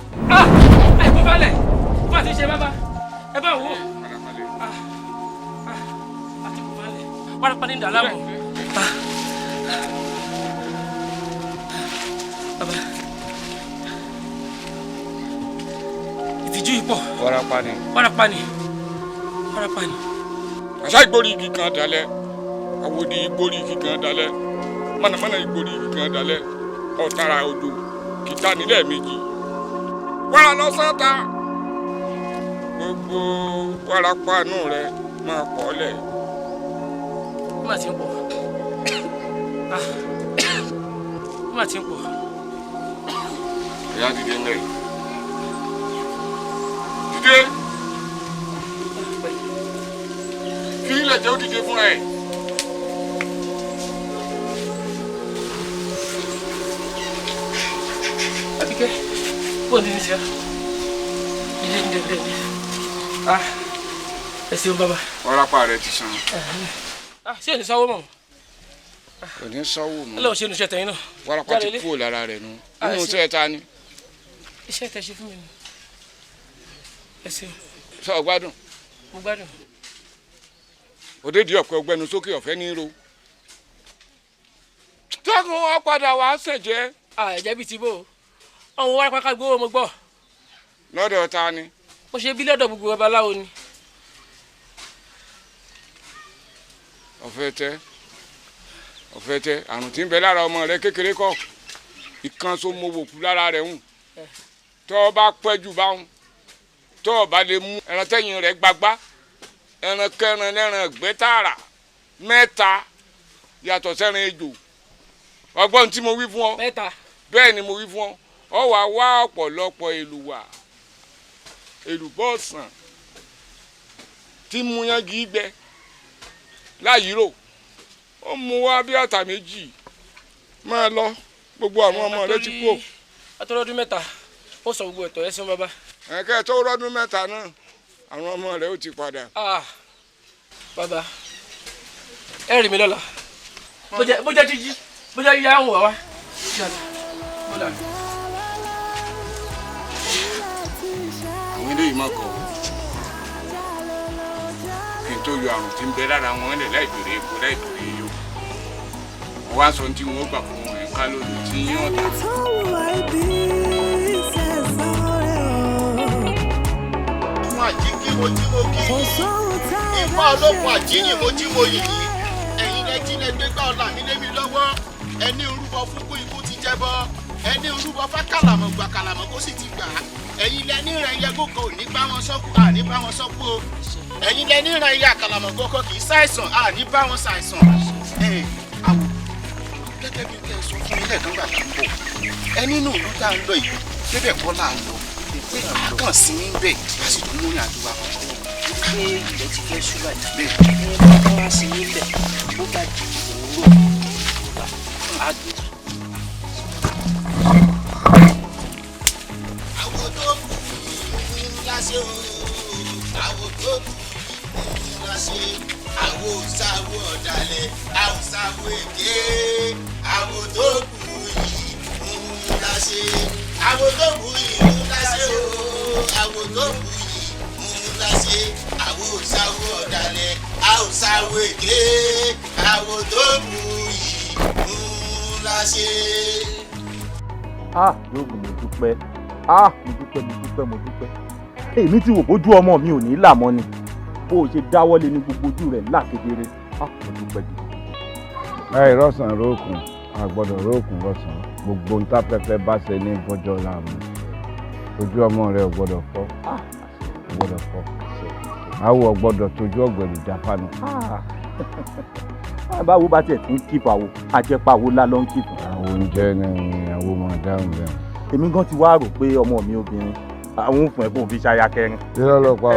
Speaker 13: Àìkú balẹ̀, bá a ti ṣe bàbá, ẹ bá wò ó. Àti kò balẹ̀, wárápá ní ìdàlámù. Bàbá, ìtìjú yìí pọ̀.
Speaker 4: Wárápá ni.
Speaker 13: Wárápá ni, wárápá ni.
Speaker 4: Àṣà ìgbórí igi kan dalẹ̀, àwòdì ìgbórí igi kan dalẹ̀, mọ̀nàmọ́ná ìgbórí igi kan dalẹ̀, ọ̀tara odò kìtà nílẹ̀ méjì. Wàrà lọ sọ́ta, gbogbo wárápá inú rẹ máa pọ̀ lẹ̀.
Speaker 13: Ó mà ti ń pọ̀. Ó mà ti ń pọ̀.
Speaker 4: Ìyá dìde ńlẹ̀. Dìde. Kí ilẹ̀ jẹ́ ó dìde fúnra ẹ̀.
Speaker 13: Àbíkẹ́, bó ní ní ṣe? Dìde dìde dìde. Ẹ ṣeun bàbá.
Speaker 4: Wárápá rẹ ti sàn.
Speaker 13: Ṣé ò ní sanwó mọ́?
Speaker 4: Kò ní sanwó mọ́.
Speaker 13: Ọlọ́run ṣe inú iṣẹ́ tẹ̀yìn náà.
Speaker 4: Wárápá ti kúrò lára rẹ̀ nu. Nínú iṣẹ́ ta ni?
Speaker 13: Iṣẹ́ tẹ ṣe fún mi ni. Ẹ ṣeun.
Speaker 4: Sọ gbádùn.
Speaker 13: Mo gbádùn.
Speaker 4: Òdèdí ọ̀pẹ ọgbẹ́nu sókè ọ̀fẹ́ ní ro. Tọ́kùn wọn padà wá ṣẹ̀jẹ̀.
Speaker 13: Ẹ̀jẹ̀ bíi ti bó o. Àwọn wárápá ká gbówó mo gbọ́.
Speaker 4: Lọ́dọ̀ ta ni?
Speaker 13: Mo ṣe bí lọ́dọ̀ gbogbo babaláwo ni.
Speaker 4: Ọ̀fẹ́ tẹ́, ọ̀fẹ́ tẹ́, àrùn tí ń bẹ lára ọmọ rẹ kékeré kọ́, ìkan so mo wò kú lára rẹ̀ hùn. Tọ́ ọ bá pẹ́ jù báhùn, tọ́ ọ bá lè mú ẹran tẹ́yìn rẹ̀ gbagbá, ẹran kẹran lẹ́ran ẹ̀gbẹ́ tààrà mẹ́ta yàtọ̀ sẹ́ran ejò. Ọgbọ́n tí mo wí fún ọ.
Speaker 13: Mẹ́ta.
Speaker 4: Bẹ́ẹ̀ ni mo wí fún ọ. Ọ wà wá ọ̀pọ̀lọpọ̀ èlùwà, èlùbọ́ ọ̀sán tí mú yangi gbẹ láyìírò, ó mú wá bí àtà méjì máa lọ, gbogbo àwọn ọmọ rẹ ti kú.
Speaker 13: Àtọ́rọ́dún mẹ́ta ó sọ gbogbo ẹ̀tọ́ ẹ ṣeun bàbá.
Speaker 4: Ẹ̀kẹ́ tó rọ́dún mẹ́ta náà àwọn ọmọ rẹ ó ti padà.
Speaker 13: Bàbá ẹ rí mi lọ́la, bó jẹ́ jíjí bó jẹ́ yíyá ń wà wá.
Speaker 4: Àwọn eléyìí má kọ kí n tó yọ àrùn tí ń bẹ lára wọn lẹ láì bèrè epo láì bèrè iyọ̀, wọn wá sọ tí wọn gbà fún wọn ká lóde tí yín ọ̀tá.
Speaker 22: Fún àjíkí mo jí mo kí ifá olókun àjíyìn mo jí mo yìí, ẹ̀yin lẹ jí lẹ gbégbá ọlá mi lé mi lọ́wọ́, ẹni orúbọ fúnkú ikú ti jẹbọ, ẹni orúbọ fákàlàmọ̀ gbàkàlàmọ̀ kó sì ti gbà á, ẹ̀yin lẹ níran ẹyẹ gòkò ò ní bá wọn sọ́kù, àní bá wọn sọ́kù o, ẹ̀yin lẹ níran ẹyẹ àkàlàmọ̀ gòkò kì í ṣàìsàn, àní bá wọn ṣàìsàn. Àwò gẹ́gẹ́ bí kẹ́ ẹ sọ fún mi lẹ́ẹ̀kan gbà tá ń bọ̀, ẹ nínú ìlú tá ń lọ yìí débẹ̀ kọ́ là ń lọ, pé a kàn sí níbẹ̀ a sì tún múrin àjò wa kọ́.
Speaker 5: Pé ilẹ̀ ti fẹ́ ṣú báyìí, ẹ bá wá sí níbẹ̀ bó bá di òwúrọ̀ á gbé.
Speaker 22: Àwo tó kù láṣẹ o, àwo tó kù láṣẹ, àwo sáwó ọ̀dàlẹ̀, àwo sáwó èké, àwo tó kù yìí láṣẹ, àwo tó kù yìí láṣẹ o, àwo tó kù yìí láṣẹ, àwo sáwó ọ̀dàlẹ̀, àwo sáwó èké, àwo tó kù yìí láṣẹ.
Speaker 23: Ah, yóò gùn, mo dúpẹ́. Ah, mo dúpẹ́, mo dúpẹ́, mo dúpẹ́. Èmi ti wò bójú ọmọ mi ò ní là mọ́ ni, bó o ṣe dáwọ́lé ní gbogbo ojú rẹ̀ ńlá kedere. Ah, mo dúpẹ́ gidi.
Speaker 24: Ẹ rọ́sàn rókun, a gbọ́dọ̀ rókun rọ́sàn, gbogbo ń táfẹ́fẹ́ bá ṣe ní bọ́jọ́ láàmú, ojú ọmọ rẹ ò gbọ́dọ̀ fọ́, ò gbọ́dọ̀ fọ́, àwọ̀ gbọ́dọ̀ tójú ọ̀gbẹ̀rì jáfánu.
Speaker 23: Báwo bá tiẹ̀ ti ń kífà wo, àjẹpàwo lá ló ń kífà.
Speaker 24: Àwọn oúnjẹ ni àwọn máa dáhùn bẹ́ẹ̀.
Speaker 23: Èmi gan ti wá rò pé ọmọ mi obìnrin àwọn òfin ẹ̀kọ́ òfin ṣaya kẹrin.
Speaker 24: Irọ́ ló pa o.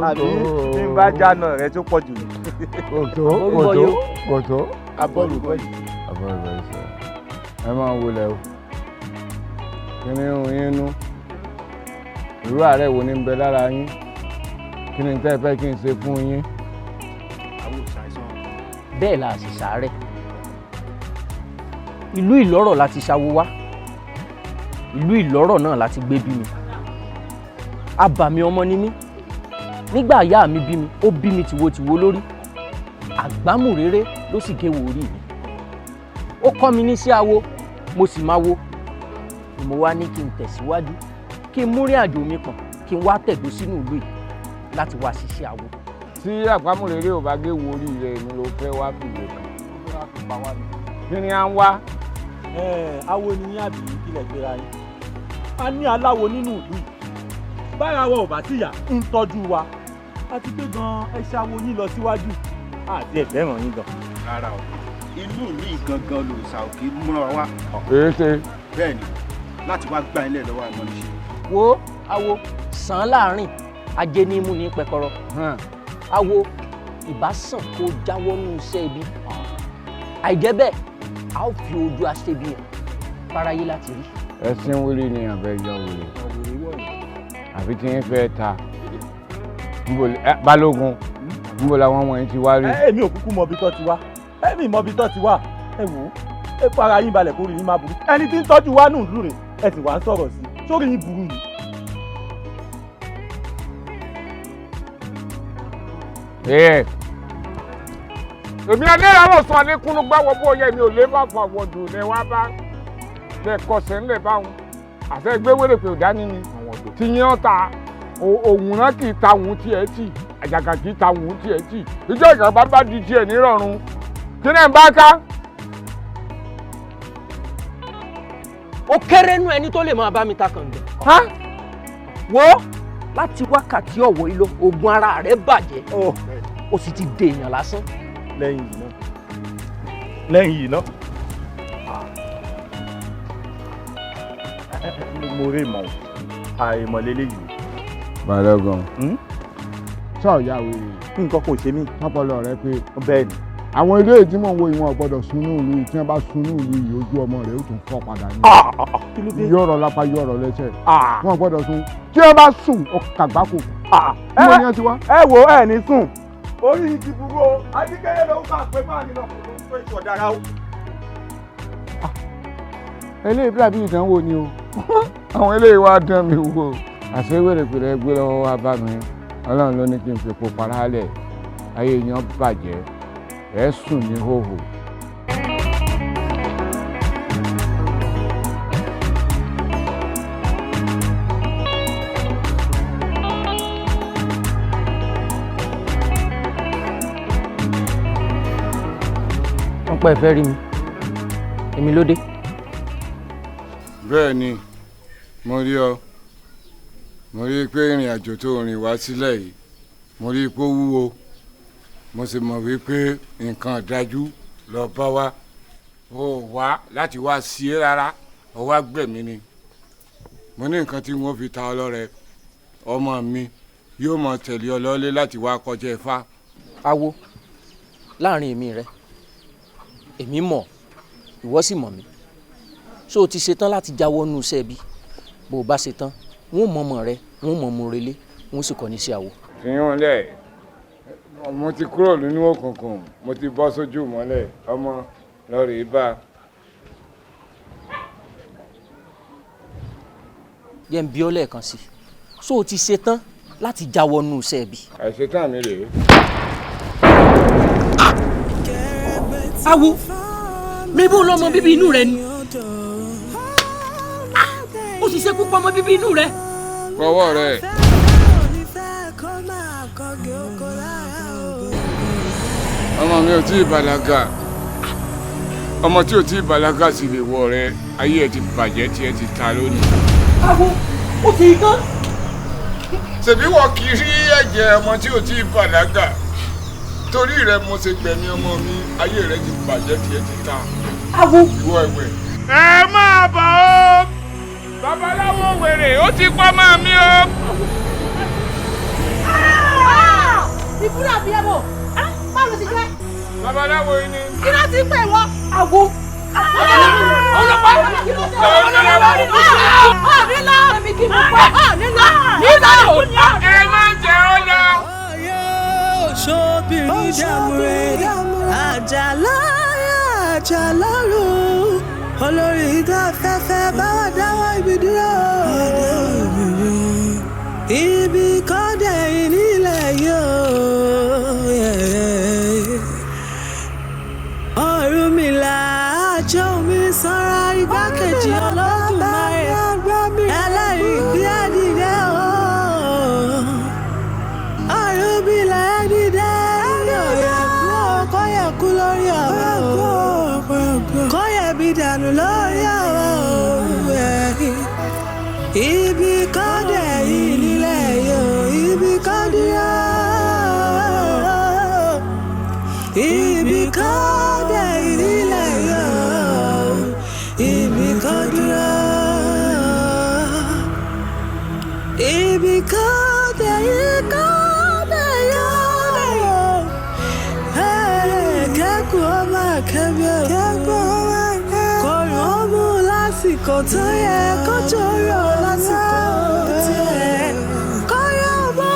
Speaker 23: Àbí bí n bá jáná rẹ tó pọ̀ jù ní.
Speaker 24: Kò tó kò tó kò tó.
Speaker 23: Abọ́ọ̀lù bọ́ọ̀lù.
Speaker 24: Abọ́ọ̀lù bọ́ọ̀lù sọ. Ẹ máa wọlé o. Kí ni irun yín nú? Irú àárẹ̀ wo ni ń bẹ lára yín? Kí ni tẹ́ ẹ fẹ́ kí n ṣe fún yín?
Speaker 5: Bẹ́ẹ̀ la sì sàárẹ̀. Ìlú Ìlọ́rọ̀ la ti ṣawo wá. Ìlú Ìlọ́rọ̀ náà la ti gbé bí mi. Abàmì ọmọ ni mí. Nígbà ìyá mi bí mi, ó bí mi tìwotìwo lórí. Àgbámùréré ló sì gé wo orí mi. Ó kọ́ mi ní sí awo, mo sì máa wo. Ni mo wá ní kí n tẹ̀síwájú, kí n múrin àjò mi pọ̀n, kí n wá tẹ̀dó sínú ìlú yìí láti wá ṣiṣẹ́ awo.
Speaker 24: Tí àgbámùréré ò bá gé wo orí rẹ ni ló fẹ́ wá fìwé kan. Kí ni à ń wá?
Speaker 23: Awo ni yín àbí kílẹ̀ gbéra yín. A ní aláwo nínú ìlú yìí. Bára wa ò bá tìyà ń tọ́jú wa. Àti pé gan-an ẹ ṣàwo yín lọ síwájú. Àti ẹ̀fẹ́ ràn yín gan.
Speaker 18: Rárá o, inú ìlú yìí gangan lòòṣà òkè múra wa.
Speaker 24: Èé ṣe.
Speaker 18: Bẹ́ẹ̀ni, láti wá gba ilé lọ́wọ́ àmọ́níṣe.
Speaker 5: Wo awo sàn án láàrin ajé ní mú ní pẹkọrọ. Awo ìbá sàn kó jáwọ́ nínú iṣẹ́ ibi. Àìjẹ́ bẹ́ẹ̀, a ó fi ojú aṣebi hàn fáráyé láti rí.
Speaker 24: Ẹṣin wíri ni àbẹ yọ wèrè. Àbí tí yín fẹ́ ta. Balógun, níbo làwọn wọ̀nyí ti wá rí?
Speaker 23: Èmi ò kúkú mọ ibi tó ti wá. Èmi mọ ibi tó ti wá. Ẹ wò ó, ẹ fara yín balẹ̀ kórìí yín má burú. Ẹni tí ń tọ́jú wa nù lù rè, ẹ sì wá ń sọ̀rọ̀ sí i. Sórí yín burú ni.
Speaker 4: Èmi adéyàwó sọ adékúnú gbáwọ bóyá èmi ò lè bá fọ àwọdù lẹ wá bá lẹ kọsẹ̀ ńlẹ̀ báwọn àṣẹ gbé wéré pé òdání ni tí yín ọ̀ta òun náà kì í ta òun tiẹ̀ tì àjàgà kì í ta òun tiẹ̀ tì ìjọ ìjọba bá di tiẹ̀ nírọ̀rùn kí náà ń bá ká.
Speaker 5: Ó kéré nú ẹni tó lè máa bá mi ta kàngbẹ́. Wo láti wákàtí ọ̀wọ́ yìí lọ, oògùn ara rẹ̀ bàjẹ́, ó sì ti dèèyàn lásán.
Speaker 23: Lẹ́yìn yìí náà. Lẹ́yìn yìí náà. Mo rí ìmọ̀ àìmọ̀ lélẹ́yìí.
Speaker 24: Balógun. Sọ ìyá wèrè.
Speaker 23: Nǹkan kò ṣe mí.
Speaker 24: Ọpọlọ rẹ pé.
Speaker 23: Bẹ́ẹ̀ ni.
Speaker 24: Àwọn ilé tí mò ń wo ìwọ̀n gbọ́dọ̀ sunú ìlú yìí, tí wọ́n bá sunú ìlú yìí ojú ọmọ rẹ̀ ó tún fọ́ padà ní. Yọ̀rọ̀ lápá yọ̀rọ̀ lẹ́sẹ̀. Wọ́n gbọ́dọ̀ sun. Tí wọ́n bá sùn, ó kàgbákò. Níbo ni wọ́n ti wá?
Speaker 23: Ẹ wo ẹ ní sùn. Orí yìí ti burú o. Adíkẹ́yẹ ló ń kà pé máa nínú ọkùnrin tó ń ṣọ̀dára o.
Speaker 24: Eléyìí bí àbí ìdánwò ni o. Àwọn eléyìí wá dán mi wò. Àṣé wèrèpèrè gbé lọ́wọ́ wá bá mi. Ọlọ́run ló ní kí n fi epo para lẹ̀. Ayé yan bàjẹ́. Ẹ sùn ní hòhò.
Speaker 5: Wọ́n pẹ́ fẹ́ rí mi, èmi ló dé.
Speaker 24: Bẹ́ẹ̀ ni, mo rí ọ. Mo rí i pé ìrìn àjò tó rìn wá sílẹ̀ yìí, mo rí i pé ó wúwo. Mo sì mọ̀ wípé nǹkan dájú lọ bá wa. Ó wá láti wá sí é rárá, ó wá gbẹ̀mí ni. Mo ní nǹkan tí wọ́n fi ta ọ lọ́rẹ. Ọmọ mi yóò mọ tẹ̀lé ọ lọ́lé láti wá kọjá Ifá.
Speaker 5: Awo, láàrin èmi rẹ, èmi mọ̀, ìwọ sì mọ̀ mí. Ṣé o ti ṣetán láti jáwọ́ nínú iṣẹ́ ibi? Bó o bá ṣetán, wọ́n mọ̀ ọmọ rẹ, wọ́n mọ̀ ọmọ relé, wọ́n sì kọ́ ní sí àwo.
Speaker 24: Fìyàn lẹ̀, mo ti kúrò nínú òkùnkùn, mo ti bọ́ sójú mọ́lẹ̀, ọmọ lọ rèé bá a.
Speaker 5: Jẹ́ n bi ọ́ lẹ́ẹ̀kan sí i, ṣé o ti ṣetán láti jáwọ́ nínú iṣẹ́ ibi?
Speaker 24: Àìṣetán mi rèé.
Speaker 5: Awo, mi bó lọ́mọ bíbí inú rẹ ni. Ó sì ṣekú pa ọmọ bíbí inú rẹ.
Speaker 24: Fọwọ́ rẹ̀. Ọmọ mi ò tí ì bàlágà. Ọmọ tí ò tí ì bàlágà sì lè wọ rẹ. Ayé ẹ ti bàjẹ́ tí ẹ ti ta lónìí.
Speaker 5: Awo, ó ti tán.
Speaker 24: Ṣèbí wọ́n kì í rí ẹ̀jẹ̀ ọmọ tí ò tí ì bàlágà. Torí rẹ mo ṣe gbẹ̀mí ọmọ mi, ayé rẹ ti bàjẹ́ tí ẹ ti ta.
Speaker 5: Awo.
Speaker 24: Ìwọ ẹ̀wẹ̀.
Speaker 4: Ẹ máa bọ̀ o, babaláwo wèrè ó ti pọ́ mọ́ mi o.
Speaker 8: Ìkúrò àbí ẹ̀wọ̀ báwo ló ti jẹ́.
Speaker 4: Babaláwo yìí ni.
Speaker 8: Kí ló ti ń pè wọ́n? Àwo. Ọlọ́pàá. Nílò. Nílò. Nílò.
Speaker 4: Ẹ má jẹ́ ó lọ.
Speaker 10: Ṣóbìrì dàmúre àjàlá àjàlá rò olórí ìdá afẹ́fẹ́ báwa dáwọ́ ibi dúró. Ibi kọ́dẹ̀ nílẹ̀ yóò. Ọ̀rúnmìlà àjọ mi sanra igbákejì Olódùmarè ẹlẹ́rìí gbé ẹ̀dìdẹ́ o. Ọ̀rúnmìlà ẹ̀dìdẹ́ ọ̀yẹ̀kú kọ́yẹ̀kú lórí ọ̀rọ̀ o kọ́yẹ̀bí dànù lórí ọ̀rọ̀ o. Ibi kọ́dẹ̀ yìí nílẹ̀ yóò ibi kọ́dẹ̀ yóò. Ibi kọ́dẹ̀ yìí nílẹ̀ yóò ibi kọ́dẹ̀ yóò. Ibi kọ́dẹ̀ yìí kọ́dẹ̀ yóò. Kẹ́kọ̀ọ́ ọmọ akẹ́bí kọ̀rọ̀ ọmú lásìkò tó yẹ kó jọrọ̀ lásìkò tó yẹ. Kọ̀rọ̀ ọmú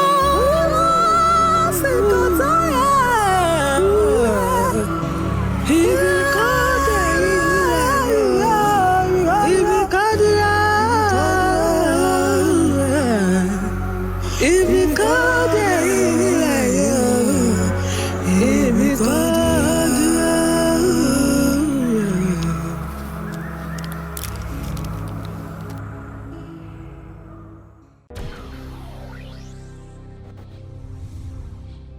Speaker 10: lásìkò tó yẹ. Ibi kọ́dẹ̀ yìí nílẹ̀ ibi kọ́dẹ̀ yìí. Ibi kọ́dẹ̀.